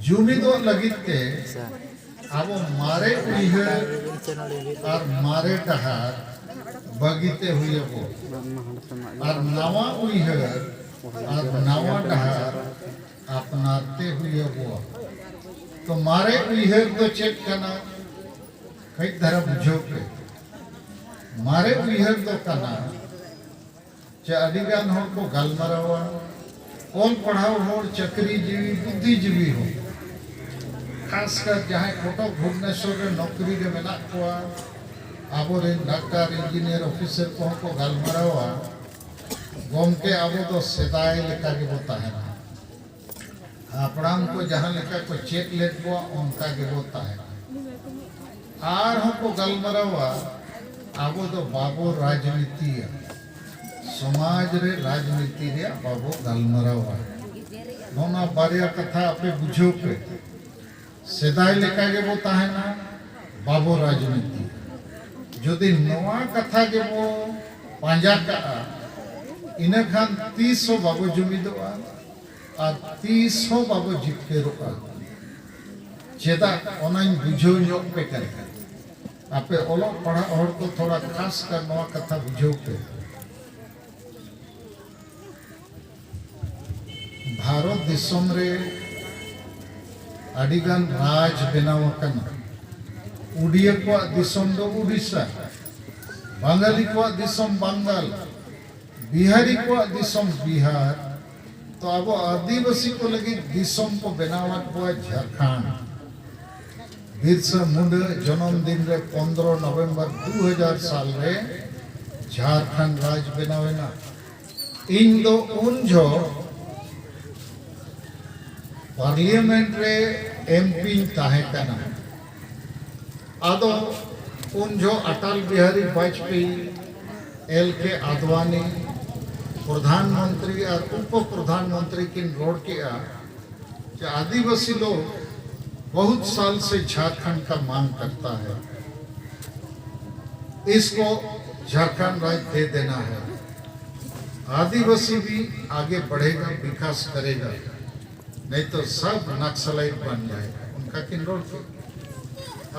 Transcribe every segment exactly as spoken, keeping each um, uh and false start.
ᱡᱩᱢᱤᱫᱚᱜ ᱞᱟᱹᱜᱤᱫ ᱛᱮ ᱟᱵᱚ ᱢᱟᱨᱮ ᱩᱭᱦᱟᱹᱨ ᱟᱨ ᱢᱟᱨᱮ ᱰᱟᱦᱟᱨ ᱵᱟᱹᱜᱤᱛᱮ ᱦᱩᱭ ᱟᱵᱚ ᱟᱨ ᱱᱟᱣᱟ ᱩᱭᱦᱟᱹᱨ ᱟᱨ ᱱᱟᱣᱟ ᱰᱟᱦᱟᱨ ᱟᱯᱱᱟᱨ ᱛᱮ ᱦᱩᱭ ᱟᱵᱚᱣᱟ᱾ ᱛᱚ ᱢᱟᱨᱮ ᱩᱭᱦᱟᱹᱨ ᱫᱚ ᱪᱮᱫ ᱠᱟᱱᱟ? ᱠᱟᱹᱡ ᱫᱷᱟᱨᱟ ᱵᱩᱡᱷᱟᱹᱣ ᱯᱮ᱾ ᱢᱟᱨᱮ ᱩᱭᱦᱟᱹᱨ ᱫᱚ ᱠᱟᱱᱟ ᱪᱮ ᱟᱹᱰᱤ ᱜᱟᱱ ᱦᱚᱲ ᱠᱚ ᱜᱟᱞᱢᱟᱨᱟᱣᱟ, ᱚᱞ ᱯᱟᱲᱦᱟᱣ ᱦᱚᱲ, ᱪᱟᱹᱠᱨᱤ ᱡᱤᱣᱤ, ᱵᱩᱫᱽᱫᱷᱤ ᱡᱤᱣᱤ ᱦᱚᱲ, ᱠᱷᱟᱥ ᱠᱟᱨ ᱡᱟᱦᱟᱸᱭ ᱠᱚᱴᱚᱠ ᱵᱷᱩᱵᱽᱱᱮᱥᱚᱨ ᱨᱮ ᱱᱚᱠᱨᱤ ᱨᱮ ᱢᱮᱱᱟᱜ ᱠᱚᱣᱟ, ᱟᱵᱚᱨᱮᱱ ᱰᱟᱠᱛᱟᱨ, ᱤᱧᱡᱤᱱᱤᱭᱟᱨ, ᱚᱯᱷᱤᱥᱟᱨ ᱠᱚᱦᱚᱸ ᱠᱚ ᱜᱟᱞᱢᱟᱨᱟᱣᱟ᱾ ᱜᱚᱢᱠᱮ, ᱟᱵᱚ ᱫᱚ ᱥᱮᱫᱟᱭ ᱞᱮᱠᱟ ᱜᱮᱵᱚ ᱛᱟᱦᱮᱱᱟ᱾ ᱦᱟᱯᱲᱟᱢ ᱠᱚ ᱡᱟᱦᱟᱸ ᱞᱮᱠᱟ ᱠᱚ ᱪᱮᱫ ᱞᱮᱫ ᱵᱚᱣᱟ, ᱚᱱᱠᱟ ᱜᱮᱵᱚ ᱛᱟᱦᱮᱱᱟ᱾ ᱟᱨᱦᱚᱸ ᱠᱚ ᱜᱟᱞᱢᱟᱨᱟᱣᱟ, ᱟᱵᱚ ᱫᱚ ᱵᱟᱵᱚ ᱨᱟᱡᱽᱱᱤᱛᱤᱭᱟ, ᱥᱚᱢᱟᱡᱽ ᱨᱮ ᱨᱟᱡᱽᱱᱤᱛᱤ ᱨᱮᱭᱟᱜ ᱵᱟᱵᱚ ᱜᱟᱞᱢᱟᱨᱟᱣᱟ᱾ ᱱᱚᱣᱟ ᱵᱟᱨᱭᱟ ᱠᱟᱛᱷᱟ ᱟᱯᱮ ᱵᱩᱡᱷᱟᱹᱣ ᱯᱮ, ᱥᱮᱫᱟᱭ ᱞᱮᱠᱟ ᱜᱮᱵᱚ ᱛᱟᱦᱮᱱᱟ, ᱵᱟᱵᱚ ᱨᱟᱡᱽᱱᱤᱛᱤ᱾ ᱡᱩᱫᱤ ᱱᱚᱣᱟ ᱠᱟᱛᱷᱟ ᱜᱮᱵᱚ ᱯᱟᱸᱡᱟ ᱠᱟᱜᱼᱟ, ᱤᱱᱟᱹᱠᱷᱟᱱ ᱛᱤᱥ ᱦᱚᱸ ᱵᱟᱵᱚ ᱡᱩᱢᱤᱫᱚᱜᱼᱟ ᱟᱨ ᱛᱤᱥ ᱦᱚᱸ ᱵᱟᱵᱚ ᱡᱤᱛᱠᱟᱹᱨᱚᱜᱼᱟ᱾ ᱪᱮᱫᱟᱜ? ᱚᱱᱟᱧ ᱵᱩᱡᱷᱟᱹᱣ ᱧᱚᱜ ᱯᱮ ᱠᱟᱱᱟ᱾ ᱟᱯᱮ ᱚᱞᱚᱜ ᱯᱟᱲᱦᱟᱜ ᱦᱚᱲ ᱠᱚ ᱛᱷᱚᱲᱟ ᱠᱷᱟᱥ ᱠᱟᱨ ᱱᱚᱣᱟ ᱠᱟᱛᱷᱟ ᱵᱩᱡᱷᱟᱹᱣ ᱯᱮ᱾ ᱵᱷᱟᱨᱚᱛ ᱫᱤᱥᱚᱢ ᱨᱮ ᱟᱹᱰᱤᱜᱟᱱ ᱨᱟᱡᱽ ᱵᱮᱱᱟᱣ ᱟᱠᱟᱱᱟ᱾ ᱩᱰᱤᱭᱟ ᱠᱚᱣᱟᱜ ᱫᱤᱥᱚᱢ ᱫᱚ ᱩᱰᱤᱥᱟ, ᱵᱟᱝᱜᱟᱞᱤ ᱠᱚᱣᱟᱜ ᱫᱤᱥᱚᱢ ᱵᱟᱝᱜᱟᱞ, ᱵᱤᱦᱟᱨᱤ ᱠᱚᱣᱟᱜ ᱫᱤᱥᱚᱢ ᱵᱤᱦᱟᱨ᱾ ᱛᱚ ᱟᱵᱚ ᱟᱹᱫᱤᱵᱟᱹᱥᱤ ᱠᱚ ᱞᱟᱹᱜᱤᱫ ᱫᱤᱥᱚᱢ ᱠᱚ ᱵᱮᱱᱟᱣᱟᱫ ᱠᱚᱣᱟ ᱡᱷᱟᱲᱠᱷᱚᱸᱰ᱾ ᱵᱤᱨᱥᱟ ᱢᱩᱱᱰᱟ ᱡᱚᱱᱚᱢ ᱫᱤᱱ ᱨᱮ ᱯᱚᱱᱫᱽᱨᱚ ᱱᱚᱵᱷᱮᱢᱵᱚᱨ ᱫᱩ ᱦᱟᱡᱟᱨ ᱥᱟᱞ ᱨᱮ ᱡᱷᱟᱲᱠᱷᱚᱸᱰ ᱨᱟᱡᱽ ᱵᱮᱱᱟᱣ ᱮᱱᱟ᱾ ᱤᱧ ᱫᱚ ᱩᱱ ᱡᱚᱦᱚᱜ ᱯᱟᱨᱞᱤᱭᱟᱢᱮᱱᱴ ᱨᱮ ᱮᱢ ᱯᱤᱧ ᱛᱟᱦᱮᱸ ᱠᱟᱱᱟ᱾ ᱟᱫᱚ ᱩᱱ ᱡᱚᱦᱚᱜ ᱟᱴᱟᱞ ᱵᱤᱦᱟᱨᱤ ᱵᱟᱡᱽᱯᱮᱭᱤ, ᱮᱞ ᱠᱮ ᱟᱫᱣᱟᱱᱤ ᱯᱨᱚᱫᱷᱟᱱ ᱢᱚᱱᱛᱨᱤ ᱟᱨ ᱩᱯᱚ ᱯᱨᱚᱫᱷᱟᱱ ᱢᱚᱱᱛᱨᱤ ᱠᱤᱱ ᱨᱚᱲ ᱠᱮᱜᱼᱟ ᱡᱮ ᱟᱹᱫᱤᱵᱟᱹᱥᱤ ᱞᱳᱜ ᱵᱚᱦᱩᱛ ᱥᱟᱞ ᱥᱮ ᱡᱷᱟᱨᱠᱷᱚᱸᱰ ᱠᱟ ᱢᱟᱝ ᱠᱟᱨᱛᱟ ᱦᱟᱭ, ᱤᱥᱠᱳ ᱡᱷᱟᱨᱠᱷᱚᱸᱰ ᱨᱟᱡᱽ ᱫᱮ ᱫᱮᱱᱟ ᱦᱟᱭ, ᱟᱹᱫᱤᱵᱟᱹᱥᱤ ᱵᱷᱤ ᱟᱜᱮ ᱵᱟᱲᱷᱮᱜᱟ, ᱵᱤᱠᱟᱥ ᱠᱟᱨᱮᱜᱟ᱾ नहीं तो सब नक्सलाइट बन जाएगा, ᱚᱱᱠᱟ ᱠᱤᱱ ᱨᱚᱲ ᱠᱮᱫ᱾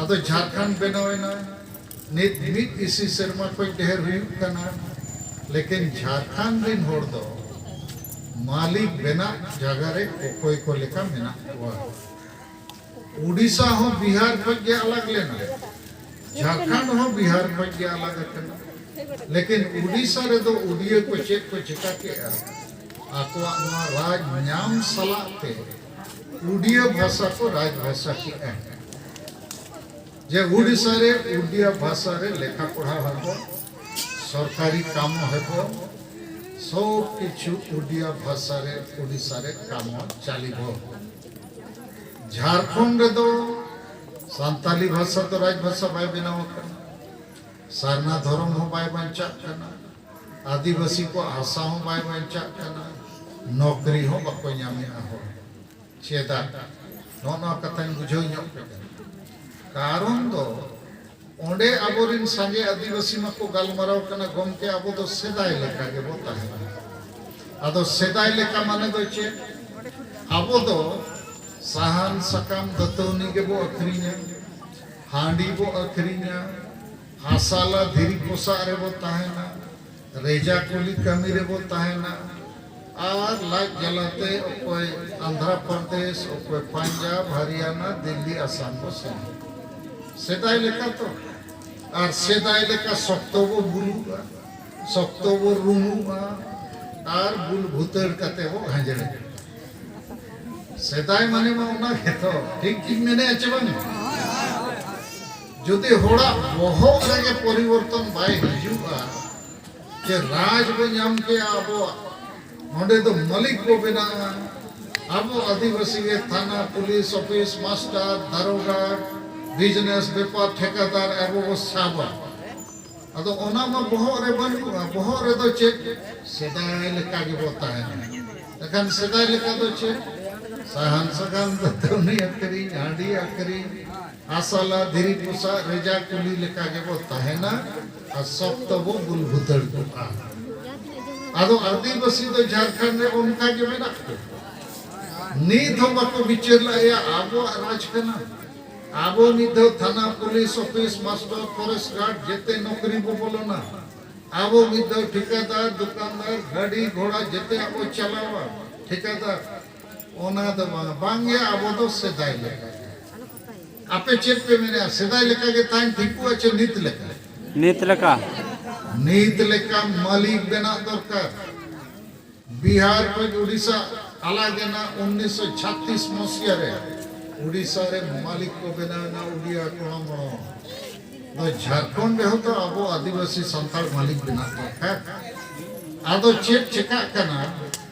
ᱟᱫᱚ ᱡᱷᱟᱲᱠᱷᱚᱸᱰ ᱵᱮᱱᱟᱣ ᱮᱱᱟ, ᱱᱤᱛ ᱢᱤᱫ ᱤᱥᱤ ᱥᱮᱨᱢᱟ ᱠᱷᱚᱱ ᱰᱷᱮᱨ ᱦᱩᱭᱩᱜ ᱠᱟᱱᱟ, ᱞᱮᱠᱤᱱ ᱡᱷᱟᱲᱠᱷᱚᱸᱰ ᱨᱤᱱ ᱦᱚᱲ ᱫᱚ ᱢᱟᱹᱞᱤᱠ ᱵᱮᱱᱟᱜ ᱡᱟᱭᱜᱟ ᱨᱮ ᱚᱠᱚᱭ ᱠᱚ ᱞᱮᱠᱟ ᱢᱮᱱᱟᱜ ᱠᱚᱣᱟ᱾ ᱩᱰᱤᱥᱟ ᱦᱚᱸ ᱵᱤᱦᱟᱨ ᱠᱷᱚᱱ ᱜᱮ ᱟᱞᱟᱜᱽ ᱞᱮᱱᱟ, ᱡᱷᱟᱲᱠᱷᱚᱸᱰ ᱦᱚᱸ ᱵᱤᱦᱟᱨ ᱠᱷᱚᱱ ᱜᱮ ᱟᱞᱟᱜᱽ ᱟᱠᱟᱱᱟ, ᱞᱮᱠᱤᱱ ᱩᱰᱤᱥᱟ ᱨᱮᱫᱚ ᱩᱰᱤᱭᱟᱹ ᱠᱚ ᱪᱮᱫ ᱠᱚ ᱪᱮᱠᱟ ᱠᱮᱜᱼᱟ, ᱟᱠᱚᱣᱟᱜ ᱱᱚᱣᱟ ᱨᱟᱡᱽ ᱧᱟᱢ ᱥᱟᱞᱟᱜ ᱛᱮ ᱩᱰᱤᱭᱟᱹ ᱵᱷᱟᱥᱟ ᱠᱚ ᱨᱟᱡᱽ ᱵᱷᱟᱥᱟ ᱠᱮᱜᱼᱟ᱾ ᱡᱮ ᱩᱰᱤᱥᱟ ᱨᱮ ᱩᱰᱤᱭᱟ ᱵᱷᱟᱥᱟ ᱨᱮ ᱞᱮᱠᱷᱟ ᱯᱚᱲᱦᱟ ᱦᱮᱵᱚ, ᱥᱚᱨᱠᱟᱨᱤ ᱠᱟᱢᱚ ᱦᱮᱵᱚ, ᱥᱚᱵ ᱠᱤᱪᱷᱩ ᱩᱰᱤᱭᱟ ᱵᱷᱟᱥᱟ ᱨᱮ ᱩᱰᱤᱥᱟ ᱨᱮ ᱠᱟᱢᱚ ᱪᱟᱞᱤᱵᱚ᱾ ᱡᱷᱟᱲᱠᱷᱚᱸᱰ ᱨᱮᱫᱚ ᱥᱟᱱᱛᱟᱞᱤ ᱵᱷᱟᱥᱟ ᱫᱚ ᱨᱟᱡᱽ ᱵᱷᱟᱥᱟ ᱵᱟᱭ ᱵᱮᱱᱟᱣ ᱟᱠᱟᱱᱟ, ᱥᱟᱨᱱᱟ ᱫᱷᱚᱨᱚᱢ ᱦᱚᱸ ᱵᱟᱭ ᱵᱟᱧᱪᱟᱜ ᱠᱟᱱᱟ, ᱟᱹᱫᱤᱵᱟᱹᱥᱤ ᱠᱚ ᱦᱟᱥᱟ ᱦᱚᱸ ᱵᱟᱭ ᱵᱟᱧᱪᱟᱜ ᱠᱟᱱᱟ, ᱱᱚᱠᱨᱤ ᱦᱚᱸ ᱵᱟᱠᱚ ᱧᱟᱢᱮᱜᱼᱟ ᱦᱚᱲ᱾ ᱪᱮᱫᱟᱜ? ᱱᱚᱜᱼᱚ ᱱᱚᱣᱟ ᱠᱟᱛᱷᱟᱧ ᱵᱩᱡᱷᱟᱹᱣ ᱧᱚᱜ ᱯᱮ ᱠᱟᱱᱟ᱾ ᱠᱟᱨᱚᱱ ᱫᱚ ᱚᱸᱰᱮ ᱟᱵᱚᱨᱤᱱ ᱥᱟᱸᱜᱮ ᱟᱹᱫᱤᱵᱟᱹᱥᱤ ᱢᱟᱠᱚ ᱜᱟᱞᱢᱟᱨᱟᱣ ᱠᱟᱱᱟ, ᱜᱚᱢᱠᱮ, ᱟᱵᱚ ᱫᱚ ᱥᱮᱫᱟᱭ ᱞᱮᱠᱟ ᱜᱮᱵᱚ ᱛᱟᱦᱮᱱᱟ᱾ ᱟᱫᱚ ᱥᱮᱫᱟᱭ ᱞᱮᱠᱟ ᱢᱟᱱᱮ ᱫᱚ ᱪᱮᱫ? ᱟᱵᱚ ᱫᱚ ᱥᱟᱦᱟᱱ ᱥᱟᱠᱟᱢ ᱫᱟᱹᱛᱟᱹᱣᱱᱤ ᱜᱮᱵᱚ ᱟᱹᱠᱷᱨᱤᱧᱟ, ᱦᱟᱺᱰᱤ ᱵᱚ ᱟᱹᱠᱷᱨᱤᱧᱟ, ᱦᱟᱥᱟᱞᱟ ᱫᱷᱤᱨᱤ ᱯᱚᱥᱟᱜ ᱨᱮᱵᱚ ᱛᱟᱦᱮᱱᱟ, ᱨᱮᱡᱟ ᱠᱩᱞᱤ ᱠᱟᱹᱢᱤ ᱨᱮᱵᱚ ᱛᱟᱦᱮᱱᱟ, ᱟᱨ ᱞᱟᱡ ᱡᱟᱞᱟᱛᱮ ᱚᱠᱚᱭ ᱟᱱᱫᱷᱨᱟ ᱯᱨᱚᱫᱮᱥ, ᱚᱠᱚᱭ ᱯᱟᱧᱡᱟᱵ, ᱦᱟᱨᱤᱭᱟᱱᱟ, ᱫᱤᱞᱞᱤ, ᱟᱥᱟᱢ ᱵᱚ ᱥᱮᱱᱚᱜᱼᱟ᱾ ᱥᱮᱫᱟᱭ ᱞᱮᱠᱟ ᱛᱚ, ᱟᱨ ᱥᱮᱫᱟᱭ ᱞᱮᱠᱟ ᱥᱚᱠᱛᱚ ᱵᱚ ᱵᱩᱞᱩᱜᱼᱟ, ᱥᱚᱠᱛᱚ ᱵᱚ ᱨᱩᱢᱩᱜᱼᱟ, ᱟᱨ ᱵᱩᱞ ᱵᱷᱩᱛᱟᱹᱲ ᱠᱟᱛᱮ ᱵᱚ ᱦᱟᱸᱡᱲᱮᱜᱼᱟ᱾ ᱥᱮᱫᱟᱭ ᱢᱟᱱᱮ ᱢᱟ ᱚᱱᱟ ᱜᱮᱛᱚ, ᱴᱷᱤᱠ ᱜᱤᱧ ᱢᱮᱱᱮᱫᱼᱟ ᱪᱮ ᱵᱟᱝ? ᱡᱩᱫᱤ ᱦᱚᱲᱟᱜ ᱵᱚᱦᱚᱜ ᱨᱮᱜᱮ ᱯᱚᱨᱤᱵᱚᱨᱛᱚᱱ ᱵᱟᱭ ᱦᱤᱡᱩᱜᱼᱟ, ᱡᱮ ᱨᱟᱡᱽ ᱵᱚ ᱧᱟᱢ ᱠᱮᱜᱼᱟ, ᱟᱵᱚᱣᱟᱜ ᱱᱚᱰᱮ ᱫᱚ ᱢᱟᱹᱞᱤᱠ ᱵᱚ ᱵᱮᱱᱟᱜᱼᱟ, ᱟᱵᱚ ᱟᱹᱫᱤᱵᱟᱹᱥᱤ ᱜᱮ ᱛᱷᱟᱱᱟ, ᱯᱩᱞᱤᱥ ᱚᱯᱷᱤᱥ, ᱢᱟᱥᱴᱟᱨ, ᱫᱟᱨᱚᱜᱟ, ᱵᱤᱡᱽᱱᱮᱥ, ᱵᱮᱯᱟᱨ, ᱴᱷᱮᱠᱟᱫᱟᱨ ᱟᱵᱚ ᱵᱚ ᱥᱟᱵᱟ᱾ ᱟᱫᱚ ᱚᱱᱟ ᱢᱟ ᱵᱚᱦᱚᱜ ᱨᱮ ᱵᱟᱹᱱᱩᱜᱼᱟ᱾ ᱵᱚᱦᱚᱜ ᱨᱮᱫᱚ ᱪᱮᱫ? ᱥᱮᱫᱟᱭ ᱞᱮᱠᱟ ᱜᱮᱵᱚ ᱛᱟᱦᱮᱱᱟ᱾ ᱮᱱᱠᱷᱟᱱ ᱥᱮᱫᱟᱭ ᱞᱮᱠᱟ ᱫᱚ ᱪᱮᱫ? ᱥᱟᱦᱟᱱ ᱥᱟᱠᱟᱢ, ᱫᱟᱹᱛᱟᱹᱣᱱᱤ ᱟᱹᱠᱷᱨᱤᱧ, ᱦᱟᱺᱰᱤ ᱟᱹᱠᱷᱨᱤᱧ, ᱟᱥᱟᱞᱟ, ᱫᱷᱤᱨᱤ ᱯᱚᱥᱟᱜ, ᱨᱮᱡᱟ ᱠᱩᱞᱤ ᱞᱮᱠᱟ ᱜᱮᱵᱚ ᱛᱟᱦᱮᱱᱟ ᱟᱨ ᱥᱚᱠᱛᱚ ᱵᱚ ᱵᱩᱞ ᱵᱷᱩᱛᱟᱹᱲ ᱠᱚᱜᱼᱟ᱾ ᱟᱫᱚ ᱟᱹᱫᱤᱵᱟᱹᱥᱤ ᱫᱚ ᱡᱷᱟᱲᱠᱷᱚᱸᱰ ᱨᱮ ᱚᱱᱠᱟ ᱜᱮ ᱢᱮᱱᱟᱜ ᱠᱚᱣᱟ᱾ ᱱᱤᱛ ᱦᱚᱸ ᱵᱟᱠᱚ ᱵᱤᱪᱟᱹᱨ ᱞᱟᱜᱼᱟ᱾ ᱟᱵᱚᱣᱟᱜ ᱨᱟᱡᱽ ᱠᱟᱱᱟ᱾ ᱟᱵᱚ ᱢᱤᱫ ᱫᱷᱟᱣ ᱛᱷᱟᱱᱟ, police office, master, forest guard, ᱡᱮᱛᱮ ᱱᱚᱠᱨᱤ ᱵᱚ ᱵᱚᱞᱚᱱᱟ᱾ ᱟᱵᱚ ᱢᱤᱫ ᱫᱷᱟᱣ ᱴᱷᱤᱠᱟᱹᱫᱟᱨ, ᱫᱚᱠᱟᱱᱫᱟᱨ, ᱜᱟᱹᱰᱤ ᱜᱷᱚᱲᱟ ᱡᱮᱛᱮᱭᱟᱜ ᱵᱚ ᱪᱟᱞᱟᱣᱟ᱾ ᱴᱷᱤᱠᱟᱹᱫᱟᱨ, ᱚᱱᱟ ᱫᱚ ᱵᱟᱝ, ᱵᱟᱝ ᱜᱮ, ᱟᱵᱚ ᱫᱚ ᱥᱮᱫᱟᱭ ᱞᱮᱠᱟ᱾ ᱟᱯᱮ ᱪᱮᱫ ᱯᱮ ᱢᱮᱱᱮᱜᱼᱟ? ᱥᱮᱫᱟᱭ ᱞᱮᱠᱟ ᱜᱮ ᱛᱟᱦᱮᱱ ᱴᱷᱤᱠᱚᱜᱼᱟ ᱪᱮ ᱱᱤᱛ ᱞᱮᱠᱟ? ᱱᱤᱛ ᱞᱮᱠᱟ᱾ ᱱᱤᱛ ᱞᱮᱠᱟ ᱢᱟᱹᱞᱤᱠ ᱵᱮᱱᱟᱜ ᱫᱚᱨᱠᱟᱨ᱾ ᱵᱤᱦᱟᱨ ᱠᱷᱚᱱ ᱩᱰᱤᱥᱟ ᱟᱞᱟᱜ ᱮᱱᱟ ᱩᱱᱤᱥᱥᱚ ᱪᱷᱟᱛᱤᱥ ᱢᱚᱥᱤᱦᱟ ᱨᱮ᱾ ᱩᱰᱤᱥᱟ ᱨᱮ ᱢᱟᱹᱞᱤᱠ ᱠᱚ ᱵᱮᱱᱟᱣ ᱮᱱᱟ ᱩᱰᱤᱭᱟ ᱠᱚᱲᱚᱢᱚᱲᱚ᱾ ᱱᱚᱣᱟ ᱡᱷᱟᱲᱠᱷᱚᱸᱰ ᱨᱮᱦᱚᱸ ᱛᱚ ᱟᱵᱚ ᱟᱹᱫᱤᱵᱟᱹᱥᱤ ᱥᱟᱱᱛᱟᱲ ᱢᱟᱹᱞᱤᱠ ᱵᱮᱱᱟᱜ ᱫᱚᱨᱠᱟᱨ᱾ ᱟᱫᱚ ᱪᱮᱫ ᱪᱮᱠᱟᱜ ᱠᱟᱱᱟ?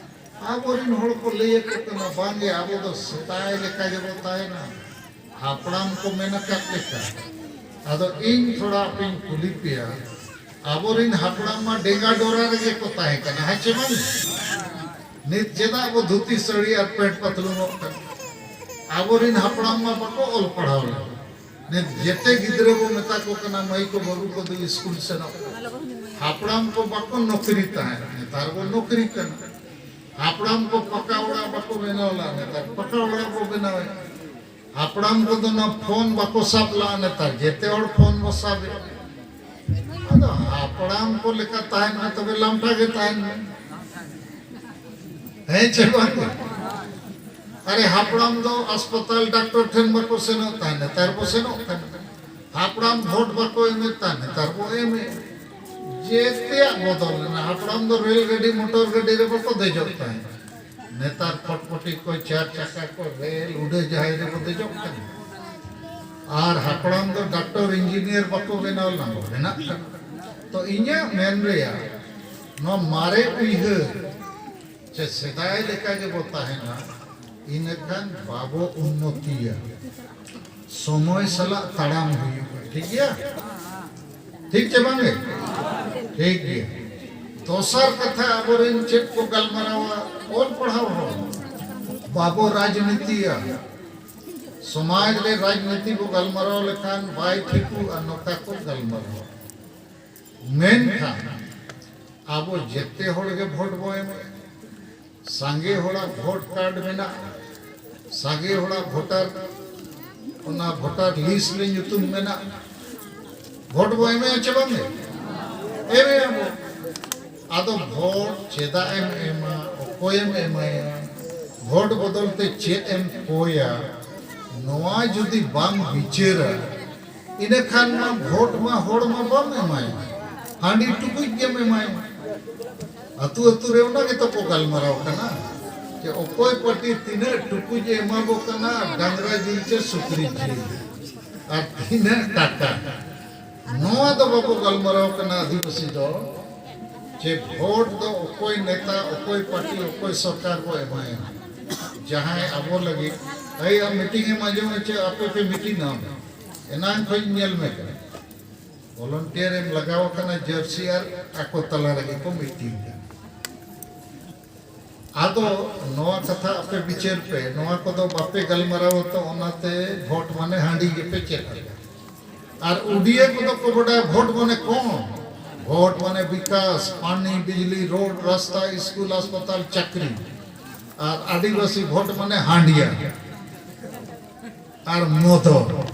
ᱟᱵᱚᱨᱮᱱ ᱦᱚᱲ ᱠᱚ ᱞᱟᱹᱭ ᱟᱠᱚ ᱠᱟᱱᱟ, ᱵᱟᱝᱜᱮ, ᱟᱵᱚ ᱫᱚ ᱥᱮᱫᱟᱭ ᱞᱮᱠᱟ ᱜᱮᱵᱚ ᱛᱟᱦᱮᱱᱟ, ᱦᱟᱯᱲᱟᱢ ᱠᱚ ᱢᱮᱱ ᱟᱠᱟᱫ ᱞᱮᱠᱟ᱾ ᱟᱫᱚ ᱤᱧ ᱛᱷᱚᱲᱟ ᱟᱯᱮᱧ ᱠᱩᱞᱤ ᱯᱮᱭᱟ, ᱟᱵᱚᱨᱮᱱ ᱦᱟᱯᱲᱟᱢ ᱢᱟ ᱰᱮᱸᱜᱟ ᱰᱚᱨᱟ ᱨᱮᱜᱮ ᱠᱚ ᱛᱟᱦᱮᱸ ᱠᱟᱱᱟ, ᱦᱮᱸ ᱪᱮ ᱵᱟᱝ? ᱱᱤᱛ ᱪᱮᱫᱟᱜ ᱵᱚ ᱫᱷᱩᱛᱤ ᱥᱟᱹᱲᱤ ᱟᱨ ᱯᱮᱱᱴ ᱯᱟᱛᱞᱩᱱᱚᱜ ᱠᱟᱱᱟ? ᱟᱵᱚᱨᱮᱱ ᱦᱟᱯᱲᱟᱢ ᱢᱟ ᱵᱟᱠᱚ ᱚᱞ ᱯᱟᱲᱦᱟᱣ ᱞᱮᱱᱟ᱾ ᱱᱤᱛ ᱡᱮᱛᱮ ᱜᱤᱫᱽᱨᱟᱹ ᱵᱚ ᱢᱮᱛᱟ ᱠᱚ ᱠᱟᱱᱟ, ᱢᱟᱹᱭ ᱠᱚ ᱵᱟᱹᱵᱩ ᱠᱚ ᱫᱩ ᱥᱠᱩᱞ ᱥᱮᱱᱚᱜ ᱯᱮ᱾ ᱦᱟᱯᱲᱟᱢ ᱠᱚ ᱵᱟᱠᱚ ᱱᱚᱠᱨᱤ ᱛᱟᱦᱮᱸᱫ, ᱱᱮᱛᱟᱨ ᱵᱚ ᱱᱚᱠᱨᱤ ᱠᱟᱱᱟ᱾ ᱦᱟᱯᱲᱟᱢ ᱠᱚ ᱯᱟᱠᱟ ᱚᱲᱟᱜ ᱵᱟᱠᱚ ᱵᱮᱱᱟᱣ ᱞᱮᱫ, ᱱᱮᱛᱟᱨ ᱯᱟᱠᱟ ᱚᱲᱟᱜ ᱵᱚ ᱵᱮᱱᱟᱣᱮᱫ᱾ ᱦᱟᱯᱲᱟᱢ ᱠᱚᱫᱚ ᱱᱚᱣᱟ ᱯᱷᱳᱱ ᱵᱟᱠᱚ ᱥᱟᱵ ᱞᱟᱜᱼᱟ, ᱱᱮᱛᱟᱨ ᱡᱮᱛᱮ ᱦᱚᱲ ᱯᱷᱳᱱ ᱵᱚ ᱥᱟᱵᱮᱫ᱾ ᱟᱫᱚ ᱦᱟᱯᱲᱟᱢ ᱠᱚ ᱞᱮᱠᱟ ᱛᱟᱦᱮᱱ ᱢᱮ, ᱛᱚᱵᱮ ᱞᱟᱢᱴᱟ ᱜᱮ ᱛᱟᱦᱮᱱ ᱢᱮ᱾ ᱦᱮᱸ ᱪᱮ ᱵᱟᱝ? ᱟᱨᱮ, ᱦᱟᱯᱲᱟᱢ ᱫᱚ ᱟᱥᱯᱟᱛᱟᱞ ᱰᱟᱠᱛᱚᱨ ᱴᱷᱮᱱ ᱵᱟᱠᱚ ᱥᱮᱱᱚᱜ ᱛᱟᱦᱮᱸ, ᱱᱮᱛᱟᱨ ᱵᱚ ᱥᱮᱱᱚᱜ ᱠᱟᱱᱟ᱾ ᱦᱟᱯᱲᱟᱢ ᱵᱷᱳᱴ ᱵᱟᱠᱚ ᱮᱢᱮᱫ ᱛᱟᱦᱮᱸ, ᱱᱮᱛᱟᱨ ᱵᱚ ᱮᱢᱮᱫ᱾ ᱡᱮᱛᱮᱭᱟᱜ ᱵᱚᱫᱚᱞ ᱮᱱᱟ᱾ ᱦᱟᱯᱲᱟᱢ ᱫᱚ ᱨᱮᱞ ᱜᱟᱹᱰᱤ, ᱢᱚᱴᱚᱨ ᱜᱟᱹᱰᱤ ᱨᱮ ᱵᱟᱠᱚ ᱫᱮᱡᱚᱜ ᱛᱟᱦᱮᱸ, ᱱᱮᱛᱟᱨ ᱯᱷᱚᱴᱯᱚᱴᱤ ᱠᱚ, ᱪᱟᱨ ᱪᱟᱠᱟ ᱠᱚ, ᱨᱮᱞ, ᱩᱰᱟᱹ ᱡᱟᱦᱟᱡᱽ ᱨᱮᱵᱚ ᱫᱮᱡᱚᱜ ᱠᱟᱱᱟ᱾ ᱟᱨ ᱦᱟᱯᱲᱟᱢ ᱫᱚ ᱰᱟᱠᱛᱚᱨ, ᱤᱧᱡᱤᱱᱤᱭᱟᱨ ᱵᱟᱠᱚ ᱵᱮᱱᱟᱣ ᱞᱮᱱᱟ, ᱵᱮᱱᱟᱜ ᱠᱟᱱᱟ᱾ ᱛᱚ ᱤᱧᱟᱹᱜ ᱢᱮᱱ ᱨᱮᱭᱟᱜ, ᱱᱚᱣᱟ ᱢᱟᱨᱮ ᱩᱭᱦᱟᱹᱨ ᱪᱮ ᱥᱮᱫᱟᱭ ᱞᱮᱠᱟ ᱜᱮᱵᱚ ᱛᱟᱦᱮᱱᱟ, ᱤᱱᱟᱹᱠᱷᱟᱱ ᱵᱟᱵᱚ ᱩᱱᱱᱚᱛᱤᱭᱟ᱾ ᱥᱚᱢᱚᱭ ᱥᱟᱞᱟᱜ ᱛᱟᱲᱟᱢ ᱦᱩᱭᱩᱜᱼᱟ, ᱴᱷᱤᱠ ᱜᱮᱭᱟ? ᱴᱷᱤᱠ ᱪᱮ ᱵᱟᱝ ᱜᱮ? ᱴᱷᱤᱠ ᱜᱮᱭᱟ᱾ ᱫᱚᱥᱟᱨ ᱠᱟᱛᱷᱟ, ᱟᱵᱚᱨᱮᱱ ᱪᱮᱫ ᱠᱚ ᱜᱟᱞᱢᱟᱨᱟᱣᱟ? ᱚᱞ ᱯᱟᱲᱦᱟᱣ ᱦᱚᱲ᱾ ᱵᱟᱵᱚ ᱨᱟᱡᱽᱱᱤᱛᱤᱭᱟ᱾ ᱥᱚᱢᱟᱡᱽ ᱨᱮ ᱨᱟᱡᱽᱱᱤᱛᱤ ᱵᱚ ᱜᱟᱞᱢᱟᱨᱟᱣ ᱞᱮᱠᱷᱟᱱ ᱵᱟᱭ ᱴᱷᱤᱠᱚᱜᱼᱟ, ᱱᱚᱝᱠᱟ ᱠᱚ ᱜᱟᱞᱢᱟᱨᱟᱣᱟ᱾ ᱢᱮᱱᱠᱷᱟᱱ ᱟᱵᱚ ᱡᱮᱛᱮ ᱦᱚᱲ ᱜᱮ ᱵᱷᱳᱴ ᱵᱚ ᱮᱢᱮᱫ, ᱥᱟᱸᱜᱮ ᱦᱚᱲᱟᱜ ᱵᱷᱳᱴ ᱠᱟᱨᱰ ᱢᱮᱱᱟᱜᱼᱟ, ᱥᱟᱸᱜᱮ ᱦᱚᱲᱟᱜ ᱵᱷᱳᱴᱟᱨ, ᱚᱱᱟ ᱵᱷᱳᱴᱟᱨ ᱞᱤᱥᱴ ᱨᱮ ᱧᱩᱛᱩᱢ ᱢᱮᱱᱟᱜ, ᱵᱷᱳᱴ ᱵᱚ ᱮᱢᱮᱭᱟ ᱪᱮ ᱵᱟᱝ? ᱮᱢᱮᱭᱟ ᱵᱚ᱾ ᱟᱫᱚ ᱵᱷᱳᱴ ᱪᱮᱫᱟᱜ ᱮᱢ ᱮᱢᱟ, ᱚᱠᱚᱭᱮᱢ ᱮᱢᱟᱭᱟ, ᱵᱷᱳᱴ ᱵᱚᱫᱚᱞ ᱛᱮ ᱪᱮᱫ ᱮᱢ ᱠᱚᱭᱟ, ᱱᱚᱣᱟ ᱡᱩᱫᱤ ᱵᱟᱢ ᱵᱤᱪᱟᱹᱨᱟ, ᱤᱱᱟᱹ ᱠᱷᱟᱱ ᱢᱟ ᱵᱷᱳᱴ ᱢᱟ ᱦᱚᱲ ᱢᱟ ᱵᱟᱢ ᱮᱢᱟᱭᱟ, ᱦᱟᱺᱰᱤ ᱴᱩᱠᱩᱡ ᱜᱮᱢ ᱮᱢᱟᱭᱟ᱾ ᱟᱹᱛᱩ ᱟᱹᱛᱩ ᱨᱮ ᱚᱱᱟ ᱜᱮᱛᱚ ᱠᱚ ᱜᱟᱞᱢᱟᱨᱟᱣ ᱠᱟᱱᱟ, ᱡᱮ ᱚᱠᱚᱭ ᱯᱟᱨᱴᱤ ᱛᱤᱱᱟᱹᱜ ᱴᱩᱠᱩᱡ ᱮ ᱮᱢᱟ ᱠᱚ ᱠᱟᱱᱟ, ᱰᱟᱝᱨᱟ ᱡᱤᱞ ᱪᱮ ᱥᱩᱠᱨᱤ ᱡᱤᱞ, ᱟᱨ ᱛᱤᱱᱟᱹᱜ ᱴᱟᱠᱟ᱾ ᱱᱚᱣᱟ ᱫᱚ ᱵᱟᱵᱚ ᱜᱟᱞᱢᱟᱨᱟᱣ ᱠᱟᱱᱟ ᱟᱹᱫᱤᱵᱟᱹᱥᱤ ᱫᱚ, ᱡᱮ ᱵᱷᱳᱴ ᱫᱚ ᱚᱠᱚᱭ ᱱᱮᱛᱟ, ᱚᱠᱚᱭ ᱯᱟᱨᱴᱤ, ᱚᱠᱚᱭ ᱥᱚᱨᱠᱟᱨ ᱵᱚ ᱮᱢᱟᱭᱟ᱾ ᱡᱟᱦᱟᱸᱭ ᱟᱵᱚ ᱞᱟᱹᱜᱤᱫ, ᱮᱭ ᱟᱢ ᱢᱤᱴᱤᱝ ᱮᱢ ᱟᱸᱡᱚᱢᱟ ᱪᱮ ᱟᱯᱮ ᱯᱮ ᱢᱤᱴᱤᱝ ᱟᱢ, ᱮᱱᱟᱝ ᱠᱷᱚᱱ ᱧᱮᱞ ᱢᱮ ᱠᱟᱱᱟ, ᱵᱷᱚᱞᱚᱱᱴᱤᱭᱟᱨ ᱮᱢ ᱞᱟᱜᱟᱣ ᱟᱠᱟᱱᱟ ᱡᱟᱹᱨᱥᱤ ᱟᱨ ᱟᱠᱚ ᱛᱟᱞᱟ ᱨᱮᱜᱮ ᱠᱚ ᱢᱤᱴᱤᱝ ᱠᱟᱱᱟ᱾ ᱟᱫᱚ ᱱᱚᱣᱟ ᱠᱟᱛᱷᱟ ᱟᱯᱮ ᱵᱤᱪᱟᱹᱨ ᱯᱮ, ᱱᱚᱣᱟ ᱠᱚᱫᱚ ᱵᱟᱯᱮ ᱜᱟᱞᱢᱟᱨᱟᱣᱟ ᱛᱚ, ᱚᱱᱟᱛᱮ ᱵᱷᱳᱴ ᱢᱟᱱᱮ ᱦᱟᱺᱰᱤ ᱜᱮᱯᱮ ᱪᱮᱫ ᱟᱠᱟᱫᱟ᱾ ᱟᱨ ᱩᱰᱤᱭᱟᱹ ᱠᱚᱫᱚ ᱠᱚ ᱵᱟᱰᱟᱭᱟ ᱵᱷᱳᱴ ᱢᱟᱱᱮ ᱠᱚᱢ, ᱵᱷᱳᱴ ᱢᱟᱱᱮ ᱵᱤᱠᱟᱥ, ᱯᱟᱱᱤ, ᱵᱤᱡᱽᱞᱤ, ᱨᱳᱰ, ᱨᱟᱥᱛᱟ, ᱥᱠᱩᱞ, ᱟᱥᱯᱟᱛᱟᱞ, ᱪᱟᱹᱠᱨᱤ᱾ ᱟᱨ ᱟᱹᱫᱤᱵᱟᱹᱥᱤ ᱵᱷᱳᱴ ᱢᱟᱱᱮ ᱦᱟᱺᱰᱤᱭᱟ ᱟᱨ ᱢᱚᱫᱚ᱾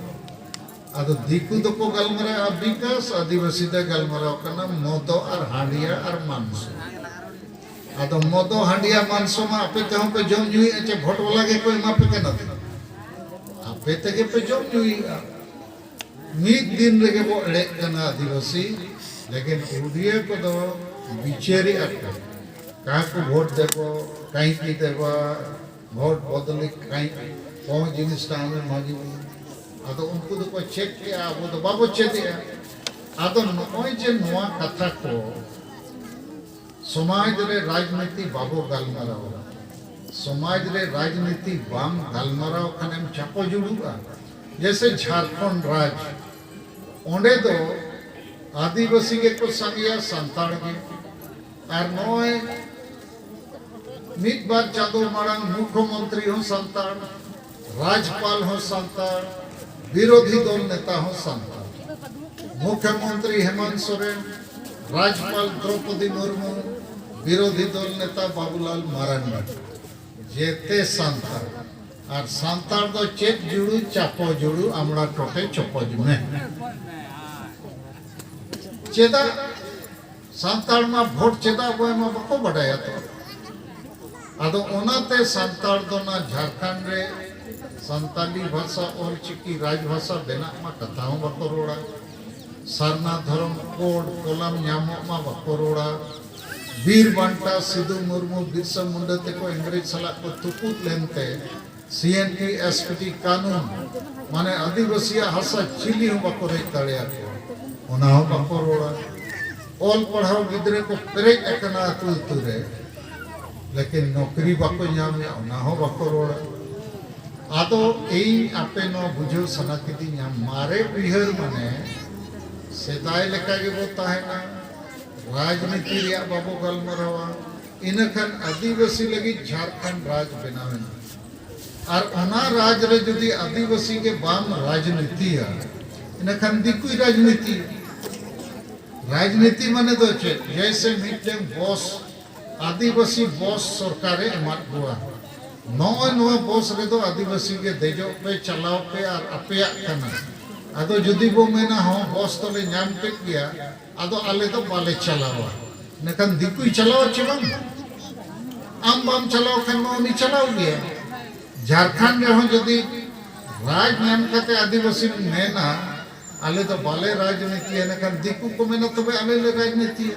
ᱟᱫᱚ ᱫᱤᱠᱩ ᱫᱚᱠᱚ ᱜᱟᱞᱢᱟᱨᱟᱣᱟ ᱵᱤᱠᱟᱥ, ᱟᱹᱫᱤᱵᱟᱹᱥᱤ ᱫᱚ ᱜᱟᱞᱢᱟᱨᱟᱣ ᱠᱟᱱᱟ ᱢᱚᱫᱚ ᱟᱨ ᱦᱟᱺᱰᱤᱭᱟ ᱟᱨ ᱢᱟᱝᱥᱚ᱾ ᱟᱫᱚ ᱢᱚᱫᱚ, ᱦᱟᱺᱰᱤᱭᱟ, ᱢᱟᱝᱥᱚ ᱢᱟ ᱟᱯᱮ ᱛᱮᱦᱚᱸ ᱯᱮ ᱡᱚᱢ ᱧᱩᱭᱮᱫᱼᱟ ᱪᱮ ᱵᱷᱳᱴ ᱵᱟᱞᱟ ᱜᱮᱠᱚ ᱮᱢᱟ ᱯᱮ ᱠᱟᱱᱟ ᱛᱚ? ᱟᱯᱮ ᱛᱮᱜᱮ ᱯᱮ ᱡᱚᱢ ᱧᱩᱭᱮᱫᱼᱟ᱾ ᱢᱤᱫ ᱫᱤᱱ ᱨᱮᱜᱮ ᱵᱚ ᱮᱲᱮᱜ ᱠᱟᱱᱟ ᱟᱹᱫᱤᱵᱟᱹᱥᱤ, ᱞᱮᱠᱤᱱ ᱩᱰᱤᱭᱟᱹ ᱠᱚᱫᱚ ᱵᱤᱪᱟᱹᱨᱮᱫᱼᱟ ᱠᱚ, ᱠᱟᱦᱟᱸ ᱠᱚ ᱵᱷᱳᱴ ᱫᱮᱵᱚ, ᱠᱟᱦᱤᱸ ᱠᱤ ᱫᱮᱵᱟ, ᱵᱷᱳᱴ ᱵᱚᱫᱚᱞᱤ ᱠᱟᱦᱤᱸ, ᱠᱚᱦᱚᱸ ᱡᱤᱱᱤᱥ ᱴᱟᱝ ᱢᱮ ᱢᱟᱹᱡᱷᱤ᱾ ᱟᱫᱚ ᱩᱱᱠᱩ ᱫᱚᱠᱚ ᱪᱮᱫ ᱠᱮᱜᱼᱟ, ᱟᱵᱚ ᱫᱚ ᱵᱟᱵᱚ ᱪᱮᱫᱮᱜᱼᱟ᱾ ᱟᱫᱚ ᱱᱚᱜᱼᱚᱭ ᱡᱮ ᱱᱚᱣᱟ ᱠᱟᱛᱷᱟ ᱠᱚ ᱥᱚᱢᱟᱡᱽ ᱨᱮ ᱨᱟᱡᱽᱱᱤᱛᱤ ᱵᱟᱵᱚ ᱜᱟᱞᱢᱟᱨᱟᱣᱟ, ᱥᱚᱢᱟᱡᱽ ᱨᱮ ᱨᱟᱡᱽᱱᱤᱛᱤ ᱵᱟᱢ ᱜᱟᱞᱢᱟᱨᱟᱣ ᱠᱷᱟᱱᱮᱢ ᱪᱟᱯᱚ ᱡᱩᱲᱩᱜᱼᱟ᱾ ᱡᱮᱭᱥᱮ ᱡᱷᱟᱲᱠᱷᱚᱸᱰ ᱨᱟᱡᱽ, ᱚᱸᱰᱮ ᱫᱚ ᱟᱹᱫᱤᱵᱟᱹᱥᱤ ᱜᱮᱠᱚ ᱥᱟᱸᱜᱮᱭᱟ, ᱥᱟᱱᱛᱟᱲ ᱜᱮ᱾ ᱟᱨ ᱱᱚᱜᱼᱚᱭ ᱢᱤᱫ ᱵᱟᱨ ᱪᱟᱸᱫᱚ ᱢᱟᱲᱟᱝ ᱢᱩᱠᱷᱚᱢᱚᱱᱛᱨᱤ ᱦᱚᱸ ᱥᱟᱱᱛᱟᱲ, ᱨᱟᱡᱽᱯᱟᱞ ᱦᱚᱸ ᱥᱟᱱᱛᱟᱲ, ᱵᱤᱨᱳᱫᱷᱤ ᱫᱚᱞ ᱱᱮᱛᱟ ᱦᱚᱸ ᱥᱟᱱᱛᱟᱲ᱾ ᱢᱩᱠᱷᱭᱚᱢᱚᱱᱛᱨᱤ ᱦᱮᱢᱟᱱᱛ ᱥᱚᱨᱮᱱ, ᱨᱟᱡᱽᱯᱟᱞ ᱫᱨᱚᱯᱚᱫᱤ ᱢᱩᱨᱢᱩ, ᱵᱤᱨᱳᱫᱷᱤ ᱫᱚᱞ ᱱᱮᱛᱟ ᱵᱟᱵᱩᱞᱟᱞ ᱢᱟᱨᱟᱱᱰᱤ, ᱡᱮᱛᱮ ᱥᱟᱱᱛᱟᱲ᱾ ᱟᱨ ᱥᱟᱱᱛᱟᱲ ᱫᱚ ᱪᱮᱫ ᱡᱩᱲᱩ ᱪᱟᱯᱚ ᱡᱩᱲᱩ ᱟᱢᱲᱟ ᱴᱚᱴᱮ ᱪᱚᱯᱚᱡ ᱢᱮ᱾ ᱪᱮᱫᱟᱜ ᱥᱟᱱᱛᱟᱲ ᱢᱟ ᱵᱷᱳᱴ ᱪᱮᱫᱟᱜ ᱵᱚ ᱮᱢᱟ ᱵᱟᱠᱚ ᱵᱟᱰᱟᱭᱟ ᱛᱚ᱾ ᱟᱫᱚ ᱚᱱᱟᱛᱮ ᱥᱟᱱᱛᱟᱲ ᱫᱚ ᱚᱱᱟ ᱡᱷᱟᱲᱠᱷᱚᱸᱰ ᱨᱮ ᱥᱟᱱᱛᱟᱞᱤ ᱵᱷᱟᱥᱟ ᱚᱞ ᱪᱤᱠᱤ ᱨᱟᱡᱽ ᱵᱷᱟᱥᱟ ᱵᱮᱱᱟᱜ ᱢᱟ ᱠᱟᱛᱷᱟ ᱦᱚᱸ ᱵᱟᱠᱚ ᱨᱚᱲᱟ᱾ ᱥᱟᱨᱱᱟ ᱫᱷᱚᱨᱚᱢ ᱠᱳᱰ ᱠᱚᱞᱚᱢ ᱧᱟᱢᱚᱜ ᱢᱟ ᱵᱟᱠᱚ ᱨᱚᱲᱟ᱾ ᱵᱤᱨ ᱵᱟᱱᱴᱟ ᱥᱤᱫᱩ ᱢᱩᱨᱢᱩ ᱵᱤᱨᱥᱟ ᱢᱩᱱᱰᱟ ᱛᱮᱠᱚ ᱤᱝᱨᱮᱡᱽ ᱥᱟᱞᱟᱜ ᱠᱚ ᱛᱩᱯᱩᱫ ᱞᱮᱱᱛᱮ ᱥᱤ ᱮᱱ ᱴᱤ ᱮᱥ ᱴᱤ ᱠᱟᱹᱱᱩᱱ, ᱢᱟᱱᱮ ᱟᱹᱫᱤᱵᱟᱹᱥᱤᱭᱟᱜ ᱦᱟᱥᱟ ᱪᱤᱞᱤ ᱦᱚᱸ ᱵᱟᱠᱚ ᱨᱮᱡ ᱫᱟᱲᱮᱭᱟᱠᱚᱣᱟ, ᱚᱱᱟ ᱦᱚᱸ ᱵᱟᱠᱚ ᱨᱚᱲᱟ᱾ ᱚᱞ ᱯᱟᱲᱦᱟᱣ ᱜᱤᱫᱽᱨᱟᱹ ᱠᱚ ᱯᱮᱨᱮᱡ ᱟᱠᱟᱱᱟ ᱟᱹᱛᱩ ᱟᱹᱛᱩ ᱨᱮ, ᱞᱮᱠᱤᱱ ᱱᱚᱠᱨᱤ ᱵᱟᱠᱚ ᱧᱟᱢᱮᱜᱼᱟ, ᱚᱱᱟ ᱦᱚᱸ ᱵᱟᱠᱚ ᱨᱚᱲᱟ᱾ ᱟᱫᱚ ᱤᱧ ᱟᱯᱮ ᱱᱚᱣᱟ ᱵᱩᱡᱷᱟᱹᱣ ᱥᱟᱱᱟ ᱠᱤᱫᱤᱧᱟ, ᱢᱟᱨᱮ ᱩᱭᱦᱟᱹᱨ ᱢᱟᱱᱮ ᱥᱮᱫᱟᱭ ᱞᱮᱠᱟ ᱜᱮᱵᱚ ᱛᱟᱦᱮᱱᱟ, ᱨᱟᱡᱽᱱᱤᱛᱤ ᱨᱮᱭᱟᱜ ᱵᱟᱵᱚ ᱜᱟᱞᱢᱟᱨᱟᱣᱟ, ᱤᱱᱟᱹᱠᱷᱟᱱ ᱟᱹᱫᱤᱵᱟᱹᱥᱤ ᱞᱟᱹᱜᱤᱫ ᱡᱷᱟᱲᱠᱷᱚᱸᱰ ᱨᱟᱡᱽ ᱵᱮᱱᱟᱣ ᱮᱱᱟ᱾ ᱟᱨ ᱚᱱᱟ ᱨᱟᱡᱽ ᱨᱮ ᱡᱩᱫᱤ ᱟᱹᱫᱤᱵᱟᱹᱥᱤ ᱜᱮ ᱵᱟᱢ ᱨᱟᱡᱽᱱᱤᱛᱤᱭᱟ, ᱤᱱᱟᱹᱠᱷᱟᱱ ᱫᱤᱠᱩᱭ ᱨᱟᱡᱽᱱᱤᱛᱤᱭᱟ᱾ ᱨᱟᱡᱽᱱᱤᱛᱤ ᱢᱟᱱᱮ ᱫᱚ ᱪᱮᱫ? ᱡᱮᱭᱥᱮ ᱢᱤᱫᱴᱮᱱ ᱵᱚᱥ, ᱟᱹᱫᱤᱵᱟᱹᱥᱤ ᱵᱚᱥ ᱥᱚᱨᱠᱟᱨᱮ ᱮᱢᱟᱫ ᱠᱚᱣᱟ, ᱱᱚᱜᱼᱚᱭ ᱱᱚᱣᱟ ᱵᱚᱥ ᱨᱮᱫᱚ ᱟᱹᱫᱤᱵᱟᱹᱥᱤ ᱜᱮ ᱫᱮᱡᱚᱜ ᱯᱮ, ᱪᱟᱞᱟᱣ ᱯᱮ ᱟᱨ ᱟᱯᱮᱭᱟᱜ ᱠᱟᱱᱟ᱾ ᱟᱫᱚ ᱡᱩᱫᱤ ᱵᱚ ᱢᱮᱱᱟ ᱦᱚᱸ ᱵᱚᱥ ᱫᱚᱞᱮ ᱧᱟᱢ ᱠᱮᱫ ᱜᱮᱭᱟ, ᱟᱫᱚ ᱟᱞᱮ ᱫᱚ ᱵᱟᱞᱮ ᱪᱟᱞᱟᱣᱟ, ᱤᱱᱟᱹᱠᱷᱟᱱ ᱫᱤᱠᱩᱭ ᱪᱟᱞᱟᱣᱟ ᱪᱮ ᱵᱟᱝ? ᱟᱢ ᱵᱟᱢ ᱪᱟᱞᱟᱣ ᱠᱷᱟᱱ ᱢᱟ ᱩᱱᱤ ᱪᱟᱞᱟᱣ ᱜᱮᱭᱟ᱾ ᱡᱷᱟᱲᱠᱷᱚᱸᱰ ᱨᱮᱦᱚᱸ ᱡᱩᱫᱤ ᱨᱟᱡᱽ ᱧᱟᱢ ᱠᱟᱛᱮ ᱟᱹᱫᱤᱵᱟᱹᱥᱤᱢ ᱢᱮᱱᱟ ᱟᱞᱮ ᱫᱚ ᱵᱟᱞᱮ ᱨᱟᱡᱽᱱᱤᱛᱤᱭᱟ, ᱤᱱᱟᱹᱠᱷᱟᱱ ᱫᱤᱠᱩ ᱠᱚ ᱢᱮᱱᱟ ᱛᱚᱵᱮ ᱟᱞᱮ ᱞᱮ ᱨᱟᱡᱽᱱᱤᱛᱤᱭᱟ᱾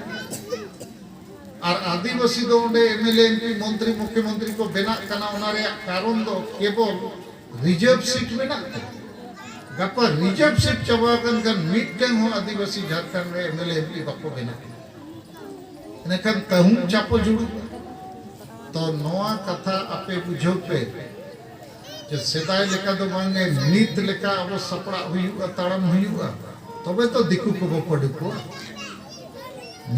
ᱟᱨ ᱟᱹᱫᱤᱵᱟᱹᱥᱤ ᱫᱚ ᱚᱸᱰᱮ M L A, M P, ᱢᱚᱱᱛᱨᱤ, ᱢᱩᱠᱷᱭᱚᱢᱚᱱᱛᱨᱤ ᱠᱚ ᱵᱮᱱᱟᱜ ᱠᱟᱱᱟ, ᱚᱱᱟ ᱨᱮᱭᱟᱜ ᱠᱟᱨᱚᱱ ᱫᱚ ᱠᱮᱵᱚᱞ ᱨᱤᱡᱟᱨᱵᱷ ᱥᱤᱴ ᱢᱮᱱᱟᱜ ᱛᱮ᱾ ᱜᱟᱯᱟ ᱨᱤᱡᱟᱨᱵᱷ ᱥᱤᱴ ᱪᱟᱵᱟ ᱟᱠᱟᱱ ᱠᱷᱟᱱ ᱢᱤᱫᱴᱟᱝ ᱦᱚᱸ ᱟᱹᱫᱤᱵᱟᱹᱥᱤ ᱡᱷᱟᱲᱠᱷᱚᱸᱰ ᱨᱮ M L A, M P ᱵᱟᱠᱚ ᱵᱮᱱᱟᱜ ᱠᱟᱱᱟ᱾ ᱤᱱᱟᱹᱠᱷᱟᱱ ᱛᱟᱹᱦᱩᱢ ᱪᱟᱯᱚ ᱡᱩᱲᱩ᱾ ᱛᱚ ᱱᱚᱣᱟ ᱠᱟᱛᱷᱟ ᱟᱯᱮ ᱵᱩᱡᱷᱟᱹᱣ ᱯᱮ ᱡᱮ ᱥᱮᱫᱟᱭ ᱞᱮᱠᱟ ᱫᱚ ᱵᱟᱝ ᱜᱮ, ᱱᱤᱛ ᱞᱮᱠᱟ ᱟᱵᱚ ᱥᱟᱯᱲᱟᱜ ᱦᱩᱭᱩᱜᱼᱟ, ᱛᱟᱲᱟᱢ ᱦᱩᱭᱩᱜᱼᱟ, ᱛᱚᱵᱮ ᱛᱚ ᱫᱤᱠᱩ ᱠᱚᱵᱚ ᱯᱟᱹᱰᱩ ᱠᱚᱣᱟ᱾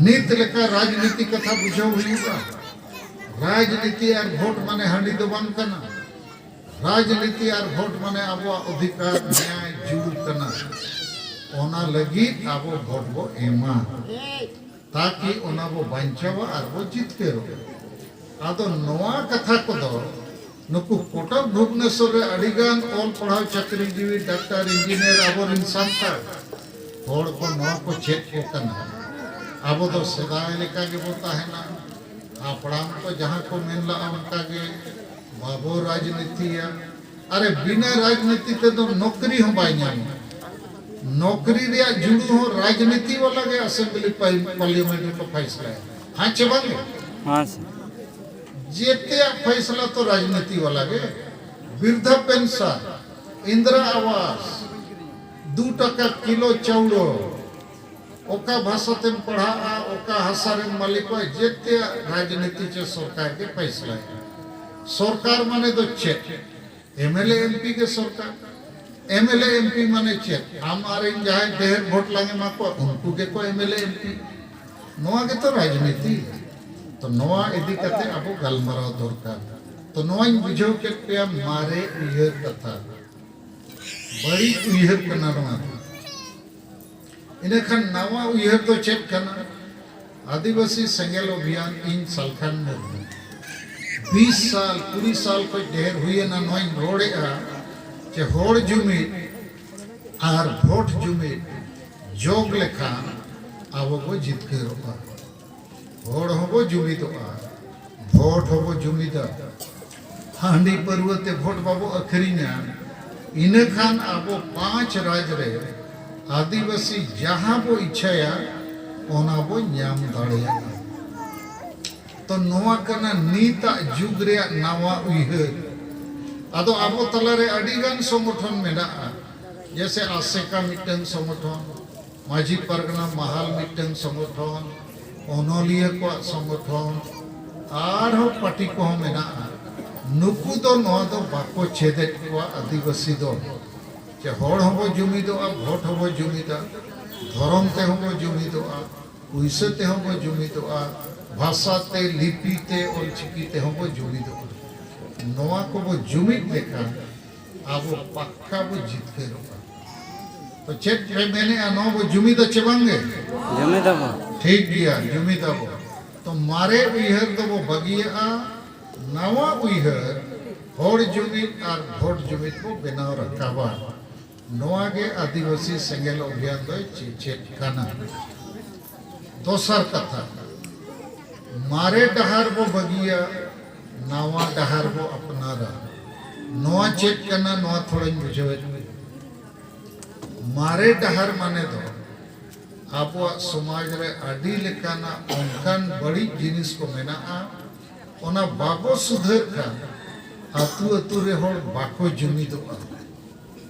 ᱱᱤᱛ ᱞᱮᱠᱟ ᱨᱟᱡᱽᱱᱤᱛᱤ ᱠᱟᱛᱷᱟ ᱵᱩᱡᱷᱟᱹᱣ ᱦᱩᱭᱩᱜᱼᱟ᱾ ᱨᱟᱡᱽᱱᱤᱛᱤ ᱟᱨ ᱵᱷᱳᱴ ᱢᱟᱱᱮ ᱦᱟᱺᱰᱤ ᱫᱚ ᱵᱟᱝ ᱠᱟᱱᱟ᱾ ᱨᱟᱡᱽᱱᱤᱛᱤ ᱟᱨ ᱵᱷᱳᱴ ᱢᱟᱱᱮ ᱟᱵᱚᱣᱟᱜ ᱚᱫᱷᱤᱠᱟᱨ, ᱱᱮᱭᱟᱭ, ᱡᱩᱲᱩ ᱠᱟᱱᱟ᱾ ᱚᱱᱟ ᱞᱟᱹᱜᱤᱫ ᱟᱵᱚ ᱵᱷᱳᱴ ᱵᱚ ᱮᱢᱟ, ᱛᱟᱠᱤ ᱚᱱᱟ ᱵᱚ ᱵᱟᱧᱪᱟᱣᱟ ᱟᱨ ᱵᱚ ᱡᱤᱛᱠᱟᱹᱨᱚᱜᱼᱟ᱾ ᱟᱫᱚ ᱱᱚᱣᱟ ᱠᱟᱛᱷᱟ ᱠᱚᱫᱚ ᱱᱩᱠᱩ ᱠᱚᱴᱚᱠ ᱵᱷᱩᱵᱽᱱᱮᱥᱚᱨ ᱨᱮ ᱟᱹᱰᱤᱜᱟᱱ ᱚᱞ ᱯᱟᱲᱦᱟᱣ ᱪᱟᱹᱠᱨᱤ ᱡᱤᱣᱤ ᱰᱟᱠᱛᱟᱨ ᱤᱧᱡᱤᱱᱤᱭᱟᱨ ᱟᱵᱚᱨᱮᱱ ᱥᱟᱱᱛᱟᱲ ᱦᱚᱲ ᱠᱚ ᱱᱚᱣᱟ ᱠᱚ ᱪᱮᱫ ᱠᱚ ᱠᱟᱱᱟ᱾ ᱟᱵᱚ ᱫᱚ ᱥᱮᱫᱟᱭ ᱞᱮᱠᱟ ᱜᱮᱵᱚ ᱛᱟᱦᱮᱱᱟ᱾ ᱦᱟᱯᱲᱟᱢ ᱠᱚ ᱡᱟᱦᱟᱸ ᱠᱚ ᱢᱮᱱ ᱞᱟᱜᱼᱟ ᱚᱱᱠᱟ ᱜᱮ ᱵᱟᱵᱚ ᱨᱟᱡᱽᱱᱤᱛᱤᱭᱟ᱾ ᱟᱨᱮ ᱵᱤᱱᱟᱹ ᱨᱟᱡᱽᱱᱤᱛᱤ ᱛᱮᱫᱚ ᱱᱚᱠᱨᱤ ᱦᱚᱸ ᱵᱟᱭ ᱧᱟᱢᱟ᱾ ᱱᱚᱠᱨᱤ ᱨᱮᱭᱟᱜ ᱡᱩᱲᱩ ᱦᱚᱸ ᱨᱟᱡᱽᱱᱤᱛᱤ ᱵᱟᱞᱟ ᱜᱮ ᱟᱥᱮᱢᱵᱞᱤ ᱯᱟᱨᱞᱤᱭᱟᱢᱮᱱᱴ ᱨᱮᱠᱚ ᱯᱷᱟᱭᱥᱞᱟᱭᱟ᱾ ᱦᱮᱸ ᱪᱮ ᱵᱟᱝ? ᱦᱮᱸ ᱥᱮ᱾ ᱡᱮᱛᱮᱭᱟᱜ ᱯᱷᱟᱭᱥᱞᱟ ᱛᱚ ᱨᱟᱡᱽᱱᱤᱛᱤ ᱵᱟᱞᱟ ᱜᱮ᱾ ᱵᱤᱨᱫᱷᱟ ᱯᱮᱱᱥᱚᱱ, ᱤᱱᱫᱨᱟ ᱟᱵᱟᱥ, ᱫᱩ ᱴᱟᱠᱟ ᱠᱤᱞᱳ ᱪᱟᱣᱞᱚ, ᱚᱠᱟ ᱵᱷᱟᱥᱟ ᱛᱮᱢ ᱯᱟᱲᱦᱟᱜᱼᱟ, ᱚᱠᱟ ᱦᱟᱥᱟ ᱨᱮᱢ ᱢᱟᱹᱞᱤᱠᱚᱜᱼᱟ, ᱡᱮᱛᱮᱭᱟᱜ ᱨᱟᱡᱽᱱᱤᱛᱤ ᱪᱮ ᱥᱚᱨᱠᱟᱨ ᱜᱮ ᱯᱷᱟᱭᱥᱞᱟᱭᱟ᱾ ᱥᱚᱨᱠᱟᱨ ᱢᱟᱱᱮ ᱫᱚ ᱪᱮᱫ? M L A M P ᱜᱮ ᱥᱚᱨᱠᱟᱨ᱾ M L A M P ᱢᱟᱱᱮ ᱪᱮᱫ? ᱟᱢ ᱟᱨ ᱤᱧ ᱡᱟᱦᱟᱸᱭ ᱰᱷᱮᱨ ᱵᱷᱳᱴ ᱞᱟᱝ ᱮᱢᱟ ᱠᱚᱣᱟ, ᱩᱱᱠᱩ ᱜᱮᱠᱚ M L A M P. ᱱᱚᱣᱟ ᱜᱮᱛᱚ ᱨᱟᱡᱽᱱᱤᱛᱤ᱾ ᱛᱚ ᱱᱚᱣᱟ ᱤᱫᱤ ᱠᱟᱛᱮ ᱟᱵᱚ ᱜᱟᱞᱢᱟᱨᱟᱣ ᱫᱚᱨᱠᱟᱨ᱾ ᱛᱚ ᱱᱚᱣᱟᱧ ᱵᱩᱡᱷᱟᱹᱣ ᱠᱮᱫ ᱯᱮᱭᱟ ᱢᱟᱨᱮ ᱩᱭᱦᱟᱹᱨ ᱠᱟᱛᱷᱟ᱾ ᱵᱟᱹᱲᱤᱡ ᱩᱭᱦᱟᱹᱨ ᱠᱟᱱᱟ ᱱᱚᱣᱟ ᱫᱚ᱾ ᱤᱱᱟᱹᱠᱷᱟᱱ ᱱᱟᱣᱟ ᱩᱭᱦᱟᱹᱨ ᱫᱚ ᱪᱮᱫ ᱠᱟᱱᱟ? ᱟᱹᱫᱤᱵᱟᱹᱥᱤ ᱥᱮᱸᱜᱮᱞ ᱚᱵᱷᱤᱭᱟᱱ ᱤᱧ ᱥᱟᱞᱠᱷᱟᱱ ᱢᱩᱨᱢᱩ᱾ ᱵᱤᱥ ᱥᱟᱞ, ᱠᱩᱲᱤ ᱥᱟᱞ ᱠᱷᱚᱱ ᱰᱷᱮᱨ ᱦᱩᱭᱮᱱᱟ ᱱᱚᱣᱟᱧ ᱨᱚᱲᱮᱫᱼᱟ ᱡᱮ ᱦᱚᱲ ᱡᱩᱢᱤᱫ ᱟᱨ ᱵᱷᱳᱴ ᱡᱩᱢᱤᱫ ᱡᱳᱜᱽ ᱞᱮᱠᱷᱟᱱ ᱟᱵᱚ ᱵᱚ ᱡᱤᱛᱠᱟᱹᱨᱚᱜᱼᱟ᱾ ᱦᱚᱲ ᱦᱚᱸᱵᱚ ᱡᱩᱢᱤᱫᱚᱜᱼᱟ, ᱵᱷᱳᱴ ᱦᱚᱸᱵᱚ ᱡᱩᱢᱤᱫᱟ᱾ ᱦᱟᱺᱰᱤ ᱯᱟᱹᱨᱣᱟᱹ ᱛᱮ ᱵᱷᱳᱴ ᱵᱟᱵᱚ ᱟᱹᱠᱷᱨᱤᱧᱟ, ᱤᱱᱟᱹᱠᱷᱟᱱ ᱟᱵᱚ ᱯᱟᱸᱪ ᱨᱟᱡᱽ ᱨᱮ ᱟᱹᱫᱤᱵᱟᱹᱥᱤ ᱡᱟᱦᱟᱸ ᱵᱚ ᱤᱪᱷᱟᱹᱭᱟ ᱚᱱᱟ ᱵᱚ ᱧᱟᱢ ᱫᱟᱲᱮᱭᱟᱜᱼᱟ᱾ ᱛᱚ ᱱᱚᱣᱟ ᱠᱟᱱᱟ ᱱᱤᱛᱟᱜ ᱡᱩᱜᱽ ᱨᱮᱭᱟᱜ ᱱᱟᱣᱟ ᱩᱭᱦᱟᱹᱨ᱾ ᱟᱫᱚ ᱟᱵᱚ ᱛᱟᱞᱟᱨᱮ ᱟᱹᱰᱤᱜᱟᱱ ᱥᱚᱝᱜᱚᱴᱷᱚᱱ ᱢᱮᱱᱟᱜᱼᱟ, ᱡᱮᱭᱥᱮ ᱟᱥᱮᱠᱟ ᱢᱤᱫᱴᱟᱝ ᱥᱚᱝᱜᱚᱴᱷᱚᱱ, ᱢᱟᱹᱡᱷᱤ ᱯᱟᱨᱜᱟᱱᱟ ᱢᱟᱦᱟᱞ ᱢᱤᱫᱴᱟᱝ ᱥᱚᱝᱜᱚᱴᱷᱚᱱ, ᱚᱱᱚᱞᱤᱭᱟᱹ ᱠᱚᱣᱟᱜ ᱥᱚᱝᱜᱚᱴᱷᱚᱱ, ᱟᱨᱦᱚᱸ ᱯᱟᱨᱴᱤ ᱠᱚᱦᱚᱸ ᱢᱮᱱᱟᱜᱼᱟ᱾ ᱱᱩᱠᱩ ᱫᱚ ᱱᱚᱣᱟ ᱫᱚ ᱵᱟᱠᱚ ᱪᱮᱫᱮᱫ ᱠᱚᱣᱟ ᱟᱹᱫᱤᱵᱟᱹᱥᱤ ᱫᱚ᱾ ᱡᱮ ᱦᱚᱲ ᱦᱚᱸᱵᱚ ᱡᱩᱢᱤᱫᱚᱜᱼᱟ, ᱵᱷᱳᱴ ᱦᱚᱸᱵᱚ ᱡᱩᱢᱤᱫᱟ, ᱫᱷᱚᱨᱚᱢ ᱛᱮᱦᱚᱸ ᱵᱚ ᱡᱩᱢᱤᱫᱚᱜᱼᱟ, ᱯᱩᱭᱥᱟᱹ ᱛᱮᱦᱚᱸ ᱵᱚ ᱡᱩᱢᱤᱫᱚᱜᱼᱟ, ᱵᱷᱟᱥᱟ ᱛᱮ, ᱞᱤᱯᱤ ᱛᱮ, ᱚᱞᱪᱤᱠᱤ ᱛᱮᱦᱚᱸ ᱵᱚ ᱡᱩᱢᱤᱫᱚᱜᱼᱟ᱾ ᱱᱚᱣᱟ ᱠᱚᱵᱚ ᱡᱩᱢᱤᱫ ᱞᱮᱠᱷᱟᱱ ᱟᱵᱚ ᱯᱟᱠᱠᱟ ᱵᱚ ᱡᱤᱛᱠᱟᱹᱨᱚᱜᱼᱟ᱾ ᱛᱚ ᱪᱮᱫ ᱯᱮ ᱢᱮᱱᱮᱜᱼᱟ, ᱱᱚᱣᱟ ᱵᱚ ᱡᱩᱢᱤᱫᱟ ᱪᱮ ᱵᱟᱝᱜᱮ? ᱡᱩᱢᱤᱫᱟᱵᱚ᱾ ᱴᱷᱤᱠ ᱜᱮᱭᱟ, ᱡᱩᱢᱤᱫᱟᱵᱚ᱾ ᱛᱚ ᱢᱟᱨᱮ ᱩᱭᱦᱟᱹᱨ ᱫᱚᱵᱚ ᱵᱟᱹᱜᱤᱭᱟᱜᱼᱟ, ᱱᱟᱣᱟ ᱩᱭᱦᱟᱹᱨ ᱦᱚᱲ ᱡᱩᱢᱤᱫ ᱟᱨ ᱵᱷᱳᱴ ᱡᱩᱢᱤᱫ ᱵᱚ ᱵᱮᱱᱟᱣ ᱨᱟᱠᱟᱵᱟ᱾ ᱱᱚᱣᱟ ᱜᱮ ᱟᱹᱫᱤᱵᱟᱹᱥᱤ ᱥᱮᱸᱜᱮᱞ ᱚᱵᱷᱤᱭᱟᱱ ᱫᱚᱭ ᱪᱮ-, ᱪᱮᱫ ᱠᱟᱱᱟ᱾ ᱫᱚᱥᱟᱨ ᱠᱟᱛᱷᱟ, ᱢᱟᱨᱮ ᱰᱟᱦᱟᱨ ᱵᱚ ᱵᱟᱹᱜᱤᱭᱟ, ᱱᱟᱣᱟ ᱰᱟᱦᱟᱨ ᱵᱚ ᱟᱯᱱᱟᱨᱟ᱾ ᱱᱚᱣᱟ ᱪᱮᱫ ᱠᱟᱱᱟ, ᱱᱚᱣᱟ ᱛᱷᱚᱲᱟᱧ ᱵᱩᱡᱷᱟᱹᱣᱮᱫ ᱯᱮ᱾ ᱢᱟᱨᱮ ᱰᱟᱦᱟᱨ ᱢᱟᱱᱮ ᱫᱚ ᱟᱵᱚᱣᱟᱜ ᱥᱚᱢᱟᱡᱽ ᱨᱮ ᱟᱹᱰᱤ ᱞᱮᱠᱟᱱᱟᱜ ᱚᱱᱠᱟᱱ ᱵᱟᱹᱲᱤᱡ ᱡᱤᱱᱤᱥ ᱠᱚ ᱢᱮᱱᱟᱜᱼᱟ, ᱚᱱᱟ ᱵᱟᱵᱚ ᱥᱩᱫᱷᱟᱹᱨ ᱠᱷᱟᱱ ᱟᱹᱛᱩ ᱟᱹᱛᱩ ᱨᱮ ᱦᱚᱲ ᱵᱟᱠᱚ ᱡᱩᱢᱤᱫᱚᱜᱼᱟ᱾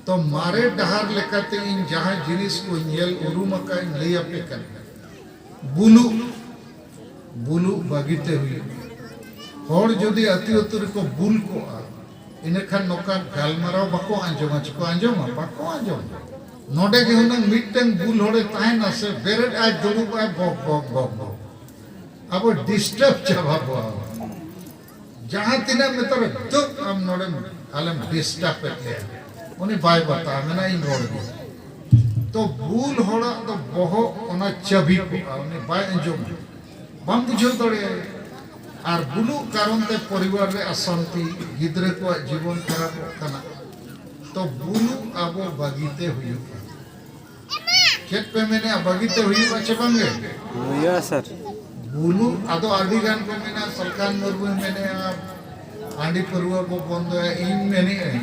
ᱛᱚ ᱢᱟᱨᱮ ᱰᱟᱦᱟᱨ ᱞᱮᱠᱟᱛᱮ ᱤᱧ ᱡᱟᱦᱟᱸ ᱡᱤᱱᱤᱥ ᱠᱚ ᱧᱮᱞ ᱩᱨᱩᱢ ᱟᱠᱟᱫ ᱤᱧ ᱞᱟᱹᱭ ᱟᱯᱮ ᱠᱟᱱᱟ᱾ ᱵᱩᱞᱩᱜ, ᱵᱩᱞᱩᱜ ᱵᱟᱹᱜᱤᱛᱮ ᱦᱩᱭᱩᱜᱼᱟ᱾ ᱦᱚᱲ ᱡᱩᱫᱤ ᱟᱹᱛᱩ ᱟᱹᱛᱩ ᱨᱮᱠᱚ ᱵᱩᱞ ᱠᱚᱜᱼᱟ, ᱤᱱᱟᱹᱠᱷᱟᱱ ᱱᱚᱝᱠᱟ ᱜᱟᱞᱢᱟᱨᱟᱣ ᱵᱟᱠᱚ ᱟᱸᱡᱚᱢᱟ᱾ ᱪᱮᱠᱚ ᱟᱸᱡᱚᱢᱟ? ᱵᱟᱠᱚ ᱟᱸᱡᱚᱢᱟ᱾ ᱱᱚᱰᱮ ᱜᱮ ᱦᱩᱱᱟᱹᱝ ᱢᱤᱫᱴᱟᱝ ᱵᱩᱞ ᱦᱚᱲᱮ ᱛᱟᱦᱮᱱᱟ ᱥᱮ, ᱵᱮᱨᱮᱫ ᱟᱭ, ᱫᱩᱲᱩᱵ ᱟᱭ, ᱵᱚᱠ ᱵᱚᱠ ᱵᱚᱠ ᱵᱚᱠ᱾ ᱟᱵᱚ ᱰᱤᱥᱴᱟᱨᱵ ᱪᱟᱵᱟ ᱠᱚᱣᱟ᱾ ᱡᱟᱦᱟᱸ ᱛᱤᱱᱟᱹᱜ ᱢᱮᱛᱟᱨ ᱫᱩᱜ ᱟᱢ ᱱᱚᱰᱮᱢ ᱟᱞᱮᱢ ᱰᱤᱥᱴᱟᱨᱵ ᱮᱫ ᱞᱮᱭᱟ, ᱩᱱᱤ ᱵᱟᱭ ᱵᱟᱛᱟᱣᱟ, ᱢᱮᱱᱟ ᱤᱧ ᱨᱚᱲ ᱜᱮ᱾ ᱛᱚ ᱵᱩᱞ ᱦᱚᱲᱟᱜ ᱫᱚ ᱵᱚᱦᱚᱜ ᱚᱱᱟ ᱪᱟᱹᱵᱤ ᱠᱚᱜᱼᱟ, ᱩᱱᱤ ᱵᱟᱭ ᱟᱸᱡᱚᱢᱟ, ᱵᱟᱢ ᱵᱩᱡᱷᱟᱹᱣ ᱫᱟᱲᱮᱭᱟᱭᱟ᱾ ᱟᱨ ᱵᱩᱞᱩᱜ ᱠᱟᱨᱚᱱ ᱛᱮ ᱯᱚᱨᱤᱵᱟᱨ ᱨᱮ ᱚᱥᱟᱱᱛᱤ, ᱜᱤᱫᱽᱨᱟᱹ ᱠᱚᱣᱟᱜ ᱡᱤᱵᱚᱱ ᱠᱷᱟᱨᱟᱯᱚᱜ ᱠᱟᱱᱟ᱾ ᱛᱚ ᱵᱩᱞᱩᱜ ᱟᱵᱚ ᱵᱟᱹᱜᱤᱛᱮ ᱦᱩᱭᱩᱜᱼᱟ᱾ ᱪᱮᱫ ᱯᱮ ᱢᱮᱱᱮᱜᱼᱟ, ᱵᱟᱹᱜᱤᱛᱮ ᱦᱩᱭᱩᱜᱼᱟ ᱪᱮ ᱵᱟᱝᱜᱮ? ᱦᱩᱭᱩᱜᱼᱟ ᱥᱟᱨ᱾ ᱵᱩᱞᱩᱜ, ᱟᱫᱚ ᱟᱹᱰᱤ ᱜᱟᱱ ᱠᱚ ᱢᱮᱱᱟ, ᱥᱟᱞᱠᱷᱟᱱ ᱢᱩᱨᱢᱩᱭ ᱢᱮᱱᱮᱜᱼᱟ, ᱦᱟᱺᱰᱤ ᱯᱟᱹᱨᱣᱟᱹ ᱵᱚ ᱵᱚᱱᱫᱚᱭᱟ᱾ ᱤᱧ ᱢᱮᱱᱮᱜᱼᱟᱹᱧ,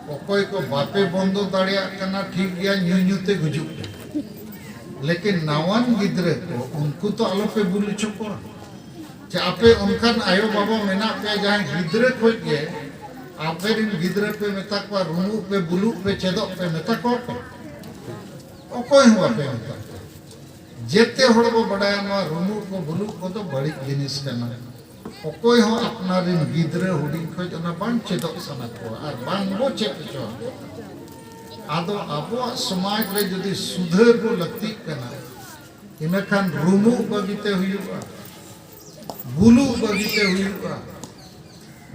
ᱚᱠᱚᱭ ᱠᱚ ᱵᱟᱯᱮ ᱵᱚᱱᱫᱚ ᱫᱟᱲᱮᱭᱟᱜ ᱠᱟᱱᱟ, ᱴᱷᱤᱠ ᱜᱮᱭᱟ, ᱧᱩ ᱧᱩ ᱛᱮ ᱜᱩᱡᱩᱜ ᱯᱮ, ᱞᱮᱠᱤᱱ ᱱᱟᱣᱟᱱ ᱜᱤᱫᱽᱨᱟᱹ ᱠᱚ, ᱩᱱᱠᱩ ᱛᱚ ᱟᱞᱚᱯᱮ ᱵᱩᱞ ᱦᱚᱪᱚ ᱠᱚᱣᱟ᱾ ᱪᱮ ᱟᱯᱮ ᱚᱱᱠᱟᱱ ᱟᱭᱳ ᱵᱟᱵᱟ ᱢᱮᱱᱟᱜ ᱯᱮᱭᱟ, ᱡᱟᱦᱟᱸᱭ ᱜᱤᱫᱽᱨᱟᱹ ᱠᱷᱚᱡ ᱜᱮ ᱟᱯᱮ ᱨᱮᱱ ᱜᱤᱫᱽᱨᱟᱹ ᱯᱮ ᱢᱮᱛᱟ ᱠᱚᱣᱟ, ᱨᱩᱢᱩᱜ ᱯᱮ, ᱵᱩᱞᱩᱜ ᱯᱮ, ᱪᱮᱫᱚᱜ ᱯᱮ ᱢᱮᱛᱟ ᱠᱚᱣᱟ ᱯᱮ? ᱚᱠᱚᱭ ᱦᱚᱸ ᱵᱟᱯᱮ ᱢᱮᱛᱟ ᱠᱚᱣᱟ᱾ ᱡᱮᱛᱮ ᱦᱚᱲ ᱵᱚ ᱵᱟᱰᱟᱭᱟ, ᱱᱚᱣᱟ ᱨᱩᱢᱩᱜ ᱠᱚ, ᱵᱩᱞᱩᱜ ᱠᱚᱫᱚ ᱵᱟᱹᱲᱤᱡ ᱡᱤᱱᱤᱥ ᱠᱟᱱᱟ᱾ ᱚᱠᱚᱭ ᱦᱚᱸ ᱟᱯᱱᱟᱨ ᱨᱮᱱ ᱜᱤᱫᱽᱨᱟᱹ ᱦᱩᱰᱤᱧ ᱠᱷᱚᱡ ᱚᱱᱟ ᱵᱟᱝ ᱪᱮᱫᱚᱜ ᱥᱟᱱᱟ ᱠᱚᱣᱟ ᱟᱨ ᱵᱟᱝ ᱵᱚ ᱪᱮᱫ ᱦᱚᱪᱚ ᱟᱠᱚᱣᱟ᱾ ᱟᱫᱚ ᱟᱵᱚᱣᱟᱜ ᱥᱚᱢᱟᱡᱽ ᱨᱮ ᱡᱩᱫᱤ ᱥᱩᱫᱷᱟᱹᱨ ᱵᱚ ᱞᱟᱹᱠᱛᱤᱜ ᱠᱟᱱᱟ, ᱤᱱᱟᱹᱠᱷᱟᱱ ᱨᱩᱢᱩᱜ ᱵᱟᱹᱜᱤᱛᱮ ᱦᱩᱭᱩᱜᱼᱟ, ᱵᱩᱞᱩᱜ ᱵᱟᱹᱜᱤᱛᱮ ᱦᱩᱭᱩᱜᱼᱟ,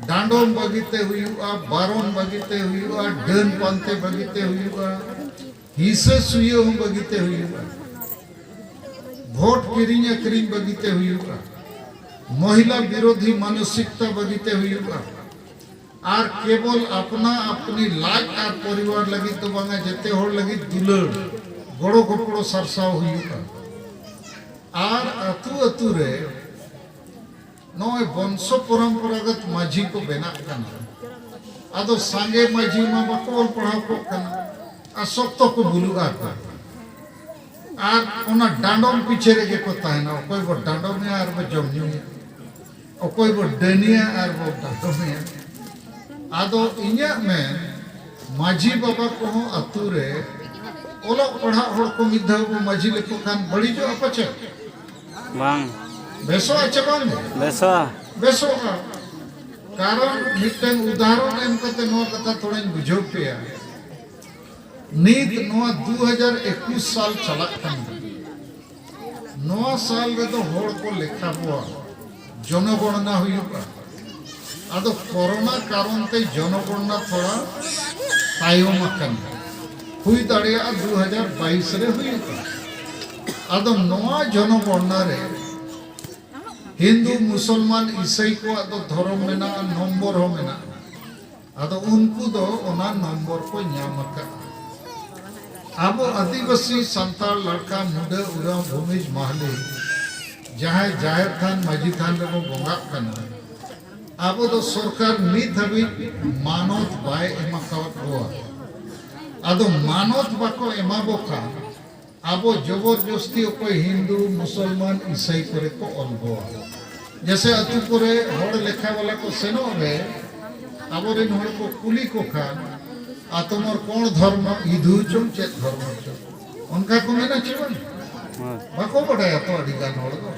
ᱰᱟᱸᱰᱚᱢ ᱵᱟᱹᱜᱤᱛᱮ ᱦᱩᱭᱩᱜᱼᱟ, ᱵᱟᱨᱚᱱ ᱵᱟᱹᱜᱤᱛᱮ ᱦᱩᱭᱩᱜᱼᱟ, ᱰᱟᱹᱱ ᱯᱟᱱᱛᱮ ᱵᱟᱹᱜᱤᱛᱮ ᱦᱩᱭᱩᱜᱼᱟ, ᱦᱤᱥᱟᱹ ᱥᱩᱭᱟᱹ ᱦᱚᱸ ᱵᱟᱹᱜᱤᱛᱮ ᱦᱩᱭᱩᱜᱼᱟ, ᱵᱷᱳᱴ ᱠᱤᱨᱤᱧ ᱟᱹᱠᱷᱨᱤᱧ ᱵᱟᱹᱜᱤᱛᱮ ᱦᱩᱭᱩᱜᱼᱟ, ᱢᱚᱦᱤᱞᱟ ᱵᱤᱨᱳᱫᱷᱤ ᱢᱟᱱᱚᱥᱤᱠᱛᱟ ᱵᱟᱹᱜᱤᱛᱮ ᱦᱩᱭᱩᱜᱼᱟ, ᱟᱨ ᱠᱮᱵᱚᱞ ᱟᱯᱱᱟ ᱟᱯᱱᱤ ᱞᱟᱡ ᱟᱨ ᱯᱚᱨᱤᱵᱟᱨ ᱞᱟᱹᱜᱤᱫ ᱫᱚ ᱵᱟᱝᱟ, ᱡᱮᱛᱮ ᱦᱚᱲ ᱞᱟᱹᱜᱤᱫ ᱫᱩᱞᱟᱹᱲ, ᱜᱚᱲᱚ ᱜᱚᱯᱚᱲᱚ ᱥᱟᱨᱥᱟᱣ ᱦᱩᱭᱩᱜᱼᱟ᱾ ᱟᱨ ᱟᱹᱛᱩ ᱟᱹᱛᱩ ᱨᱮ ᱱᱚᱜᱼᱚᱭ ᱵᱚᱝᱥᱚ ᱯᱚᱨᱚᱢᱯᱚᱨᱟᱜᱚᱛ ᱢᱟᱹᱡᱷᱤ ᱠᱚ ᱵᱮᱱᱟᱜ ᱠᱟᱱᱟ᱾ ᱟᱫᱚ ᱥᱟᱸᱜᱮ ᱢᱟᱹᱡᱷᱤ ᱢᱟ ᱵᱟᱠᱚ ᱚᱞ ᱯᱟᱲᱦᱟᱣ ᱠᱚᱜ ᱠᱟᱱᱟ, ᱟᱨ ᱥᱚᱠᱛᱚ ᱠᱚ ᱵᱩᱞᱩᱜᱼᱟ ᱠᱚ᱾ ᱟᱨ ᱚᱱᱟ ᱰᱟᱸᱰᱚᱢ ᱯᱤᱪᱷᱮ ᱨᱮᱜᱮ ᱠᱚ ᱛᱟᱦᱮᱱᱟ, ᱚᱠᱚᱭ ᱵᱚ ᱰᱟᱸᱰᱚᱢᱮᱭᱟ ᱟᱨ ᱵᱚ ᱡᱚᱢ ᱧᱩᱭᱟ, ᱚᱠᱚᱭ ᱵᱚ ᱰᱟᱹᱱᱤᱭᱟ ᱟᱨ ᱵᱚ ᱰᱟᱸᱰᱚᱢᱮᱭᱟ᱾ ᱟᱫᱚ ᱤᱧᱟᱹᱜ ᱢᱮᱱ, ᱢᱟᱹᱡᱷᱤ ᱵᱟᱵᱟ ᱠᱚᱦᱚᱸ ᱟᱹᱛᱩ ᱨᱮ ᱚᱞᱚᱜ ᱯᱟᱲᱦᱟᱜ ᱦᱚᱲ ᱠᱚ ᱢᱤᱫ ᱫᱷᱟᱣ ᱵᱚ ᱢᱟᱹᱡᱷᱤ ᱞᱮᱠᱚ ᱠᱷᱟᱱ ᱵᱟᱹᱲᱤᱡᱚᱜᱼᱟ ᱯᱟᱪᱮ? ᱵᱟᱝ᱾ ᱵᱮᱥᱚᱜᱼᱟ ᱪᱮ ᱵᱟᱝ? ᱵᱮᱥᱚᱜᱼᱟ᱾ ᱵᱮᱥᱚᱜᱼᱟ᱾ ᱠᱟᱨᱚᱱ ᱢᱤᱫᱴᱟᱝ ᱩᱫᱟᱦᱚᱨᱚᱱ ᱮᱢ ᱠᱟᱛᱮ ᱱᱚᱣᱟ ᱠᱟᱛᱷᱟ ᱛᱷᱚᱲᱟᱧ ᱵᱩᱡᱷᱟᱹᱣ ᱯᱮᱭᱟ᱾ ᱱᱤᱛ ᱱᱚᱣᱟ ᱫᱩ ᱦᱟᱡᱟᱨ ᱮᱠᱩᱥ ᱥᱟᱞ ᱪᱟᱞᱟᱜ ᱠᱟᱱᱟ᱾ ᱱᱚᱣᱟ ᱥᱟᱞ ᱨᱮᱫᱚ ᱦᱚᱲ ᱠᱚ ᱞᱮᱠᱷᱟ ᱠᱚᱣᱟ, ᱡᱚᱱᱚᱜᱚᱬᱱᱟ ᱦᱩᱭᱩᱜᱼᱟ᱾ ᱟᱫᱚ ᱠᱚᱨᱳᱱᱟ ᱠᱟᱨᱚᱱ ᱛᱮ ᱡᱚᱱᱚᱜᱚᱬᱱᱟ ᱛᱷᱚᱲᱟ ᱛᱟᱭᱚᱢ ᱟᱠᱟᱱᱟ᱾ ᱦᱩᱭ ᱫᱟᱲᱮᱭᱟᱜᱼᱟ ᱫᱩ ᱦᱟᱡᱟᱨ ᱵᱟᱭᱤᱥ ᱨᱮ ᱦᱩᱭᱩᱜᱼᱟ᱾ ᱟᱫᱚ ᱱᱚᱣᱟ ᱡᱚᱱᱚᱜᱚᱬᱱᱟ ᱨᱮ ᱦᱤᱱᱫᱩ, ᱢᱩᱥᱚᱞᱢᱟᱱ, ᱤᱥᱟᱹᱭ ᱠᱚᱣᱟᱜ ᱫᱚ ᱫᱷᱚᱨᱚᱢ ᱢᱮᱱᱟᱜᱼᱟ, ᱱᱚᱢᱵᱚᱨ ᱦᱚᱸ ᱢᱮᱱᱟᱜᱼᱟ᱾ ᱟᱫᱚ ᱩᱱᱠᱩ ᱫᱚ ᱚᱱᱟ ᱱᱚᱢᱵᱚᱨ ᱠᱚ ᱧᱟᱢ ᱟᱠᱟᱫᱼᱟ᱾ ᱟᱵᱚ ᱟᱹᱫᱤᱵᱟᱹᱥᱤ, ᱥᱟᱱᱛᱟᱲ, ᱞᱟᱲᱠᱟ, ᱢᱩᱰᱟᱹ, ᱩᱨᱟᱣ, ᱵᱷᱩᱢᱤᱡᱽ, ᱢᱟᱦᱞᱤ, ᱡᱟᱦᱟᱸᱭ ᱡᱟᱦᱮᱨ ᱛᱷᱟᱱ, ᱢᱟᱹᱡᱷᱤ ᱛᱷᱟᱱ ᱨᱮᱵᱚ ᱵᱚᱸᱜᱟᱜ ᱠᱟᱱᱟ, ᱟᱵᱚ ᱫᱚ ᱥᱚᱨᱠᱟᱨ ᱱᱤᱛ ᱦᱟᱹᱵᱤᱡ ᱢᱟᱱᱚᱛ ᱵᱟᱭ ᱮᱢ ᱟᱠᱟᱣᱟᱫ ᱵᱚᱣᱟ᱾ ᱟᱫᱚ ᱢᱟᱱᱚᱛ ᱵᱟᱠᱚ ᱮᱢᱟ ᱵᱚ ᱠᱷᱟᱱ ᱟᱵᱚ ᱡᱚᱵᱚᱨ ᱡᱚᱥᱛᱤ ᱚᱠᱚᱭ ᱦᱤᱱᱫᱩ, ᱢᱩᱥᱚᱞᱢᱟᱱ, ᱤᱥᱟᱹᱭ ᱠᱚᱨᱮ ᱠᱚ ᱚᱞ ᱵᱚᱣᱟ᱾ ᱡᱮᱥᱮ ᱟᱹᱛᱩ ᱠᱚᱨᱮ ᱦᱚᱲ ᱞᱮᱠᱷᱟ ᱵᱟᱞᱟ ᱠᱚ ᱥᱮᱱᱚᱜ ᱨᱮ ᱟᱵᱚᱨᱮᱱ ᱦᱚᱲ ᱠᱚ ᱠᱩᱞᱤ ᱠᱚ ᱠᱷᱟᱱ, "ᱟᱨ ᱛᱚᱢᱚᱨ ᱠᱚᱬ ᱫᱷᱚᱨᱢᱚ?" ᱦᱤᱱᱫᱩ ᱪᱚᱝ ᱪᱮᱫ ᱫᱷᱚᱨᱢᱚ ᱪᱚᱝ, ᱚᱱᱠᱟ ᱠᱚ ᱢᱮᱱᱟ ᱪᱮ ᱵᱟᱝ? ᱦᱮᱸ᱾ ᱵᱟᱠᱚ ᱵᱟᱰᱟᱭᱟ ᱛᱚ ᱟᱹᱰᱤ ᱜᱟᱱ ᱦᱚᱲ ᱫᱚ᱾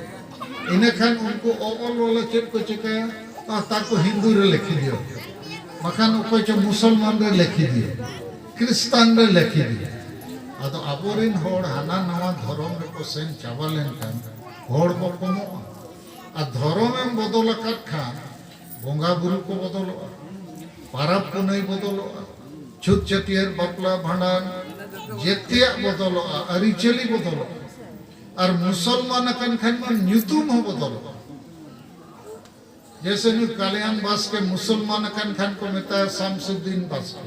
ᱤᱱᱟᱹᱠᱷᱟᱱ ᱩᱱᱠᱩ ᱚ-, ᱚᱞ ᱵᱟᱞᱟ ᱪᱮᱫ ᱠᱚ ᱪᱤᱠᱟᱹᱭᱟ? ᱟᱨ ᱛᱟᱠᱚ ᱦᱤᱱᱫᱩ ᱨᱮ ᱞᱮᱠᱷᱤ ᱫᱤᱭᱚ, ᱵᱟᱠᱷᱟᱱ ᱚᱠᱚᱭ ᱪᱚ ᱢᱩᱥᱚᱞᱢᱟᱱ ᱨᱮ ᱞᱮᱠᱷᱤ ᱫᱤᱭᱚ, ᱠᱷᱨᱤᱥᱴᱟᱱ ᱨᱮ ᱞᱮᱠᱷᱤ ᱫᱤᱭᱚ᱾ ᱟᱫᱚ ᱟᱵᱚᱨᱮᱱ ᱦᱚᱲ ᱦᱟᱱᱟ ᱱᱟᱣᱟ ᱫᱷᱚᱨᱚᱢ ᱨᱮᱠᱚ ᱥᱮᱱ ᱪᱟᱵᱟ ᱞᱮᱱᱠᱷᱟᱱ ᱦᱚᱲ ᱠᱚ ᱠᱚᱢᱚᱜᱼᱟ᱾ ᱟᱨ ᱫᱷᱚᱨᱚᱢ ᱮᱢ ᱵᱚᱫᱚᱞ ᱟᱠᱟᱫ ᱠᱷᱟᱱ ᱵᱚᱸᱜᱟ ᱵᱩᱨᱩ ᱠᱚ ᱵᱚᱫᱚᱞᱚᱜᱼᱟ, ᱯᱟᱨᱟᱵᱽ ᱯᱩᱱᱟᱹᱭ ᱵᱚᱫᱚᱞᱚᱜᱼᱟ, ᱪᱷᱩᱛ ᱪᱷᱟᱹᱴᱭᱟᱹᱨ, ᱵᱟᱯᱞᱟ, ᱵᱷᱟᱸᱰᱟᱱ, ᱡᱮᱛᱮᱭᱟᱜ ᱵᱚᱫᱚᱞᱚᱜᱼᱟ, ᱟᱹᱨᱤᱪᱟᱹᱞᱤ ᱵᱚᱫᱚᱞᱚᱜᱼᱟ᱾ ᱟᱨ ᱢᱩᱥᱚᱞᱢᱟᱱ ᱟᱠᱟᱱ ᱠᱷᱟᱱ ᱢᱟ ᱧᱩᱛᱩᱢ ᱦᱚᱸ ᱵᱚᱫᱚᱞᱚᱜᱼᱟ᱾ ᱡᱮᱭᱥᱮ ᱱᱩᱭ ᱠᱟᱞᱭᱟᱱ ᱵᱟᱥᱠᱮ ᱢᱩᱥᱚᱞᱢᱟᱱ ᱟᱠᱟᱱ ᱠᱷᱟᱱ ᱠᱚ ᱢᱮᱛᱟᱭᱟ ᱥᱟᱢᱥᱩᱫᱫᱤᱱ ᱵᱟᱥᱠᱮ,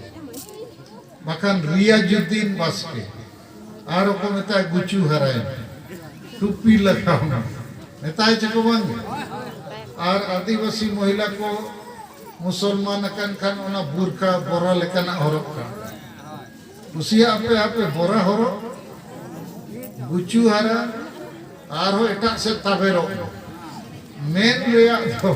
ᱵᱟᱠᱷᱟᱱ ᱨᱤᱭᱟᱡᱩᱫᱫᱤᱱ ᱵᱟᱥᱠᱮ, ᱟᱨ ᱠᱚ ᱢᱮᱛᱟᱭᱟ ᱜᱩᱪᱩ ᱦᱟᱨᱟᱭᱮᱱ, ᱴᱩᱯᱤ ᱞᱟᱜᱟᱣ ᱮᱱᱟ, ᱢᱮᱛᱟᱭ ᱪᱮ ᱠᱚ ᱵᱟᱝ? ᱟᱨ ᱟᱹᱫᱤᱵᱟᱹᱥᱤ ᱢᱚᱦᱤᱞᱟ ᱠᱚ ᱢᱩᱥᱚᱞᱢᱟᱱ ᱟᱠᱟᱱ ᱠᱷᱟᱱ ᱚᱱᱟ ᱵᱩᱨᱠᱟ ᱵᱚᱨᱟ ᱞᱮᱠᱟᱱᱟᱜ ᱦᱚᱨᱚᱜ ᱠᱟᱜ᱾ ᱠᱩᱥᱤᱭᱟᱜ ᱯᱮ ᱟᱯᱮ ᱵᱚᱨᱟ ᱦᱚᱨᱚᱜ, ᱜᱩᱪᱩ ᱦᱟᱨᱟ, ᱟᱨᱦᱚᱸ ᱮᱴᱟᱜ ᱥᱮᱫ ᱛᱟᱵᱮᱨᱚᱜ᱾ ᱢᱮᱱ ᱨᱮᱭᱟᱜ ᱫᱚ,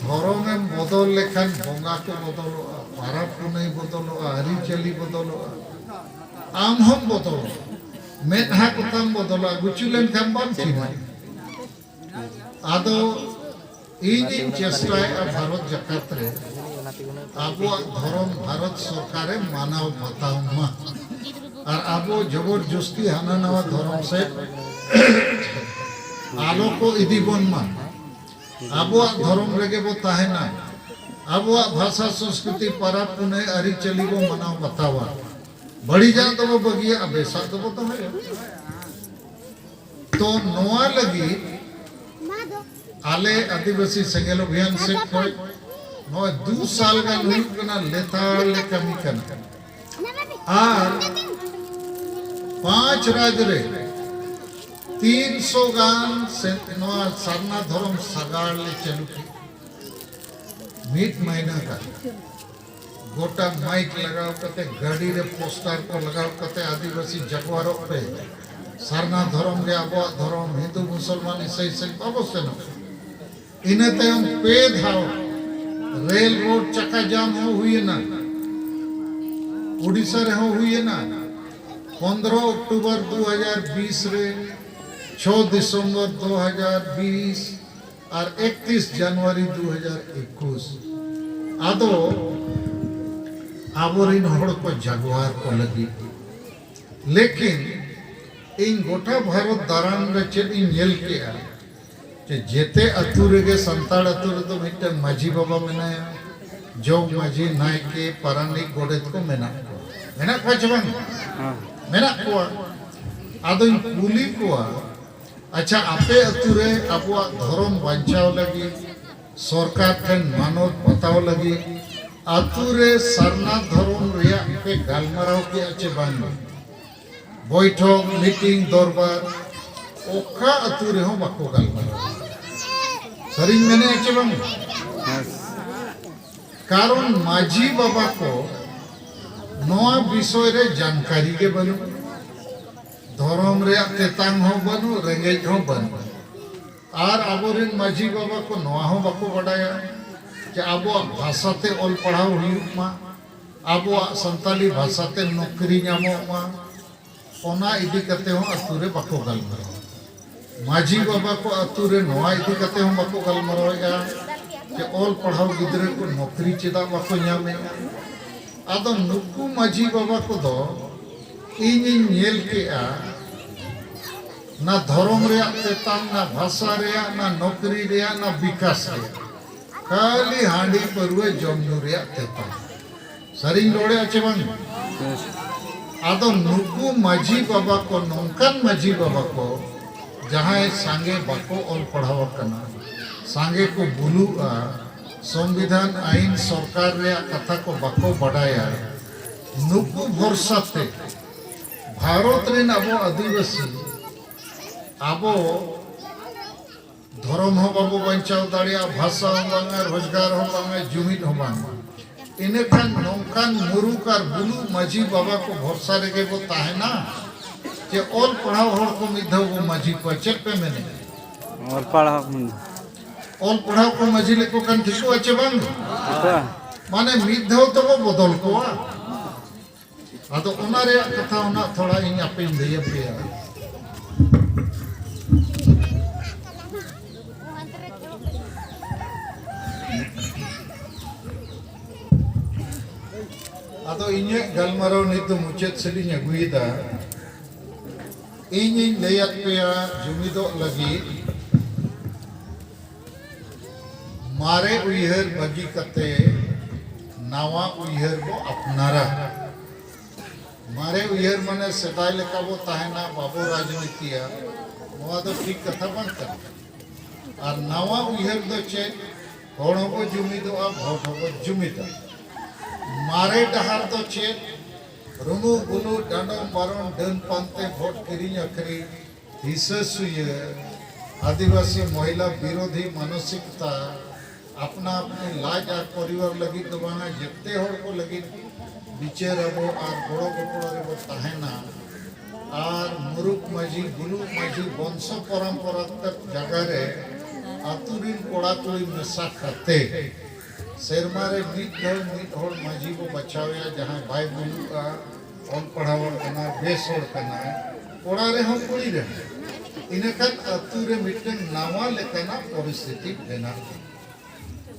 ᱫᱷᱚᱨᱚᱢᱮᱢ ᱵᱚᱫᱚᱞ ᱞᱮᱠᱷᱟᱱ ᱵᱚᱸᱜᱟ ᱠᱚ ᱵᱚᱫᱚᱞᱚᱜᱼᱟ, ᱯᱟᱨᱟᱵᱽ ᱯᱩᱱᱟᱹᱭ ᱵᱚᱫᱚᱞᱚᱜᱼᱟ, ᱟᱹᱨᱤᱪᱟᱹᱞᱤ ᱵᱚᱫᱚᱞᱚᱜᱼᱟ, ᱟᱢ ᱦᱚᱸᱢ ᱵᱚᱫᱚᱞᱚᱜᱼᱟ, ᱢᱮᱫᱦᱟ ᱠᱚᱛᱟᱢ ᱵᱚᱫᱚᱞᱚᱜᱼᱟ, ᱜᱩᱪᱩ ᱞᱮᱱᱠᱷᱟᱱ ᱵᱟᱢ ᱪᱤᱱᱦᱟᱹ᱾ ᱟᱫᱚ ᱤᱧᱤᱧ ᱪᱮᱥᱴᱟᱭᱮᱫᱼᱟ ᱵᱷᱟᱨᱚᱛ ᱡᱟᱠᱟᱛ ᱨᱮ ᱟᱵᱚᱣᱟᱜ ᱫᱷᱚᱨᱚᱢ ᱵᱷᱟᱨᱚᱛ ᱥᱚᱨᱠᱟᱨᱮ ᱢᱟᱱᱟᱣ ᱵᱟᱛᱟᱣ ᱢᱟ, ᱟᱨ ᱟᱵᱚ ᱡᱚᱵᱚᱨ ᱡᱚᱥᱛᱤ ᱦᱟᱱᱟ ᱱᱟᱣᱟ ᱫᱷᱚᱨᱚᱢ ᱥᱮᱫ ᱟᱞᱚ ᱠᱚ ᱤᱫᱤ ᱵᱚᱱ ᱢᱟ᱾ ᱟᱵᱚᱣᱟᱜ ᱫᱷᱚᱨᱚᱢ ᱨᱮᱜᱮ ᱵᱚ ᱛᱟᱦᱮᱱᱟ, ᱟᱵᱚᱣᱟᱜ ᱵᱷᱟᱥᱟ ᱥᱚᱸᱥᱠᱨᱤᱛᱤ ᱯᱟᱨᱟᱵᱽ ᱯᱩᱱᱟᱹᱭ ᱟᱹᱨᱤᱪᱟᱹᱞᱤ ᱵᱚ ᱢᱟᱱᱟᱣ ᱵᱟᱛᱟᱣᱟ᱾ ᱵᱟᱹᱲᱤᱡᱟᱜ ᱫᱚᱵᱚ ᱵᱟᱹᱜᱤᱭᱟᱜᱼᱟ, ᱵᱮᱥᱟᱜ ᱫᱚᱵᱚ ᱫᱚᱦᱚᱭᱟ᱾ ᱛᱚ ᱱᱚᱣᱟ ᱞᱟᱹᱜᱤᱫ ᱟᱞᱮ ᱟᱹᱫᱤᱵᱟᱹᱥᱤ ᱥᱮᱸᱜᱮᱞ ᱚᱵᱷᱤᱭᱟᱱ ᱥᱮᱫ ᱠᱷᱚᱱ ᱱᱚᱜᱼᱚᱭ ᱫᱩ ᱥᱟᱞ ᱜᱟᱱ ᱦᱩᱭᱩᱜ ᱠᱟᱱᱟ, ᱞᱮᱛᱟᱲ ᱞᱮ ᱠᱟᱹᱢᱤ ᱠᱟᱱᱟ᱾ ᱟᱨ ᱯᱟᱸᱪ ᱨᱟᱡᱽ ᱨᱮ ᱛᱤᱱ ᱥᱚ ᱜᱟᱱ ᱥᱮ ᱱᱚᱣᱟ ᱥᱟᱨᱱᱟ ᱫᱷᱚᱨᱚᱢ ᱥᱟᱜᱟᱲ ᱞᱮ ᱪᱟᱹᱞᱩ ᱠᱮᱫ᱾ ᱢᱤᱫ ᱢᱟᱹᱦᱱᱟᱹ ᱜᱟᱱ ᱜᱚᱴᱟ ᱢᱟᱭᱤᱠ ᱞᱟᱜᱟᱣ ᱠᱟᱛᱮ, ᱜᱟᱹᱰᱤ ᱨᱮ ᱯᱳᱥᱴᱟᱨ ᱠᱚ ᱞᱟᱜᱟᱣ ᱠᱟᱛᱮ, "ᱟᱹᱫᱤᱵᱟᱹᱥᱤ ᱡᱟᱜᱽᱣᱟᱨᱚᱜ ᱯᱮ, ᱥᱟᱨᱱᱟ ᱫᱷᱚᱨᱚᱢ ᱜᱮ ᱟᱵᱚᱣᱟᱜ ᱫᱷᱚᱨᱚᱢ, ᱦᱤᱱᱫᱩ ᱢᱩᱥᱚᱞᱢᱟᱱ ᱤᱥᱟᱹᱭ ᱥᱮᱫ ᱵᱟᱵᱚ ᱥᱮᱱᱚᱜ᱾" ᱤᱱᱟᱹ ᱛᱟᱭᱚᱢ ᱯᱮ ᱫᱷᱟᱣ ᱨᱮᱞ ᱨᱳᱰ ᱪᱟᱠᱟ ᱡᱟᱢ ᱦᱚᱸ ᱦᱩᱭᱮᱱᱟ᱾ ᱳᱰᱤᱥᱟ ᱨᱮᱦᱚᱸ ᱦᱩᱭᱮᱱᱟ᱾ ᱯᱚᱱᱫᱽᱨᱚ ᱚᱠᱴᱳᱵᱚᱨ ᱫᱩ ᱦᱟᱡᱟᱨ ᱵᱤᱥ ᱨᱮ, ᱪᱷᱚ ᱫᱤᱥᱚᱢᱵᱚᱨ ᱫᱩ ᱦᱟᱡᱟᱨ ᱵᱤᱥ ᱟᱨ ᱮᱠᱛᱤᱥ ᱡᱟᱱᱩᱣᱟᱨᱤ ᱫᱩ ᱦᱟᱡᱟᱨ ᱮᱠᱩᱥ᱾ ᱟᱫᱚ ᱟᱵᱚᱨᱤᱱ ᱦᱚᱲ ᱠᱚ ᱡᱟᱜᱽᱣᱟᱨ ᱠᱚ ᱞᱟᱹᱜᱤᱫ, ᱞᱮᱠᱤᱱ ᱤᱧ ᱜᱚᱴᱟ ᱵᱷᱟᱨᱚᱛ ᱫᱟᱬᱟᱱ ᱨᱮ ᱪᱮᱫ ᱤᱧ ᱧᱮᱞ ᱠᱮᱜᱼᱟ, ᱡᱮ ᱡᱮᱛᱮ ᱟᱹᱛᱩ ᱨᱮᱜᱮ ᱥᱟᱱᱛᱟᱲ ᱟᱹᱛᱩ ᱨᱮᱫᱚ ᱢᱤᱫᱴᱟᱝ ᱢᱟᱹᱡᱷᱤ ᱵᱟᱵᱟ ᱢᱮᱱᱟᱭᱟ, ᱡᱚᱜᱽ ᱢᱟᱹᱡᱷᱤ, ᱱᱟᱭᱠᱮ, ᱯᱟᱨᱟᱱᱤᱠ, ᱜᱚᱰᱮᱛ ᱠᱚ ᱢᱮᱱᱟᱜ ᱠᱚᱣᱟ᱾ ᱢᱮᱱᱟᱜ ᱠᱚᱣᱟ ᱪᱮ ᱵᱟᱝ? ᱦᱮᱸ᱾ ᱢᱮᱱᱟᱜ ᱠᱚᱣᱟ᱾ ᱟᱫᱚᱧ ᱠᱩᱞᱤ ᱠᱚᱣᱟ, "ᱟᱪᱪᱷᱟ, ᱟᱯᱮ ᱟᱹᱛᱩ ᱨᱮ ᱟᱵᱚᱣᱟᱜ ᱫᱷᱚᱨᱚᱢ ᱵᱟᱧᱪᱟᱣ ᱞᱟᱹᱜᱤᱫ ᱥᱚᱨᱠᱟᱨ ᱴᱷᱮᱱ ᱢᱟᱱᱚᱛ ᱦᱟᱛᱟᱣ ᱞᱟᱹᱜᱤᱫ ᱟᱹᱛᱩ ᱨᱮ ᱥᱟᱨᱱᱟ ᱫᱷᱚᱨᱚᱢ ᱨᱮᱭᱟᱜ ᱯᱮ ᱜᱟᱞᱢᱟᱨᱟᱣ ᱠᱮᱜᱼᱟ ᱪᱮ ᱵᱟᱝ? ᱵᱚᱭᱴᱷᱚᱠ, ᱢᱤᱴᱤᱝ, ᱫᱚᱨᱵᱟᱨ ᱚᱠᱟ ᱟᱹᱛᱩ ᱨᱮᱦᱚᱸ ᱵᱟᱠᱚ ᱜᱟᱞᱢᱟᱨᱟᱣ᱾ ᱥᱟᱹᱨᱤᱧ ᱢᱮᱱᱮᱫᱼᱟ ᱪᱮ ᱵᱟᱝ? ᱠᱟᱨᱚᱱ ᱢᱟᱹᱡᱷᱤ ᱵᱟᱵᱟ ᱠᱚ ᱱᱚᱣᱟ ᱵᱤᱥᱚᱭ ᱨᱮ ᱡᱟᱱᱠᱟᱨᱤ ᱜᱮ ᱵᱟᱹᱱᱩᱜ, ᱫᱷᱚᱨᱚᱢ ᱨᱮᱭᱟᱜ ᱛᱮᱛᱟᱝ ᱦᱚᱸ ᱵᱟᱹᱱᱩᱜ, ᱨᱮᱸᱜᱮᱡ ᱦᱚᱸ ᱵᱟᱹᱱᱩᱜ᱾ ᱟᱨ ᱟᱵᱚᱨᱮᱱ ᱢᱟᱹᱡᱷᱤ ᱵᱟᱵᱟ ᱠᱚ ᱱᱚᱣᱟ ᱦᱚᱸ ᱵᱟᱠᱚ ᱵᱟᱰᱟᱭᱟ ᱡᱮ ᱟᱵᱚᱣᱟᱜ ᱵᱷᱟᱥᱟᱛᱮ ᱚᱞ ᱯᱟᱲᱦᱟᱣ ᱦᱩᱭᱩᱜ ᱢᱟ, ᱟᱵᱚᱣᱟᱜ ᱥᱟᱱᱛᱟᱞᱤ ᱵᱷᱟᱥᱟᱛᱮ ᱱᱚᱠᱨᱤ ᱧᱟᱢᱚᱜ ᱢᱟ, ᱚᱱᱟ ᱤᱫᱤ ᱠᱟᱛᱮ ᱦᱚᱸ ᱟᱹᱛᱩ ᱨᱮ ᱵᱟᱠᱚ ᱜᱟᱞᱢᱟᱨᱟᱣᱟ᱾ ᱢᱟᱹᱡᱷᱤ ᱵᱟᱵᱟ ᱠᱚ ᱟᱹᱛᱩ ᱨᱮ ᱱᱚᱣᱟ ᱤᱫᱤ ᱠᱟᱛᱮ ᱦᱚᱸ ᱵᱟᱠᱚ ᱜᱟᱞᱢᱟᱨᱟᱣᱮᱫᱼᱟ ᱡᱮ ᱚᱞ ᱯᱟᱲᱦᱟᱣ ᱜᱤᱫᱽᱨᱟᱹ ᱠᱚ ᱱᱚᱠᱨᱤ ᱪᱮᱫᱟᱜ ᱵᱟᱠᱚ ᱧᱟᱢᱮᱫᱼᱟ᱾ ᱟᱫᱚ ᱱᱩᱠᱩ ᱢᱟᱹᱡᱷᱤ ᱵᱟᱵᱟ ᱠᱚᱫᱚ ᱤᱧᱤᱧ ᱧᱮᱞ ᱠᱮᱜᱼᱟ, ᱱᱟ ᱫᱷᱚᱨᱚᱢ ᱨᱮᱭᱟᱜ ᱛᱮᱛᱟᱝ, ᱱᱟ ᱵᱷᱟᱥᱟ ᱨᱮᱭᱟᱜ, ᱱᱟ ᱱᱚᱠᱨᱤ ᱨᱮᱭᱟᱜ, ᱱᱟ ᱵᱤᱠᱟᱥ ᱨᱮᱭᱟᱜ, ᱠᱷᱟᱹᱞᱤ ᱦᱟᱺᱰᱤ ᱯᱟᱹᱨᱣᱟᱹ ᱡᱚᱢ ᱧᱩ ᱨᱮᱭᱟᱜ ᱛᱮᱛᱟᱝ᱾ ᱥᱟᱹᱨᱤᱧ ᱨᱚᱲᱮᱫᱼᱟ ᱪᱮ ᱵᱟᱝ? ᱟᱫᱚ ᱱᱩᱠᱩ ᱢᱟᱹᱡᱷᱤ ᱵᱟᱵᱟ ᱠᱚ, ᱱᱚᱝᱠᱟᱱ ᱢᱟᱹᱡᱷᱤ ᱵᱟᱵᱟ ᱠᱚ ᱡᱟᱦᱟᱸᱭ ᱥᱟᱸᱜᱮ ᱵᱟᱠᱚ ᱚᱞ ᱯᱟᱲᱦᱟᱣ ᱟᱠᱟᱱᱟ, ᱥᱟᱸᱜᱮ ᱠᱚ ᱵᱩᱞᱩᱜᱼᱟ, ᱥᱚᱝᱵᱤᱫᱷᱟᱱ ᱟᱹᱭᱤᱱ ᱥᱚᱨᱠᱟᱨ ᱨᱮᱭᱟᱜ ᱠᱟᱛᱷᱟ ᱠᱚ ᱵᱟᱠᱚ ᱵᱟᱰᱟᱭᱟ, ᱱᱩᱠᱩ ᱵᱷᱚᱨᱥᱟ ᱛᱮ ᱵᱷᱟᱨᱚᱛ ᱨᱮᱱ ᱟᱵᱚ ᱟᱹᱫᱤᱵᱟᱹᱥᱤ, ᱟᱵᱚ ᱫᱷᱚᱨᱚᱢ ᱦᱚᱸ ᱵᱟᱵᱚ ᱵᱟᱧᱪᱟᱣ ᱫᱟᱲᱮᱭᱟᱜᱼᱟ, ᱵᱷᱟᱥᱟ ᱦᱚᱸ ᱵᱟᱝᱟ, ᱨᱳᱡᱽᱜᱟᱨ ᱦᱚᱸ ᱵᱟᱝᱟ, ᱡᱩᱢᱤᱫ ᱦᱚᱸ ᱵᱟᱝᱟ᱾ ᱤᱱᱟᱹᱠᱷᱟᱱ ᱱᱚᱝᱠᱟᱱ ᱢᱩᱨᱩᱠ ᱟᱨ ᱵᱩᱞᱩᱜ ᱢᱟᱹᱡᱷᱤ ᱵᱟᱵᱟ ᱠᱚ ᱵᱷᱚᱨᱥᱟ ᱨᱮᱜᱮ ᱵᱚ ᱛᱟᱦᱮᱱᱟ ᱡᱮ ᱚᱞ ᱯᱟᱲᱦᱟᱣ ᱦᱚᱲ ᱠᱚ ᱢᱤᱫ ᱫᱷᱟᱣ ᱵᱚ ᱢᱟᱹᱡᱷᱤ ᱠᱚᱣᱟ? ᱪᱮᱫ ᱯᱮ ᱢᱮᱱᱮᱫᱼᱟ? ᱚᱞ ᱯᱟᱲᱦᱟᱣ ᱠᱚ ᱢᱮᱱ- ᱚᱞ ᱯᱟᱲᱦᱟᱣ ᱠᱚ ᱢᱟᱹᱡᱷᱤ ᱞᱮᱠᱚ ᱠᱷᱟᱱ ᱴᱷᱤᱠᱚᱜᱼᱟ ᱪᱮ ᱵᱟᱝ? ᱴᱷᱤᱠᱚᱜᱼᱟ᱾ ᱢᱟᱱᱮ ᱢᱤᱫ ᱫᱷᱟᱣ ᱛᱮᱵᱚ ᱵᱚᱫᱚᱞ ᱠᱚᱣᱟ᱾ ᱟᱫᱚ ᱚᱱᱟ ᱨᱮᱭᱟᱜ ᱠᱟᱛᱷᱟ ᱦᱚᱸ ᱱᱟᱜ ᱛᱷᱚᱲᱟ ᱤᱧ ᱟᱯᱮᱧ ᱞᱟᱹᱭ ᱟᱯᱮᱭᱟ᱾ ᱟᱫᱚ ᱤᱧᱟᱹᱜ ᱜᱟᱞᱢᱟᱨᱟᱣ ᱱᱤᱛ ᱫᱚ ᱢᱩᱪᱟᱹᱫ ᱥᱮᱫ ᱤᱧ ᱟᱹᱜᱩᱭᱮᱫᱟ᱾ ᱤᱧᱤᱧ ᱞᱟᱹᱭᱟᱫ ᱯᱮᱭᱟ ᱡᱩᱢᱤᱫᱚᱜ ᱞᱟᱹᱜᱤᱫ ᱢᱟᱨᱮ ᱩᱭᱦᱟᱹᱨ ᱵᱟᱹᱜᱤ ᱠᱟᱛᱮ ᱱᱟᱣᱟ ᱩᱭᱦᱟᱹᱨ ᱵᱚ ᱟᱯᱱᱟᱨᱟ᱾ ᱢᱟᱨᱮ ᱩᱭᱦᱟᱹᱨ ᱢᱟᱱᱮ ᱥᱮᱫᱟᱭ ᱞᱮᱠᱟ ᱵᱚ ᱛᱟᱦᱮᱱᱟ, ᱵᱟᱵᱚ ᱨᱟᱡᱽᱱᱤᱛᱤᱭᱟ, ᱱᱚᱣᱟ ᱫᱚ ᱴᱷᱤᱠ ᱠᱟᱛᱷᱟ ᱵᱟᱝ ᱠᱟᱱᱟ᱾ ᱟᱨ ᱱᱟᱣᱟ ᱩᱭᱦᱟᱹᱨ ᱫᱚ ᱪᱮᱫ? ᱦᱚᱲ ᱦᱚᱸᱵᱚ ᱡᱩᱢᱤᱫᱚᱜᱼᱟ, ᱵᱷᱳᱴ ᱦᱚᱸᱵᱚ ᱡᱩᱢᱤᱫᱟ᱾ ᱢᱟᱨᱮ ᱰᱟᱦᱟᱨ ᱫᱚ ᱪᱮᱫ? ᱨᱩᱢᱩᱜ ᱵᱩᱞᱩᱜ, ᱰᱟᱸᱰᱚᱢ ᱵᱟᱨᱚᱱ, ᱰᱟᱹᱱ ᱯᱟᱱᱛᱮ, ᱵᱷᱳᱴ ᱠᱤᱨᱤᱧ ᱟᱹᱠᱷᱨᱤᱧ, ᱦᱤᱥᱟᱹ ᱥᱩᱭᱟᱹ, ᱟᱹᱫᱤᱵᱟᱹᱥᱤ ᱢᱚᱦᱤᱞᱟ ᱵᱤᱨᱳᱫᱷᱤ ᱢᱟᱱᱚᱥᱤᱠᱛᱟ, ᱟᱯᱱᱟ ᱟᱯᱱᱤ ᱞᱟᱡ ᱟᱨ ᱯᱚᱨᱤᱵᱟᱨ ᱞᱟᱹᱜᱤᱫ ᱫᱚ ᱵᱟᱝᱟ, ᱡᱮᱛᱮ ᱦᱚᱲ ᱠᱚ ᱞᱟᱹᱜᱤᱫ ᱵᱤᱪᱟᱹᱨ ᱟᱵᱚ ᱟᱨ ᱜᱚᱲᱚ ᱜᱚᱯᱚᱲᱚ ᱨᱮᱵᱚ ᱛᱟᱦᱮᱱᱟ᱾ ᱟᱨ ᱢᱩᱨᱩᱠ ᱢᱟᱹᱡᱷᱤ, ᱵᱩᱞᱩᱜ ᱢᱟᱹᱡᱷᱤ ᱵᱚᱝᱥᱚ ᱯᱚᱨᱚᱢᱯᱚᱨᱟ ᱛᱮ ᱡᱟᱭᱜᱟ ᱨᱮ ᱟᱹᱛᱩ ᱨᱤᱱ ᱠᱚᱲᱟ ᱠᱩᱲᱤ ᱢᱮᱥᱟ ᱠᱟᱛᱮ ᱥᱮᱨᱢᱟ ᱨᱮ ᱢᱤᱫ ᱫᱷᱟᱣ ᱢᱤᱫ ᱦᱚᱲ ᱢᱟᱹᱡᱷᱤ ᱵᱚ ᱵᱟᱪᱷᱟᱣᱮᱭᱟ, ᱡᱟᱦᱟᱸᱭ ᱵᱟᱭ ᱵᱩᱞᱩᱜᱼᱟ, ᱚᱞ ᱯᱟᱲᱦᱟᱣ ᱠᱟᱱᱟ, ᱵᱮᱥ ᱦᱚᱲ ᱠᱟᱱᱟᱭ, ᱠᱚᱲᱟ ᱨᱮᱦᱚᱸ ᱠᱩᱲᱤ ᱨᱮᱦᱚᱸ᱾ ᱤᱱᱟᱹᱠᱷᱟᱱ ᱟᱹᱛᱩ ᱨᱮ ᱢᱤᱫᱴᱟᱝ ᱱᱟᱣᱟ ᱞᱮᱠᱟᱱᱟᱜ ᱯᱚᱨᱤᱥᱛᱷᱤᱛᱤ ᱵᱮᱱᱟᱜᱼᱟ᱾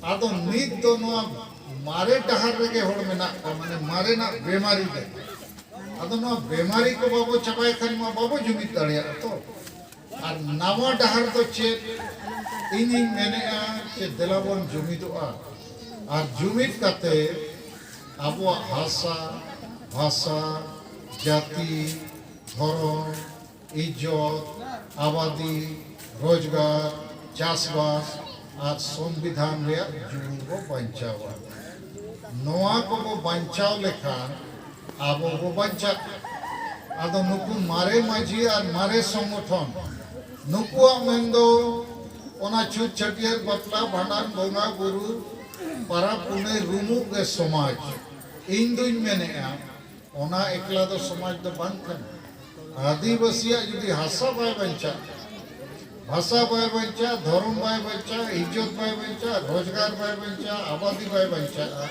ᱟᱫᱚ ᱱᱤᱛ ᱫᱚ ᱱᱚᱣᱟ ᱢᱟᱨᱮ ᱰᱟᱦᱟᱨ ᱨᱮᱜᱮ ᱦᱚᱲ ᱢᱮᱱᱟᱜ ᱠᱚᱣᱟ, ᱢᱟᱱᱮ ᱢᱟᱨᱮᱱᱟᱜ ᱵᱮᱢᱟᱨᱤ ᱨᱮ᱾ ᱟᱫᱚ ᱱᱚᱣᱟ ᱵᱮᱢᱟᱨᱤ ᱠᱚ ᱵᱟᱵᱚ ᱪᱟᱵᱟᱭ ᱠᱷᱟᱱ ᱢᱟ ᱵᱟᱵᱚ ᱡᱩᱢᱤᱫ ᱫᱟᱲᱮᱭᱟᱜᱼᱟ ᱛᱚ᱾ ᱟᱨ ᱱᱟᱣᱟ ᱰᱟᱦᱟᱨ ᱫᱚ ᱪᱮᱫ? ᱤᱧᱤᱧ ᱢᱮᱱᱮᱫᱼᱟ ᱡᱮ ᱫᱮᱞᱟ ᱵᱚᱱ ᱡᱩᱢᱤᱫᱚᱜᱼᱟ᱾ ᱟᱨ ᱡᱩᱢᱤᱫ ᱠᱟᱛᱮ ᱟᱵᱚᱣᱟᱜ ᱦᱟᱥᱟ, ᱵᱷᱟᱥᱟ, ᱡᱟᱹᱛᱤ, ᱫᱷᱚᱨᱚᱢ, ᱤᱡᱽᱡᱚᱛ, ᱟᱵᱟᱫᱤ, ᱨᱳᱡᱽᱜᱟᱨ, ᱪᱟᱥᱵᱟᱥ ᱟᱨ ᱥᱚᱝᱵᱤᱫᱷᱟᱱ ᱨᱮᱭᱟᱜ ᱡᱩᱞᱩᱝ ᱵᱚ ᱵᱟᱧᱪᱟᱣᱟ᱾ ᱱᱚᱣᱟ ᱠᱚᱵᱚ ᱵᱟᱧᱪᱟᱣ ᱞᱮᱠᱷᱟᱱ ᱟᱵᱚ ᱵᱚ ᱵᱟᱧᱪᱟᱜᱼᱟ᱾ ᱟᱫᱚ ᱱᱩᱠᱩ ᱢᱟᱨᱮ ᱢᱟᱹᱡᱷᱤ ᱟᱨ ᱢᱟᱨᱮ ᱥᱚᱝᱜᱚᱴᱷᱚᱱ, ᱱᱩᱠᱩᱣᱟᱜ ᱢᱮᱱ ᱫᱚ ᱚᱱᱟ ᱪᱷᱩᱛ ᱪᱷᱟᱹᱴᱭᱟᱹᱨ, ᱵᱟᱯᱞᱟ, ᱵᱷᱟᱸᱰᱟᱱ, ᱵᱚᱸᱜᱟ ᱵᱩᱨᱩ, ᱯᱟᱨᱟᱵᱽ ᱯᱩᱱᱟᱹᱭ, ᱨᱩᱢᱩᱜ ᱜᱮ ᱥᱚᱢᱟᱡᱽ᱾ ᱤᱧ ᱫᱩᱧ ᱢᱮᱱᱮᱫᱼᱟ, ᱚᱱᱟ ᱮᱠᱞᱟ ᱫᱚ ᱥᱚᱢᱟᱡᱽ ᱫᱚ ᱵᱟᱝ ᱠᱟᱱᱟ᱾ ᱟᱹᱫᱤᱵᱟᱹᱥᱤᱭᱟᱜ ᱡᱩᱫᱤ ᱦᱟᱥᱟ ᱵᱟᱭ ᱵᱟᱧᱪᱟᱜᱼᱟ, ᱵᱷᱟᱥᱟ ᱵᱟᱭ ᱵᱟᱧᱪᱟᱜᱼᱟ, ᱫᱷᱚᱨᱚᱢ ᱵᱟᱭ ᱵᱟᱧᱪᱟᱜᱼᱟ, ᱤᱡᱽᱡᱚᱛ ᱵᱟᱭ ᱵᱟᱧᱪᱟᱜᱼᱟ, ᱨᱳᱡᱽᱜᱟᱨ ᱵᱟᱭ ᱵᱟᱧᱪᱟᱜᱼᱟ, ᱟᱵᱟᱫᱤ ᱵᱟᱭ ᱵᱟᱧᱪᱟᱜᱼᱟ,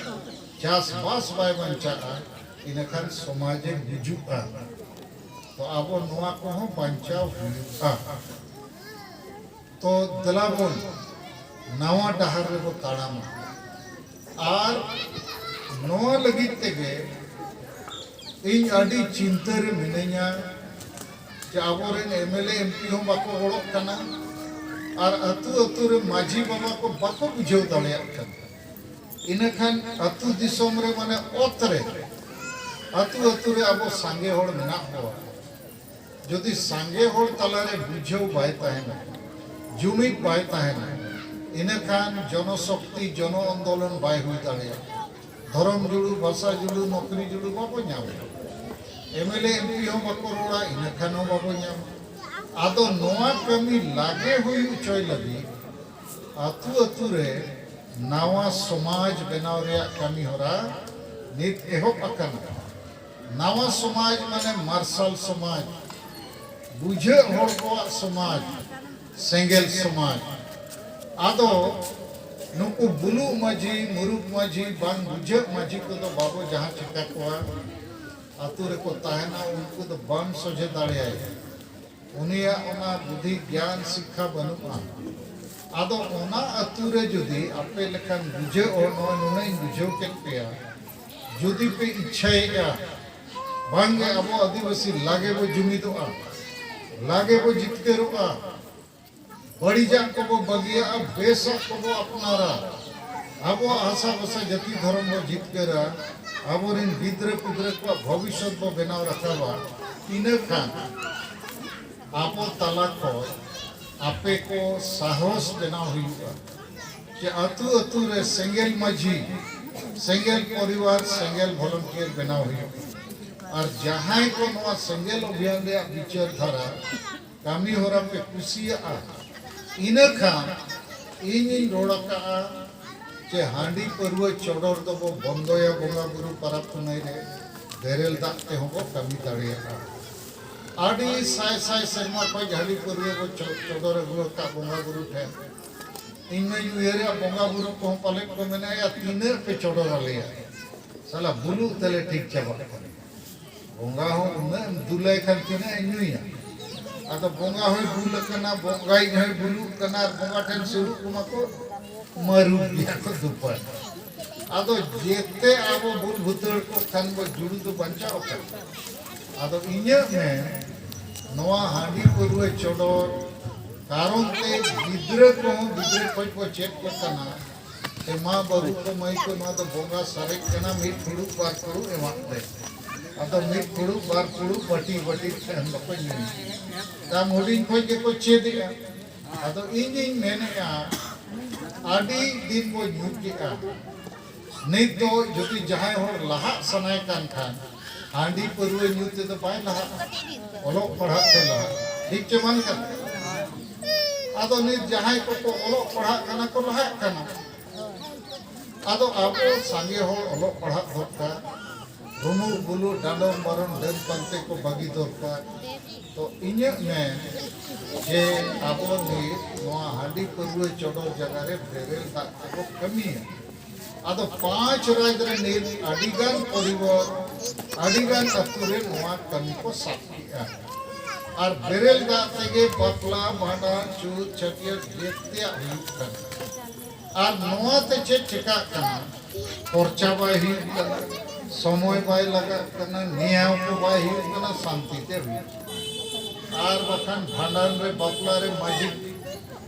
ᱪᱟᱥᱵᱟᱥ ᱵᱟᱭ ᱵᱟᱧᱪᱟᱜᱼᱟ, ᱤᱱᱟᱹᱠᱷᱟᱱ ᱥᱚᱢᱟᱡᱮ ᱜᱩᱡᱩᱜᱼᱟ᱾ ᱛᱚ ᱟᱵᱚ ᱱᱚᱣᱟ ᱠᱚᱦᱚᱸ ᱵᱟᱧᱪᱟᱣ ᱦᱩᱭᱩᱜᱼᱟ᱾ ᱛᱚ ᱫᱮᱞᱟ ᱵᱚᱱ ᱱᱟᱣᱟ ᱰᱟᱦᱟᱨ ᱨᱮᱵᱚ ᱛᱟᱲᱟᱢᱟ᱾ ᱟᱨ ᱱᱚᱣᱟ ᱞᱟᱹᱜᱤᱫ ᱛᱮᱜᱮ ᱤᱧ ᱟᱹᱰᱤ ᱪᱤᱱᱛᱟᱹ ᱨᱮ ᱢᱤᱱᱟᱹᱧᱟ ᱡᱮ ᱟᱵᱚᱨᱮᱱ ᱮᱢᱮᱞᱮ ᱮᱢᱯᱤ ᱦᱚᱸ ᱵᱟᱠᱚ ᱜᱚᱲᱚᱜ ᱠᱟᱱᱟ ᱟᱨ ᱟᱹᱛᱩ ᱟᱹᱛᱩ ᱨᱮ ᱢᱟᱹᱡᱷᱤ ᱵᱟᱵᱟ ᱠᱚ ᱵᱟᱠᱚ ᱵᱩᱡᱷᱟᱹᱣ ᱫᱟᱲᱮᱭᱟᱜ ᱠᱟᱱᱟ᱾ ᱤᱱᱟᱹᱠᱷᱟᱱ ᱟᱹᱛᱩ ᱫᱤᱥᱚᱢ ᱨᱮ, ᱢᱟᱱᱮ ᱚᱛ ᱨᱮ, ᱟᱹᱛᱩ ᱟᱹᱛᱩ ᱨᱮ ᱟᱵᱚ ᱥᱟᱸᱜᱮ ᱦᱚᱲ ᱢᱮᱱᱟᱜ ᱠᱚᱣᱟ᱾ ᱡᱩᱫᱤ ᱥᱟᱸᱜᱮ ᱦᱚᱲ ᱛᱟᱞᱟᱨᱮ ᱵᱩᱡᱷᱟᱹᱣ ᱵᱟᱭ ᱛᱟᱦᱮᱱᱟ, ᱡᱩᱢᱤᱫ ᱵᱟᱭ ᱛᱟᱦᱮᱱᱟ, ᱤᱱᱟᱹᱠᱷᱟᱱ ᱡᱚᱱᱚᱥᱚᱠᱛᱤ, ᱡᱚᱱᱚ ᱟᱱᱫᱳᱞᱚᱱ ᱵᱟᱭ ᱦᱩᱭ ᱫᱟᱲᱮᱭᱟᱜᱼᱟ᱾ ᱫᱷᱚᱨᱚᱢ ᱡᱩᱲᱩ, ᱵᱷᱟᱥᱟ ᱡᱩᱲᱩ, ᱱᱚᱠᱨᱤ ᱡᱩᱲᱩ ᱵᱟᱵᱚ ᱧᱟᱢᱟ᱾ M L A, M P ᱦᱚᱸ ᱵᱟᱠᱚ ᱨᱚᱲᱟ, ᱤᱱᱟᱹᱠᱷᱟᱱ ᱦᱚᱸ ᱵᱟᱵᱚ ᱧᱟᱢᱟ᱾ ᱟᱫᱚ ᱱᱚᱣᱟ ᱠᱟᱹᱢᱤ ᱞᱟᱜᱮ ᱦᱩᱭ ᱦᱚᱪᱚᱭ ᱞᱟᱹᱜᱤᱫ ᱟᱹᱛᱩ ᱟᱹᱛᱩ ᱨᱮ ᱱᱟᱣᱟ ᱥᱚᱢᱟᱡᱽ ᱵᱮᱱᱟᱣ ᱨᱮᱭᱟᱜ ᱠᱟᱹᱢᱤ ᱦᱚᱨᱟ ᱱᱤᱛ ᱮᱦᱚᱵ ᱟᱠᱟᱱᱟ᱾ ᱱᱟᱣᱟ ᱥᱚᱢᱟᱡᱽ ᱢᱟᱱᱮ ᱢᱟᱨᱥᱟᱞ ᱥᱚᱢᱟᱡᱽ, ᱵᱩᱡᱷᱟᱹᱜ ᱦᱚᱲ ᱠᱚᱣᱟᱜ ᱥᱚᱢᱟᱡᱽ, ᱥᱮᱸᱜᱮᱞ ᱥᱚᱢᱟᱡᱽ᱾ ᱟᱫᱚ ᱱᱩᱠᱩ ᱵᱩᱞᱩᱜ ᱢᱟᱹᱡᱷᱤ, ᱢᱩᱨᱩᱠ ᱢᱟᱹᱡᱷᱤ, ᱵᱟᱝ ᱵᱩᱡᱷᱟᱹᱜ ᱢᱟᱹᱡᱷᱤ ᱠᱚᱫᱚ ᱵᱟᱵᱚ ᱡᱟᱦᱟᱸ ᱪᱤᱠᱟ ᱠᱚᱣᱟ, ᱟᱹᱛᱩ ᱨᱮᱠᱚ ᱛᱟᱦᱮᱱᱟ, ᱩᱱᱠᱩ ᱫᱚ ᱵᱟᱢ ᱥᱚᱡᱷᱮ ᱫᱟᱲᱮᱭᱟᱭᱟ᱾ ᱩᱱᱤᱭᱟᱜ ᱚᱱᱟ ᱵᱩᱫᱷᱤ, ᱜᱮᱭᱟᱱ, ᱥᱤᱠᱠᱷᱟ ᱵᱟᱹᱱᱩᱜᱼᱟ᱾ ᱟᱫᱚ ᱚᱱᱟ ᱟᱹᱛᱩ ᱨᱮ ᱡᱩᱫᱤ ᱟᱯᱮ ᱞᱮᱠᱟᱱ ᱵᱩᱡᱷᱟᱹᱜ ᱦᱚᱲ, ᱱᱚᱜᱼᱚᱭ ᱱᱩᱱᱟᱹᱜ ᱤᱧ ᱵᱩᱡᱷᱟᱹᱣ ᱠᱮᱫ ᱯᱮᱭᱟ, ᱡᱩᱫᱤ ᱯᱮ ᱤᱪᱪᱷᱟᱹᱭᱮᱫᱼᱟ, ᱵᱟᱝᱜᱮ ᱟᱵᱚ ᱟᱹᱫᱤᱵᱟᱹᱥᱤ ᱞᱟᱜᱮ ᱵᱚ ᱡᱩᱢᱤᱫᱚᱜᱼᱟ, ᱞᱟᱜᱮ ᱵᱚ ᱡᱤᱛᱠᱟᱹᱨᱚᱜᱼᱟ, ᱵᱟᱹᱲᱤᱡᱟᱜ ᱠᱚᱵᱚ ᱵᱟᱹᱜᱤᱭᱟᱜᱼᱟ, ᱵᱮᱥᱟᱜ ᱠᱚᱵᱚ ᱟᱯᱱᱟᱨᱟ, ᱟᱵᱚᱣᱟᱜ ᱦᱟᱥᱟ ᱵᱷᱟᱥᱟ ᱡᱟᱹᱛᱤ ᱫᱷᱚᱨᱚᱢ ᱵᱚ ᱡᱤᱛᱠᱟᱹᱨᱟ, ᱟᱵᱚᱨᱮᱱ ᱜᱤᱫᱽᱨᱟᱹ ᱯᱤᱫᱽᱨᱟᱹ ᱠᱚᱣᱟᱜ ᱵᱷᱚᱵᱤᱥᱥᱚᱛ ᱵᱚ ᱵᱮᱱᱟᱣ ᱨᱟᱠᱟᱵᱟ, ᱤᱱᱟᱹ ᱠᱷᱟᱱ ᱟᱵᱚ ᱛᱟᱞᱟ ᱠᱷᱚᱱ ᱟᱯᱮ ᱠᱚ ᱥᱟᱦᱚᱥ ᱵᱮᱱᱟᱣ ᱦᱩᱭᱩᱜᱼᱟ᱾ ᱡᱮ ᱟᱹᱛᱩ ᱟᱹᱛᱩ ᱨᱮ ᱥᱮᱸᱜᱮᱞ ᱢᱟᱹᱡᱷᱤ, ᱥᱮᱸᱜᱮᱞ ᱯᱚᱨᱤᱵᱟᱨ, ᱥᱮᱸᱜᱮᱞ ᱵᱷᱚᱞᱚᱱᱴᱤᱭᱟᱨ ᱵᱮᱱᱟᱣ ᱦᱩᱭᱩᱜᱼᱟ᱾ ᱟᱨ ᱡᱟᱦᱟᱸᱭ ᱠᱚ ᱱᱚᱣᱟ ᱥᱮᱸᱜᱮᱞ ᱚᱵᱷᱤᱭᱟᱱ ᱨᱮᱭᱟᱜ ᱵᱤᱪᱟᱹᱨ ᱫᱷᱟᱨᱟ ᱠᱟᱹᱢᱤ ᱦᱚᱨᱟ ᱯᱮ ᱠᱩᱥᱤᱭᱟᱜᱼᱟ, ᱤᱱᱟᱹ ᱠᱷᱟᱱ ᱤᱧᱤᱧ ᱨᱚᱲ ᱟᱠᱟᱫᱼᱟ ᱡᱮ ᱦᱟᱺᱰᱤ ᱯᱟᱹᱨᱣᱟᱹ ᱪᱚᱰᱚᱨ ᱫᱚᱵᱚ ᱵᱚᱱᱫᱚᱭᱟ ᱵᱚᱸᱜᱟ ᱵᱩᱨᱩ ᱯᱟᱨᱟᱵᱽ ᱯᱩᱱᱟᱹᱭ ᱨᱮ, ᱵᱮᱨᱮᱞ ᱫᱟᱜ ᱛᱮᱦᱚᱸ ᱵᱚ ᱠᱟᱹᱢᱤ ᱫᱟᱲᱮᱭᱟᱜᱼᱟ᱾ ᱟᱹᱰᱤ ᱥᱟᱭ ᱥᱟᱭ ᱥᱮᱨᱢᱟ ᱠᱷᱚᱱ ᱦᱟᱺᱰᱤ ᱯᱟᱹᱨᱣᱟᱹ ᱵᱚ ᱪᱚ-, ᱪᱚᱰᱚᱨ ᱟᱹᱜᱩ ᱟᱠᱟᱫ ᱵᱚᱸᱜᱟ ᱵᱩᱨᱩ ᱴᱷᱮᱱ᱾ ᱤᱧ ᱢᱟᱧ ᱩᱭᱦᱟᱹᱨᱮᱜᱼᱟ, ᱵᱚᱸᱜᱟ ᱵᱩᱨᱩ ᱠᱚᱦᱚᱸ ᱯᱟᱞᱮᱫ ᱠᱚ ᱢᱮᱱᱮᱜᱼᱟ, ᱛᱤᱱᱟᱹᱜ ᱯᱮ ᱪᱚᱰᱚᱨ ᱟᱞᱮᱭᱟ? ᱥᱟᱞᱟ ᱵᱩᱞᱩᱜ ᱛᱮᱞᱮ ᱴᱷᱤᱠ ᱪᱟᱵᱟᱜ ᱠᱟᱱᱟ᱾ ᱵᱚᱸᱜᱟ ᱦᱚᱸ ᱩᱱᱟᱹᱜ ᱮᱢ ᱫᱩᱞᱟᱭ ᱠᱷᱟᱱ ᱛᱤᱱᱟᱹᱜ ᱮ ᱧᱩᱭᱟ? ᱟᱫᱚ ᱵᱚᱸᱜᱟ ᱦᱚᱸᱭ ᱵᱩᱞ ᱟᱠᱟᱱᱟ, ᱵᱚᱸᱜᱟᱭᱤᱡ ᱦᱚᱸᱭ ᱵᱩᱞᱩᱜ ᱠᱟᱱᱟ, ᱟᱨ ᱵᱚᱸᱜᱟ ᱴᱷᱮᱱ ᱥᱩᱨᱩᱜ ᱠᱚᱢᱟ ᱠᱚ, ᱢᱟᱹᱨᱩᱵ ᱜᱮᱭᱟ ᱠᱚ ᱫᱩᱯᱟᱹᱲ᱾ ᱟᱫᱚ ᱡᱮᱛᱮ ᱟᱵᱚ ᱵᱩᱞ ᱵᱷᱩᱛᱟᱹᱲ ᱠᱚ ᱠᱷᱟᱱ ᱵᱚ ᱡᱩᱲᱩ ᱫᱚ ᱵᱟᱧᱪᱟᱣ ᱟᱠᱟᱱᱟ᱾ ᱟᱫᱚ ᱤᱧᱟᱹᱜ ᱢᱮᱱ, ᱱᱚᱣᱟ ᱦᱟᱺᱰᱤ ᱯᱟᱹᱨᱣᱟᱹ ᱪᱚᱰᱚᱨ ᱠᱟᱨᱚᱱ ᱛᱮ ᱜᱤᱫᱽᱨᱟᱹ ᱠᱚᱦᱚᱸ ᱜᱤᱫᱽᱨᱟᱹ ᱠᱷᱚᱡ ᱠᱚ ᱪᱮᱫ ᱠᱚ ᱠᱟᱱᱟ᱾ ᱥᱮ ᱢᱟ ᱵᱟᱹᱵᱩ ᱠᱚ ᱢᱟᱹᱭ ᱠᱚ, ᱱᱚᱣᱟ ᱫᱚ ᱵᱚᱸᱜᱟ ᱥᱟᱨᱮᱡ ᱠᱟᱱᱟ, ᱢᱤᱫ ᱯᱷᱩᱲᱩᱜ ᱵᱟᱨ ᱯᱷᱩᱲᱩᱜ ᱮᱢᱟᱜ ᱯᱮ᱾ ᱟᱫᱚ ᱢᱤᱫ ᱯᱷᱩᱲᱩᱜ ᱵᱟᱨ ᱯᱷᱩᱲᱩᱜ ᱵᱟᱹᱴᱤ ᱵᱟᱹᱴᱤ ᱛᱟᱦᱮᱱ ᱵᱟᱠᱚ ᱧᱩᱭᱟ᱾ ᱛᱟᱢ ᱦᱩᱰᱤᱧ ᱠᱷᱚᱡ ᱜᱮᱠᱚ ᱪᱮᱫ ᱮᱜᱼᱟ᱾ ᱟᱫᱚ ᱤᱧᱤᱧ ᱢᱮᱱᱮᱜᱼᱟ, ᱟᱹᱰᱤ ᱫᱤᱱ ᱵᱚ ᱧᱩ ᱠᱮᱜᱼᱟ᱾ ᱱᱤᱛ ᱫᱚ ᱡᱩᱫᱤ ᱡᱟᱦᱟᱸᱭ ᱦᱚᱲ ᱞᱟᱦᱟᱜ ᱥᱟᱱᱟᱭᱮ ᱠᱟᱱ ᱠᱷᱟᱱ, ᱦᱟᱺᱰᱤ ᱯᱟᱹᱨᱣᱟᱹ ᱧᱩ ᱛᱮᱫᱚ ᱵᱟᱭ ᱞᱟᱦᱟᱜᱼᱟ, ᱚᱞᱚᱜ ᱯᱟᱲᱦᱟᱜ ᱛᱮ ᱞᱟᱦᱟᱜᱼᱟ᱾ ᱴᱷᱤᱠ ᱪᱮ ᱵᱟᱝ ᱠᱟᱱᱟ? ᱟᱫᱚ ᱱᱤᱛ ᱡᱟᱦᱟᱸᱭ ᱠᱚᱠᱚ ᱚᱞᱚᱜ ᱯᱟᱲᱦᱟᱜ ᱠᱟᱱᱟ ᱠᱚ, ᱞᱟᱦᱟᱜ ᱠᱟᱱᱟ᱾ ᱟᱫᱚ ᱟᱵᱚ ᱥᱟᱸᱜᱮ ᱦᱚᱲ ᱚᱞᱚᱜ ᱯᱟᱲᱦᱟᱜ ᱫᱚᱨᱠᱟᱨ, ᱨᱩᱢᱩᱜ ᱵᱩᱞᱩᱜ ᱰᱟᱸᱰᱚᱢ ᱵᱟᱨᱚᱱ ᱰᱟᱹᱱ ᱯᱟᱱᱛᱮ ᱠᱚ ᱵᱟᱹᱜᱤ ᱫᱚᱨᱠᱟᱨ᱾ ᱛᱚ ᱤᱧᱟᱹᱜ ᱢᱮᱱ ᱡᱮ ᱟᱵᱚ ᱱᱤᱛ ᱱᱚᱣᱟ ᱦᱟᱺᱰᱤ ᱯᱟᱹᱨᱣᱟᱹ ᱪᱚᱰᱚᱨ ᱡᱟᱭᱜᱟ ᱨᱮ ᱵᱮᱨᱮᱞ ᱫᱟᱜ ᱛᱮᱵᱚ ᱠᱟᱹᱢᱤᱭᱟ᱾ ᱟᱫᱚ ᱯᱟᱸᱪ ᱨᱟᱡᱽ ᱨᱮ ᱱᱤᱛ ᱟᱹᱰᱤᱜᱟᱱ ᱯᱚᱨᱤᱵᱟᱨ, ᱟᱹᱰᱤᱜᱟᱱ ᱟᱹᱛᱩ ᱨᱮ ᱱᱚᱣᱟ ᱠᱟᱹᱢᱤ ᱠᱚ ᱥᱟᱵ ᱠᱮᱜᱼᱟ᱾ ᱟᱨ ᱵᱮᱨᱮᱞ ᱫᱟᱜ ᱛᱮᱜᱮ ᱵᱟᱯᱞᱟ, ᱵᱷᱟᱸᱰᱟᱱ, ᱪᱷᱩᱛ, ᱪᱷᱟᱹᱴᱭᱟᱹᱨ ᱡᱮᱛᱮᱭᱟᱜ ᱦᱩᱭᱩᱜ ᱠᱟᱱᱟ᱾ ᱟᱨ ᱱᱚᱣᱟ ᱛᱮ ᱪᱮᱫ ᱪᱮᱠᱟᱜ ᱠᱟᱱᱟ? ᱠᱷᱚᱨᱪᱟ ᱵᱟᱭ ᱦᱩᱭᱩᱜ ᱠᱟᱱᱟ, ᱥᱚᱢᱚᱭ ᱵᱟᱭ ᱞᱟᱜᱟᱜ ᱠᱟᱱᱟ, ᱱᱮᱭᱟᱣ ᱠᱚ ᱵᱟᱭ ᱦᱩᱭᱩᱜ ᱠᱟᱱᱟ, ᱥᱟᱱᱛᱤ ᱛᱮ ᱦᱩᱭᱩᱜ ᱠᱟᱱᱟ᱾ ᱟᱨ ᱵᱟᱠᱷᱟᱱ ᱵᱷᱟᱸᱰᱟᱱ ᱨᱮ, ᱵᱟᱯᱞᱟ ᱨᱮ ᱢᱟᱹᱡᱷᱤ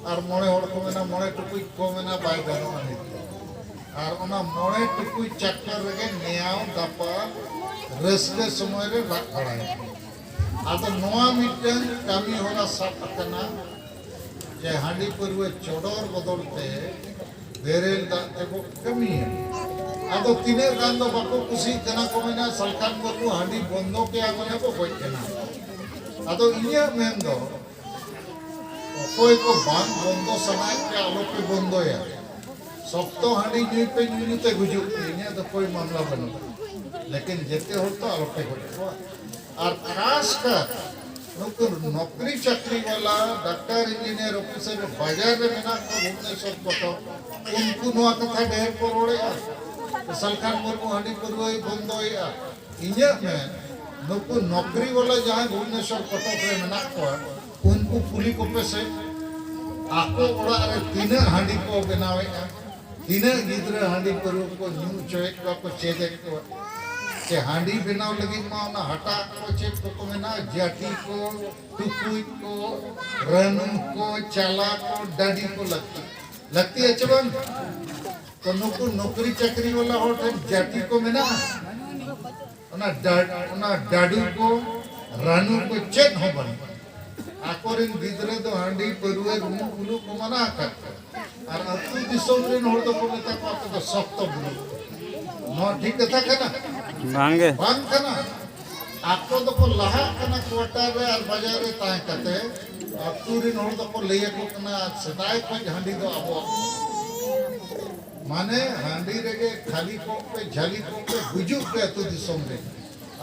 ᱟᱨ ᱢᱚᱬᱮ ᱦᱚᱲ ᱠᱚ ᱢᱮᱱᱟ, ᱢᱚᱬᱮ ᱴᱩᱠᱩᱡ ᱠᱚ ᱢᱮᱱᱟ, ᱵᱟᱭ ᱜᱟᱱᱚᱜᱼᱟ ᱱᱤᱛ ᱫᱚ᱾ ᱟᱨ ᱚᱱᱟ ᱢᱚᱬᱮ ᱴᱩᱠᱩᱡ ᱪᱟᱠᱚᱨ ᱨᱮᱜᱮ ᱱᱮᱭᱟᱣ ᱫᱟᱯᱟᱞ ᱨᱟᱹᱥᱠᱟᱹ ᱥᱚᱢᱚᱭ ᱨᱮ ᱨᱟᱜ ᱵᱟᱲᱟᱭᱟ᱾ ᱟᱫᱚ ᱱᱚᱣᱟ ᱢᱤᱫᱴᱟᱝ ᱠᱟᱹᱢᱤ ᱦᱚᱨᱟ ᱥᱟᱵ ᱟᱠᱟᱱᱟ ᱡᱮ ᱦᱟᱺᱰᱤ ᱯᱟᱹᱨᱣᱟᱹ ᱪᱚᱰᱚᱨ ᱵᱚᱫᱚᱞ ᱛᱮ ᱵᱮᱨᱮᱞ ᱫᱟᱜ ᱛᱮᱵᱚ ᱠᱟᱹᱢᱤᱭᱟ᱾ ᱟᱫᱚ ᱛᱤᱱᱟᱹᱜ ᱜᱟᱱ ᱫᱚ ᱵᱟᱠᱚ ᱠᱩᱥᱤᱜ ᱠᱟᱱᱟ, ᱠᱚ ᱢᱮᱱᱟ, "ᱥᱟᱞᱠᱷᱟᱱ ᱢᱩᱨᱢᱩ ᱦᱟᱺᱰᱤ ᱵᱚᱱᱫᱚ ᱠᱮᱭᱟ ᱢᱟᱱᱮ ᱵᱚ ᱜᱚᱡ ᱮᱱᱟ᱾" ᱟᱫᱚ ᱤᱧᱟᱹᱜ ᱢᱮᱱ ᱫᱚ, ᱚᱠᱚᱭ ᱠᱚ ᱵᱟᱝ ᱵᱚᱱᱫᱚ ᱥᱟᱱᱟᱭᱮᱫ ᱯᱮᱭᱟ, ᱟᱞᱚᱯᱮ ᱵᱚᱱᱫᱚᱭᱟ᱾ ᱥᱚᱠᱛᱚ ᱦᱟᱺᱰᱤ ᱧᱩᱭ ᱯᱮ, ᱧᱩ ᱧᱩ ᱛᱮ ᱜᱩᱡᱩᱜ ᱯᱮ, ᱤᱧᱟᱹᱜ ᱫᱚ ᱠᱳᱭ ᱢᱟᱢᱞᱟ ᱵᱟᱹᱱᱩᱜᱼᱟ᱾ ᱞᱮᱠᱤᱱ ᱡᱮᱛᱮ ᱦᱚᱲ ᱛᱚ ᱟᱞᱚᱯᱮ ᱜᱚᱡ ᱠᱚᱣᱟ᱾ ᱟᱨ ᱠᱷᱟᱥ ᱠᱟᱨ ᱱᱩᱠᱩ ᱱᱚᱠᱨᱤ ᱪᱟᱠᱨᱤ ᱣᱟᱞᱟ, ᱰᱟᱠᱛᱟᱨ, ᱤᱧᱡᱤᱱᱤᱭᱟᱨ, ᱚᱯᱷᱤᱥᱟᱨ ᱵᱟᱡᱟᱨ ᱨᱮ ᱢᱮᱱᱟᱜ ᱠᱚ ᱵᱷᱩᱵᱽᱱᱮᱥᱚᱨ ᱠᱚᱴᱚᱠ, ᱩᱱᱠᱩ ᱱᱚᱣᱟ ᱠᱟᱛᱷᱟ ᱰᱷᱮᱨ ᱠᱚ ᱨᱚᱲᱮᱜᱼᱟ, ᱥᱟᱞᱠᱷᱟᱱ ᱢᱩᱨᱢᱩ ᱦᱟᱺᱰᱤ ᱯᱟᱹᱨᱣᱟᱹᱭ ᱵᱚᱱᱫᱚᱭᱮᱜᱼᱟ᱾ ᱤᱧᱟᱹᱜ ᱢᱮᱱ, ᱱᱩᱠᱩ ᱱᱚᱠᱨᱤ ᱣᱟᱞᱟ ᱡᱟᱦᱟᱸᱭ ᱵᱷᱩᱵᱽᱱᱮᱥᱚᱨ ᱠᱚᱴᱚᱠ ᱨᱮ ᱢᱮᱱᱟᱜ ᱠᱚᱣᱟ, ᱩᱱᱠᱩ ᱠᱩᱞᱤ ᱠᱚᱯᱮ ᱥᱮ, ᱟᱠᱚ ᱚᱲᱟᱜ ᱨᱮ ᱛᱤᱱᱟᱹᱜ ᱦᱟᱺᱰᱤ ᱠᱚ ᱵᱮᱱᱟᱣᱮᱜᱼᱟ, ᱛᱤᱱᱟᱹᱜ ᱜᱤᱫᱽᱨᱟᱹ ᱦᱟᱺᱰᱤ ᱯᱟᱹᱨᱣᱟᱹ ᱠᱚ ᱧᱩ ᱦᱚᱪᱚᱭᱮᱫ ᱠᱚᱣᱟ, ᱠᱚ ᱪᱮᱫᱮᱫ ᱠᱚᱣᱟ᱾ ᱥᱮ ᱦᱟᱺᱰᱤ ᱵᱮᱱᱟᱣ ᱞᱟᱹᱜᱤᱫ ᱢᱟ ᱚᱱᱟ ᱦᱟᱴᱟᱜ ᱠᱚ ᱪᱮᱫ ᱠᱚᱠᱚ ᱢᱮᱱᱟ, ᱡᱟᱹᱴᱤ ᱠᱚ, ᱴᱩᱠᱩᱡ ᱠᱚ, ᱨᱟᱹᱱᱩ ᱠᱚ, ᱪᱟᱞᱟ ᱠᱚ, ᱰᱟᱹᱰᱤ ᱠᱚ ᱞᱟᱹᱠᱛᱤ, ᱞᱟᱹᱠᱛᱤᱭᱟ ᱪᱮ ᱵᱟᱝ? ᱛᱚ ᱱᱩᱠᱩ ᱱᱚᱠᱨᱤ ᱪᱟᱹᱠᱨᱤ ᱣᱟᱞᱟ ᱦᱚᱲ ᱴᱷᱮᱱ ᱡᱟᱹᱴᱤ ᱠᱚ ᱢᱮᱱᱟᱜᱼᱟ? ᱚᱱᱟ ᱰᱟ-, ᱚᱱᱟ ᱰᱟᱹᱰᱩ ᱠᱚ, ᱨᱟᱹᱱᱩ ᱠᱚ ᱪᱮᱫ ᱦᱚᱸ ᱵᱟᱹᱱᱩᱜᱼᱟ᱾ ᱟᱠᱚᱨᱮᱱ ᱜᱤᱫᱽᱨᱟᱹ ᱫᱚ ᱦᱟᱺᱰᱤ ᱯᱟᱹᱨᱣᱟᱹ ᱨᱩᱢᱩᱜ ᱵᱩᱞᱩᱜ ᱠᱚ ᱢᱟᱱᱟ ᱟᱠᱟᱫ ᱠᱚᱣᱟ᱾ ᱟᱨ ᱟᱹᱛᱩ ᱫᱤᱥᱚᱢ ᱨᱮᱱ ᱦᱚᱲ ᱫᱚᱠᱚ ᱢᱮᱛᱟ ᱠᱚᱣᱟ, "ᱟᱯᱮ ᱫᱚ ᱥᱚᱠᱛᱚ ᱵᱩᱨᱩ ᱠᱟᱱᱟ᱾" ᱱᱚᱣᱟ ᱴᱷᱤᱠ ᱠᱟᱛᱷᱟ ᱠᱟᱱᱟ? ᱵᱟᱝᱜᱮ᱾ ᱵᱟᱝ ᱠᱟᱱᱟ᱾ ᱟᱠᱚ ᱫᱚᱠᱚ ᱞᱟᱦᱟᱜ ᱠᱟᱱᱟ ᱠᱣᱟᱴᱟᱨ ᱨᱮ ᱟᱨ ᱵᱟᱡᱟᱨ ᱨᱮ ᱛᱟᱦᱮᱸ ᱠᱟᱛᱮ, ᱟᱹᱛᱩ ᱨᱮᱱ ᱦᱚᱲ ᱫᱚᱠᱚ ᱞᱟᱹᱭ ᱟᱠᱚ ᱠᱟᱱᱟ, "ᱥᱮᱫᱟᱭ ᱠᱷᱚᱱ ᱦᱟᱺᱰᱤ ᱫᱚ ᱟᱵᱚᱣᱟᱜ ᱠᱟᱱᱟ᱾ ᱢᱟᱱᱮ ᱦᱟᱺᱰᱤ ᱨᱮᱜᱮ ᱠᱷᱟᱹᱞᱤ ᱠᱚᱜ ᱯᱮ, ᱡᱷᱟᱹᱞᱤ ᱠᱚᱜ ᱯᱮ, ᱜᱩᱡᱩᱜ ᱯᱮ ᱟᱹᱛᱩ ᱫᱤᱥᱚᱢ ᱨᱮ,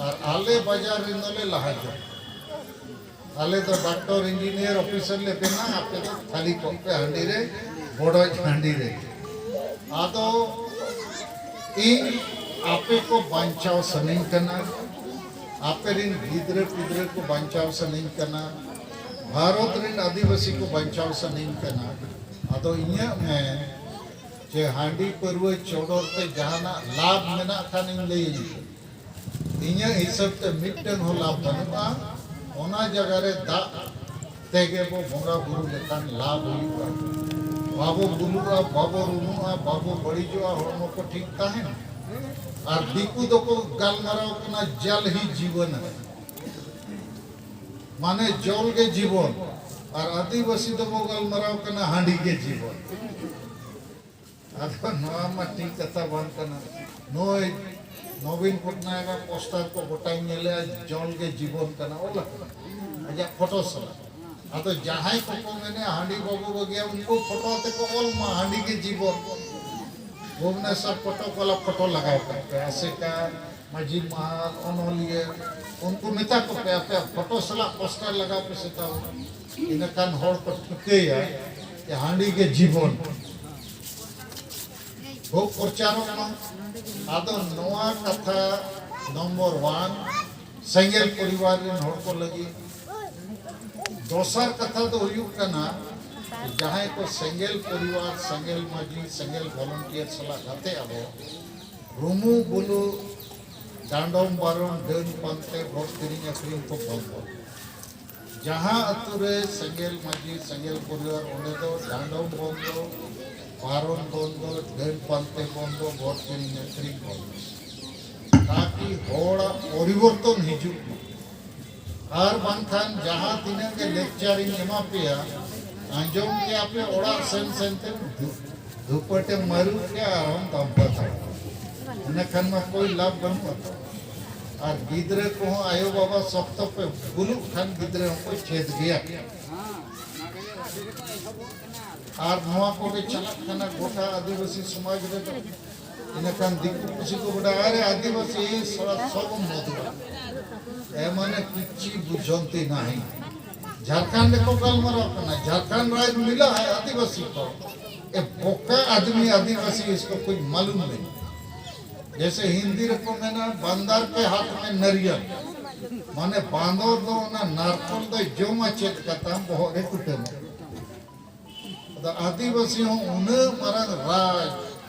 ᱟᱨ ᱟᱞᱮ ᱵᱟᱡᱟᱨ ᱨᱮᱱ ᱫᱚᱞᱮ ᱞᱟᱦᱟ ᱡᱚᱝ᱾ ᱟᱞᱮ ᱫᱚ ᱰᱟᱠᱛᱚᱨ, ᱤᱧᱡᱤᱱᱤᱭᱟᱨ, ᱚᱯᱷᱤᱥᱟᱨ ᱞᱮ ᱵᱮᱱᱟᱜ, ᱟᱯᱮ ᱫᱚ ᱠᱷᱟᱹᱞᱤ ᱠᱚᱜ ᱯᱮ, ᱦᱟᱺᱰᱤ ᱨᱮ ᱵᱚᱰᱚᱡ ᱦᱟᱺᱰᱤ ᱨᱮ᱾" ᱟᱫᱚ ᱤᱧ ᱟᱯᱮ ᱠᱚ ᱵᱟᱧᱪᱟᱣ ᱥᱟᱱᱟᱧ ᱠᱟᱱᱟ, ᱟᱯᱮ ᱨᱤᱱ ᱜᱤᱫᱽᱨᱟᱹ ᱯᱤᱫᱽᱨᱟᱹ ᱠᱚ ᱵᱟᱧᱪᱟᱣ ᱥᱟᱱᱟᱧ ᱠᱟᱱᱟ, ᱵᱷᱟᱨᱚᱛ ᱨᱤᱱ ᱟᱹᱫᱤᱵᱟᱹᱥᱤ ᱠᱚ ᱵᱟᱧᱪᱟᱣ ᱥᱟᱱᱟᱧ ᱠᱟᱱᱟ᱾ ᱟᱫᱚ ᱤᱧᱟᱹᱜ ᱢᱮᱱ ᱡᱮ ᱦᱟᱺᱰᱤ ᱯᱟᱹᱨᱣᱟᱹ ᱪᱚᱰᱚᱨ ᱛᱮ ᱡᱟᱦᱟᱱᱟᱜ ᱞᱟᱵᱷ ᱢᱮᱱᱟᱜ ᱠᱷᱟᱱ ᱤᱧ ᱞᱟᱹᱭᱟᱹᱧ ᱯᱮ᱾ ᱤᱧᱟᱹᱜ ᱦᱤᱥᱟᱹᱵ ᱛᱮ ᱢᱤᱫᱴᱟᱝ ᱦᱚᱸ ᱞᱟᱵᱷ ᱵᱟᱹᱱᱩᱜᱼᱟ᱾ ᱚᱱᱟ ᱡᱟᱭᱜᱟ ᱨᱮ ᱫᱟᱜ ᱛᱮᱜᱮ ᱵᱚ ᱵᱚᱸᱜᱟ ᱵᱩᱨᱩ ᱞᱮᱠᱷᱟᱱ ᱞᱟᱵᱷ ᱦᱩᱭᱩᱜᱼᱟ᱾ ᱵᱟᱵᱚ ᱵᱩᱞᱩᱜᱼᱟ, ᱵᱟᱵᱚ ᱨᱩᱢᱩᱜᱼᱟ, ᱵᱟᱵᱚ ᱵᱟᱹᱲᱤᱡᱚᱜᱼᱟ, ᱦᱚᱲᱢᱚ ᱠᱚ ᱴᱷᱤᱠ ᱛᱟᱦᱮᱱᱟ᱾ ᱟᱨ ᱫᱤᱠᱩ ᱫᱚᱠᱚ ᱜᱟᱞᱢᱟᱨᱟᱣ ᱠᱟᱱᱟ ᱡᱟᱞ ᱦᱤ ᱡᱤᱵᱚᱱ, ᱢᱟᱱᱮ ᱡᱚᱞ ᱜᱮ ᱡᱤᱵᱚᱱ, ᱟᱨ ᱟᱹᱫᱤᱵᱟᱹᱥᱤ ᱫᱚᱵᱚ ᱜᱟᱞᱢᱟᱨᱟᱣ ᱠᱟᱱᱟ ᱦᱟᱺᱰᱤ ᱜᱮ ᱡᱤᱵᱚᱱ᱾ ᱟᱫᱚ ᱱᱚᱣᱟ ᱢᱟ ᱴᱷᱤᱠ ᱠᱟᱛᱷᱟ ᱵᱟᱝ ᱠᱟᱱᱟ᱾ ᱱᱩᱭ ᱱᱚᱵᱤᱱ ᱯᱚᱴᱱᱟᱭᱮᱠᱟᱜ ᱯᱳᱥᱴᱟᱨ ᱠᱚ ᱜᱚᱴᱟᱧ ᱧᱮᱞᱮᱜᱼᱟ, ᱡᱚᱞ ᱜᱮ ᱡᱤᱵᱚᱱ ᱠᱟᱱᱟ ᱚᱞ ᱟᱠᱟᱱᱟ ᱟᱡᱟᱜ ᱯᱷᱳᱴᱳ ᱥᱟᱞᱟᱜ᱾ ᱟᱫᱚ ᱡᱟᱦᱟᱸᱭ ᱠᱚᱠᱚ ᱢᱮᱱᱮᱜᱼᱟ ᱦᱟᱺᱰᱤ ᱵᱟᱵᱚ ᱵᱟᱹᱜᱤᱭᱟ, ᱩᱱᱠᱩ ᱯᱷᱳᱴᱳ ᱟᱛᱮ ᱠᱚ ᱚᱞ ᱢᱟ, ᱦᱟᱺᱰᱤ ᱜᱮ ᱡᱤᱵᱚᱱ᱾ ᱵᱷᱩᱵᱽᱱᱮᱥᱚᱨ ᱯᱷᱳᱴᱳ ᱠᱚᱞᱟ ᱯᱷᱳᱴᱳ ᱞᱟᱜᱟᱣ ᱠᱟᱜ ᱯᱮ, ᱟᱥᱮᱠᱟ, ᱢᱟᱹᱡᱷᱤ ᱢᱟᱦᱟᱞ, ᱚᱱᱚᱞᱤᱭᱟᱹ, ᱩᱱᱠᱩ ᱢᱮᱛᱟ ᱠᱚᱯᱮ, ᱟᱯᱮᱭᱟᱜ ᱯᱷᱳᱴᱳ ᱥᱟᱞᱟᱜ ᱯᱳᱥᱴᱟᱨ ᱞᱟᱜᱟᱣ ᱯᱮ ᱥᱮ ᱛᱟᱵᱚ᱾ ᱤᱱᱟᱹᱠᱷᱟᱱ ᱦᱚᱲ ᱠᱚ ᱴᱷᱤᱠᱟᱹᱭᱟ ᱡᱮ ᱦᱟᱺᱰᱤ ᱜᱮ ᱡᱤᱵᱚᱱ᱾ ᱠᱷᱩᱵ ᱯᱨᱚᱪᱟᱨᱚᱜ ᱢᱟ᱾ ᱟᱫᱚ ᱱᱚᱣᱟ ᱠᱟᱛᱷᱟ ᱱᱚᱢᱵᱚᱨ ᱚᱣᱟᱱ, ᱥᱮᱸᱜᱮᱞ ᱯᱚᱨᱤᱵᱟᱨ ᱨᱮᱱ ᱦᱚᱲ ᱠᱚ ᱞᱟᱹᱜᱤᱫ᱾ ᱫᱚᱥᱟᱨ ᱠᱟᱛᱷᱟ ᱫᱚ ᱦᱩᱭᱩᱜ ᱠᱟᱱᱟ, ᱡᱟᱦᱟᱸᱭ ᱠᱚ ᱥᱮᱸᱜᱮᱞ ᱯᱚᱨᱤᱵᱟᱨ, ᱥᱮᱸᱜᱮᱞ ᱢᱟᱹᱡᱷᱤ, ᱥᱮᱸᱜᱮᱞ ᱵᱷᱚᱞᱚᱱᱴᱤᱭᱟᱨ ᱥᱟᱞᱟᱜ ᱜᱟᱛᱮ ᱟᱵᱚ, ᱨᱩᱢᱩ ᱵᱩᱞᱩ, ᱰᱟᱸᱰᱚᱢ ᱵᱟᱨᱚᱱ, ᱰᱟᱹᱱ ᱯᱟᱱᱛᱮ, ᱵᱷᱳᱴ ᱠᱤᱨᱤᱧ ᱟᱹᱠᱷᱨᱤᱧ ᱠᱚ ᱵᱚᱱᱫᱚ᱾ ᱡᱟᱦᱟᱸ ᱟᱛᱳ ᱨᱮ ᱥᱮᱸᱜᱮᱞ ᱢᱟᱹᱡᱷᱤ, ᱥᱮᱸᱜᱮᱞ ᱯᱚᱨᱤᱵᱟᱨ, ᱚᱸᱰᱮ ᱫᱚ ᱰᱟᱸᱰᱚᱢ ᱵᱚᱱᱫᱚ, ᱵᱟᱨᱚᱱ ᱵᱚᱱᱫᱚ, ᱰᱟᱹᱱ ᱯᱟᱱᱛᱮ ᱵᱚᱱᱫᱚ, ᱵᱷᱳᱴ ᱠᱤᱨᱤᱧ ᱟᱹᱠᱷᱨᱤᱧ ᱵᱚᱱᱫᱚ᱾ ᱛᱟᱠᱤ ᱦᱚᱲᱟᱜ ᱯᱚᱨᱤᱵᱚᱨᱛᱚᱱ ᱦᱤᱡᱩᱜ ᱢᱟ᱾ ᱟᱨ ᱵᱟᱝᱠᱷᱟᱱ ᱡᱟᱦᱟᱸ ᱛᱤᱱᱟᱹᱜ ᱜᱮ ᱞᱮᱠᱪᱟᱨ ᱤᱧ ᱮᱢᱟ ᱯᱮᱭᱟ, ᱟᱸᱡᱚᱢ ᱠᱮᱜᱼᱟ ᱯᱮ, ᱚᱲᱟᱜ ᱥᱮᱱ ᱥᱮᱱ ᱛᱮ ᱫᱷᱩ- ᱫᱷᱩᱯᱟᱹᱴᱮᱢ ᱢᱟᱹᱨᱩᱵ ᱠᱮᱜᱼᱟ, ᱟᱨᱦᱚᱸᱢ ᱫᱟᱢᱯᱟ ᱛᱟᱲᱟᱢᱟ᱾ ᱤᱱᱟᱹ ᱠᱷᱟᱱ ᱢᱟ ᱠᱳᱭ ᱞᱟᱵᱷ ᱵᱟᱹᱱᱩᱜᱼᱟ ᱛᱚ᱾ ᱟᱨ ᱜᱤᱫᱽᱨᱟᱹ ᱠᱚᱦᱚᱸ ᱟᱭᱳ ᱵᱟᱵᱟ ᱥᱚᱠᱛᱚ ᱯᱮ ᱵᱩᱞᱩᱜ ᱠᱷᱟᱱ ᱜᱤᱫᱽᱨᱟᱹ ᱦᱚᱸᱠᱚ ᱪᱮᱫ ᱜᱮᱭᱟ᱾ ᱟᱨ ᱱᱚᱣᱟ ᱠᱚᱜᱮ ᱪᱟᱞᱟᱜ ᱠᱟᱱᱟ ᱜᱚᱴᱟ ᱟᱹᱫᱤᱵᱟᱹᱥᱤ ᱥᱚᱢᱟᱡᱽ ᱨᱮᱫᱚ᱾ ᱤᱱᱟᱹᱠᱷᱟᱱ ᱫᱤᱠᱩ ᱯᱩᱥᱤ ᱠᱚ ᱵᱟᱰᱟᱭᱟ, "ᱟᱨᱮ ᱟᱹᱫᱤᱵᱟᱹᱥᱤ ᱥᱟᱞᱟ ᱥᱚᱵ ᱢᱚᱫᱩᱨᱟ, ᱮ ᱢᱟᱱᱮ ᱠᱤᱪᱷᱤ ᱵᱩᱡᱷᱚᱱᱛᱤ ᱱᱟᱦᱤ।" ᱡᱷᱟᱲᱠᱷᱚᱸᱰ ᱨᱮᱠᱚ ᱜᱟᱞᱢᱟᱨᱟᱣ ᱠᱟᱱᱟ, ᱡᱷᱟᱲᱠᱷᱚᱸᱰ ᱨᱟᱡᱽ ᱢᱤᱞᱟ ᱦᱟᱭ ᱟᱹᱫᱤᱵᱟᱹᱥᱤ ᱠᱚ, ᱮ ᱵᱚᱠᱟ ᱟᱫᱢᱤ ᱟᱹᱫᱤᱵᱟᱹᱥᱤ, ᱤᱥᱠᱚ ᱠᱩᱪ ᱢᱟᱞᱩᱢ ᱱᱟᱦᱤ᱾ ᱡᱮᱭᱥᱮ ᱦᱤᱱᱫᱤ ᱨᱮᱠᱚ ᱢᱮᱱᱟ, "ᱵᱟᱱᱫᱟᱨ ᱠᱮ ᱦᱟᱛ ᱢᱮ ᱱᱟᱨᱤᱭᱟᱞ", ᱢᱟᱱᱮ ᱵᱟᱸᱫᱚᱨ ᱫᱚ ᱚᱱᱟ ᱱᱟᱨᱠᱚᱞ ᱫᱚᱭ ᱡᱚᱢᱟ ᱪᱮᱫ ᱠᱟᱛᱟᱢ, ᱵᱚᱦᱚᱜ ᱨᱮ ᱠᱩᱴᱟᱹᱢᱟ᱾ ᱟᱫᱚ ᱟᱹᱫᱤᱵᱟᱹᱥᱤ ᱦᱚᱸ ᱩᱱᱟᱹᱜ ᱢᱟᱨᱟᱝ ᱨᱟᱡᱽ,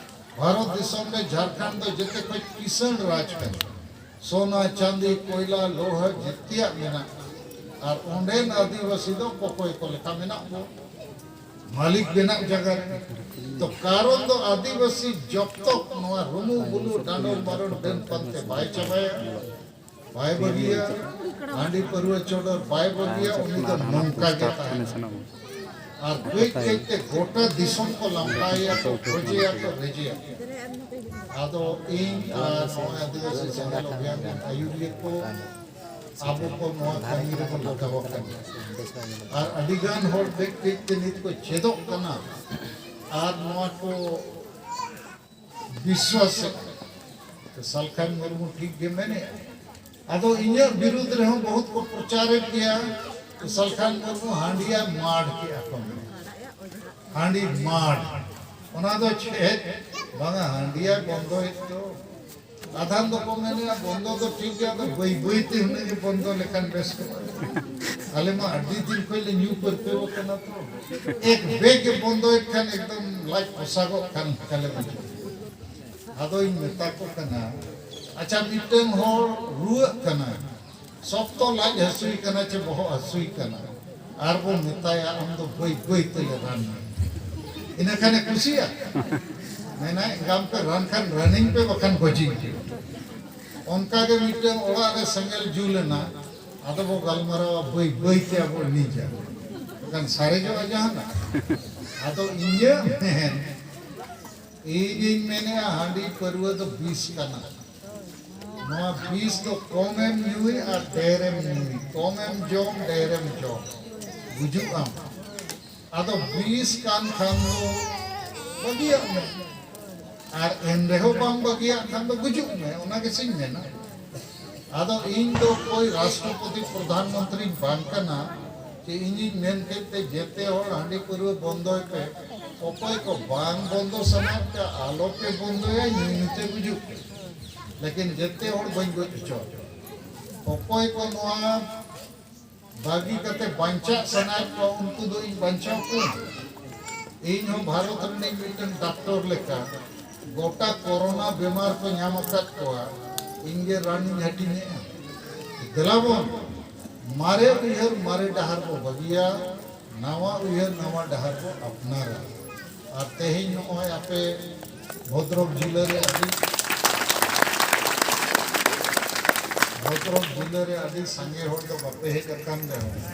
ᱵᱷᱟᱨᱚᱛ ᱫᱤᱥᱚᱢ ᱨᱮ ᱡᱷᱟᱲᱠᱷᱚᱸᱰ ᱫᱚ ᱡᱮᱛᱮ ᱠᱷᱚᱱ ᱠᱤᱥᱟᱹᱬ ᱨᱟᱡᱽ ᱠᱟᱱᱟ᱾ ᱥᱚᱱᱟ, ᱪᱟᱸᱫᱤ, ᱠᱚᱭᱞᱟ, ᱞᱳᱦᱟ ᱡᱮᱛᱮᱭᱟᱜ ᱢᱮᱱᱟᱜᱼᱟ᱾ ᱟᱨ ᱚᱸᱰᱮᱱ ᱟᱹᱫᱤᱵᱟᱹᱥᱤ ᱫᱚ ᱠᱚᱠᱚᱭ ᱠᱚ ᱞᱮᱠᱟ ᱢᱮᱱᱟᱜ ᱠᱚ, ᱢᱟᱹᱞᱤᱠ ᱵᱮᱱᱟᱜ ᱡᱟᱭᱜᱟ ᱨᱮ᱾ ᱛᱚ ᱠᱟᱨᱚᱱ ᱫᱚ ᱟᱹᱫᱤᱵᱟᱹᱥᱤ ᱡᱚᱵ ᱛᱚᱠ ᱱᱚᱣᱟ ᱨᱩᱢᱩ ᱵᱩᱞᱩ ᱰᱟᱸᱰᱚᱢ ᱵᱟᱨᱚᱱ ᱰᱟᱹᱱ ᱯᱟᱱᱛᱮ ᱵᱟᱭ ᱪᱟᱵᱟᱭᱟ, ᱵᱟᱭ ᱵᱟᱹᱜᱤᱭᱟ, ᱦᱟᱺᱰᱤ ᱯᱟᱹᱨᱣᱟᱹ ᱪᱚᱰᱚᱨ ᱵᱟᱭ ᱵᱟᱹᱜᱤᱭᱟ, ᱩᱱᱤ ᱫᱚ ᱱᱚᱝᱠᱟ ᱜᱮ ᱛᱟᱦᱮᱱᱟ᱾ ᱟᱨ ᱠᱟᱹᱡ ᱠᱟᱹᱡ ᱛᱮ ᱜᱚᱴᱟ ᱫᱤᱥᱚᱢ ᱠᱚ ᱞᱟᱢᱴᱟᱭᱮᱭᱟ ᱠᱚ, ᱠᱷᱚᱡᱮᱭᱟ ᱠᱚ, ᱨᱮᱡᱮᱭᱟ ᱠᱚ᱾ ᱟᱫᱚ ᱤᱧ ᱟᱨ ᱱᱚᱣᱟ ᱟᱹᱫᱤᱵᱟᱹᱥᱤ ᱥᱮᱸᱜᱮᱞ ᱚᱵᱷᱤᱭᱟᱱ ᱨᱮᱱ ᱟᱹᱭᱩᱨᱤᱭᱟᱹ ᱠᱚ, ᱟᱵᱚ ᱠᱚ ᱱᱚᱣᱟ ᱠᱟᱹᱢᱤ ᱨᱮᱵᱚᱱ ᱞᱟᱜᱟᱣ ᱟᱠᱟᱱᱟ᱾ ᱟᱨ ᱟᱹᱰᱤ ᱜᱟᱱ ᱦᱚᱲ ᱠᱟᱹᱡ ᱠᱟᱹᱡ ᱛᱮ ᱱᱤᱛ ᱠᱚ ᱪᱮᱫᱚᱜ ᱠᱟᱱᱟ ᱟᱨ ᱱᱚᱣᱟ ᱠᱚ ᱵᱤᱥᱣᱟᱥᱮᱫ᱾ ᱥᱟᱞᱠᱷᱟᱱ ᱢᱩᱨᱢᱩ ᱴᱷᱤᱠ ᱜᱮ ᱢᱮᱱᱮᱫᱼᱟ᱾ ᱟᱫᱚ ᱤᱧᱟᱹᱜ ᱵᱤᱨᱩᱫᱷ ᱨᱮᱦᱚᱸ ᱵᱚᱦᱩᱛ ᱠᱚ ᱯᱨᱚᱪᱟᱨᱮᱫ ᱜᱮᱭᱟ, ᱥᱟᱞᱠᱷᱟᱱ ᱢᱩᱨᱢᱩ ᱦᱟᱺᱰᱤᱭᱟ ᱢᱟᱰ ᱠᱮᱜᱼᱟ ᱠᱚ᱾ ᱦᱟᱺᱰᱤ ᱢᱟᱰ, ᱚᱱᱟ ᱫᱚ ᱪᱮᱫ? ᱵᱟᱝᱟ, ᱦᱟᱺᱰᱤᱭᱟ ᱵᱚᱱᱫᱚᱭᱮᱫ ᱫᱚ᱾ ᱟᱫᱷᱟᱱ ᱫᱚᱠᱚ ᱢᱮᱱᱮᱫᱼᱟ ᱵᱚᱱᱫᱚ ᱫᱚ ᱴᱷᱤᱠ ᱜᱮᱭᱟ, ᱟᱫᱚ ᱵᱟᱹᱭ ᱵᱟᱹᱭ ᱛᱮ ᱦᱩᱱᱟᱹᱝ ᱜᱮ ᱵᱚᱱᱫᱚ ᱞᱮᱠᱷᱟᱱ ᱵᱮᱥ ᱠᱚᱜᱼᱟ᱾ ᱟᱞᱮ ᱢᱟ ᱟᱹᱰᱤ ᱫᱤᱱ ᱠᱷᱚᱱ ᱞᱮ ᱧᱩ ᱯᱟᱹᱨᱠᱟᱹᱣ ᱟᱠᱟᱱᱟ ᱛᱚ᱾ ᱮᱠ ᱵᱮᱜ ᱜᱮ ᱵᱚᱱᱫᱚᱭᱮᱫ ᱠᱷᱟᱱ ᱮᱠᱫᱚᱢ ᱞᱟᱡ ᱯᱚᱥᱟᱜᱚᱜ ᱠᱟᱱ ᱞᱮᱠᱟ ᱞᱮ ᱵᱩᱡᱷᱟᱹᱣᱟ᱾ ᱟᱫᱚᱧ ᱢᱮᱛᱟ ᱠᱚ ᱠᱟᱱᱟ, ᱟᱪᱪᱷᱟ, ᱢᱤᱫᱴᱟᱝ ᱦᱚᱲ ᱨᱩᱣᱟᱹᱜ ᱠᱟᱱᱟᱭ, ᱥᱚᱠᱛᱚ ᱞᱟᱡ ᱦᱟᱹᱥᱩᱭ ᱠᱟᱱᱟ ᱪᱮ ᱵᱚᱦᱚᱜ ᱦᱟᱹᱥᱩᱭ ᱠᱟᱱᱟ, ᱟᱨ ᱵᱚ ᱢᱮᱛᱟᱭᱟ, "ᱟᱢ ᱫᱚ ᱵᱟᱹᱭ ᱵᱟᱹᱭ ᱛᱮᱞᱮ ᱨᱟᱱ ᱢᱮ", ᱤᱱᱟᱹ ᱠᱷᱟᱱᱮ ᱠᱩᱥᱤᱭᱟ? ᱢᱮᱱᱟᱭ, "ᱮᱸᱜᱟᱢ ᱯᱮ ᱨᱟᱱ ᱠᱷᱟᱱ ᱨᱟᱱᱤᱧ ᱯᱮ, ᱵᱟᱠᱷᱟᱱ ᱜᱚᱡᱤᱧ ᱯᱮ᱾" ᱚᱱᱠᱟ ᱜᱮ ᱢᱤᱫᱴᱟᱝ ᱚᱲᱟᱜ ᱨᱮ ᱥᱮᱸᱜᱮᱞ ᱡᱩᱞ ᱮᱱᱟ, ᱟᱫᱚ ᱵᱚ ᱜᱟᱞᱢᱟᱨᱟᱣᱟ, ᱵᱟᱹᱭ ᱵᱟᱹᱭ ᱛᱮ ᱟᱵᱚ ᱤᱬᱤᱡᱟ᱾ ᱠᱷᱟᱱ ᱥᱟᱨᱮᱡᱚᱜᱼᱟ ᱡᱟᱦᱟᱱᱟᱜ᱾ ᱟᱫᱚ ᱤᱧᱟᱹᱜ ᱢᱮᱱ, ᱤᱧᱤᱧ ᱢᱮᱱᱮᱜᱼᱟ, ᱦᱟᱺᱰᱤ ᱯᱟᱹᱨᱣᱟᱹ ᱫᱚ ᱵᱤᱥ ᱠᱟᱱᱟ᱾ ᱱᱚᱣᱟ ᱵᱤᱥ ᱫᱚ ᱠᱚᱢᱮᱢ ᱧᱩᱭ ᱟᱨ ᱰᱷᱮᱨᱮᱢ ᱧᱩᱭ, ᱠᱚᱢᱮᱢ ᱡᱚᱢ, ᱰᱷᱮᱨᱮᱢ ᱡᱚᱢ, ᱜᱩᱡᱩᱜ ᱟᱢ᱾ ᱟᱫᱚ ᱵᱤᱥ ᱠᱟᱱ ᱠᱷᱟᱱ ᱫᱚ ᱵᱟᱹᱜᱤᱭᱟᱜ ᱢᱮ, ᱟᱨ ᱮᱱ ᱨᱮᱦᱚᱸ ᱵᱟᱢ ᱵᱟᱹᱜᱤᱭᱟᱜ ᱠᱷᱟᱱ ᱫᱚ ᱜᱩᱡᱩᱜ ᱢᱮ, ᱚᱱᱟ ᱜᱮᱥᱮᱧ ᱢᱮᱱᱟ᱾ ᱟᱫᱚ ᱤᱧ ᱫᱚ ᱚᱠᱚᱭ ᱨᱟᱥᱴᱨᱚᱯᱚᱛᱤ, ᱯᱨᱚᱫᱷᱟᱱ ᱢᱚᱱᱛᱨᱤᱧ ᱵᱟᱝ ᱠᱟᱱᱟ ᱡᱮ ᱤᱧᱤᱧ ᱢᱮᱱ ᱠᱮᱫ ᱛᱮ ᱡᱮᱛᱮ ᱦᱚᱲ ᱦᱟᱺᱰᱤ ᱯᱟᱹᱨᱣᱟᱹ ᱵᱚᱱᱫᱚᱭ ᱯᱮ᱾ ᱚᱠᱚᱭ ᱠᱚ ᱵᱟᱝ ᱵᱚᱱᱫᱚ ᱥᱟᱱᱟᱭᱮᱫ ᱯᱮ, ᱟᱞᱚ ᱯᱮ ᱵᱚᱱᱫᱚᱭᱟ, ᱧᱩ ᱧᱩ ᱛᱮ ᱜᱩᱡᱩᱜ ᱯᱮ, ᱞᱮᱠᱤᱱ ᱡᱮᱛᱮ ᱦᱚᱲ ᱵᱟᱹᱧ ᱜᱚᱡ ᱦᱚᱪᱚ ᱟᱠᱚᱣᱟ᱾ ᱚᱠᱚᱭ ᱠᱚ ᱱᱚᱣᱟ ᱵᱟᱹᱜᱤ ᱠᱟᱛᱮ ᱵᱟᱧᱪᱟᱜ ᱥᱟᱱᱟᱭᱮᱫ ᱠᱚᱣᱟ, ᱩᱱᱠᱩ ᱫᱚ ᱤᱧ ᱵᱟᱧᱪᱟᱣ ᱠᱚᱣᱟᱹᱧ᱾ ᱤᱧ ᱦᱚᱸ ᱵᱷᱟᱨᱚᱛ ᱨᱤᱱᱤᱡ ᱢᱤᱫᱴᱮᱱ ᱰᱟᱠᱛᱚᱨ ᱞᱮᱠᱟ ᱜᱚᱴᱟ ᱠᱚᱨᱳᱱᱟ ᱵᱮᱢᱟᱨ ᱠᱚ ᱧᱟᱢ ᱟᱠᱟᱫ ᱠᱚᱣᱟ, ᱤᱧ ᱜᱮ ᱨᱟᱱ ᱤᱧ ᱦᱟᱹᱴᱤᱧᱮᱜᱼᱟ᱾ ᱫᱮᱞᱟ ᱵᱚᱱ, ᱢᱟᱨᱮ ᱩᱭᱦᱟᱹᱨ, ᱢᱟᱨᱮ ᱰᱟᱦᱟᱨ ᱵᱚ ᱵᱟᱹᱜᱤᱭᱟ, ᱱᱟᱣᱟ ᱩᱭᱦᱟᱹᱨ, ᱱᱟᱣᱟ ᱰᱟᱦᱟᱨ ᱵᱚ ᱟᱯᱱᱟᱨᱟ᱾ ᱟᱨ ᱛᱮᱦᱮᱧ ᱱᱚᱜᱼᱚᱭ ᱟᱯᱮ ᱵᱷᱚᱫᱨᱚᱠ ᱡᱤᱞᱟᱹ ᱨᱮ ᱟᱹᱰᱤ, ᱵᱷᱚᱫᱨᱚᱠ ᱡᱤᱞᱟᱹ ᱨᱮ ᱟᱹᱰᱤ ᱥᱟᱸᱜᱮ ᱦᱚᱲ ᱫᱚ ᱵᱟᱯᱮ ᱦᱮᱡ ᱟᱠᱟᱱ ᱨᱮᱦᱚᱸ,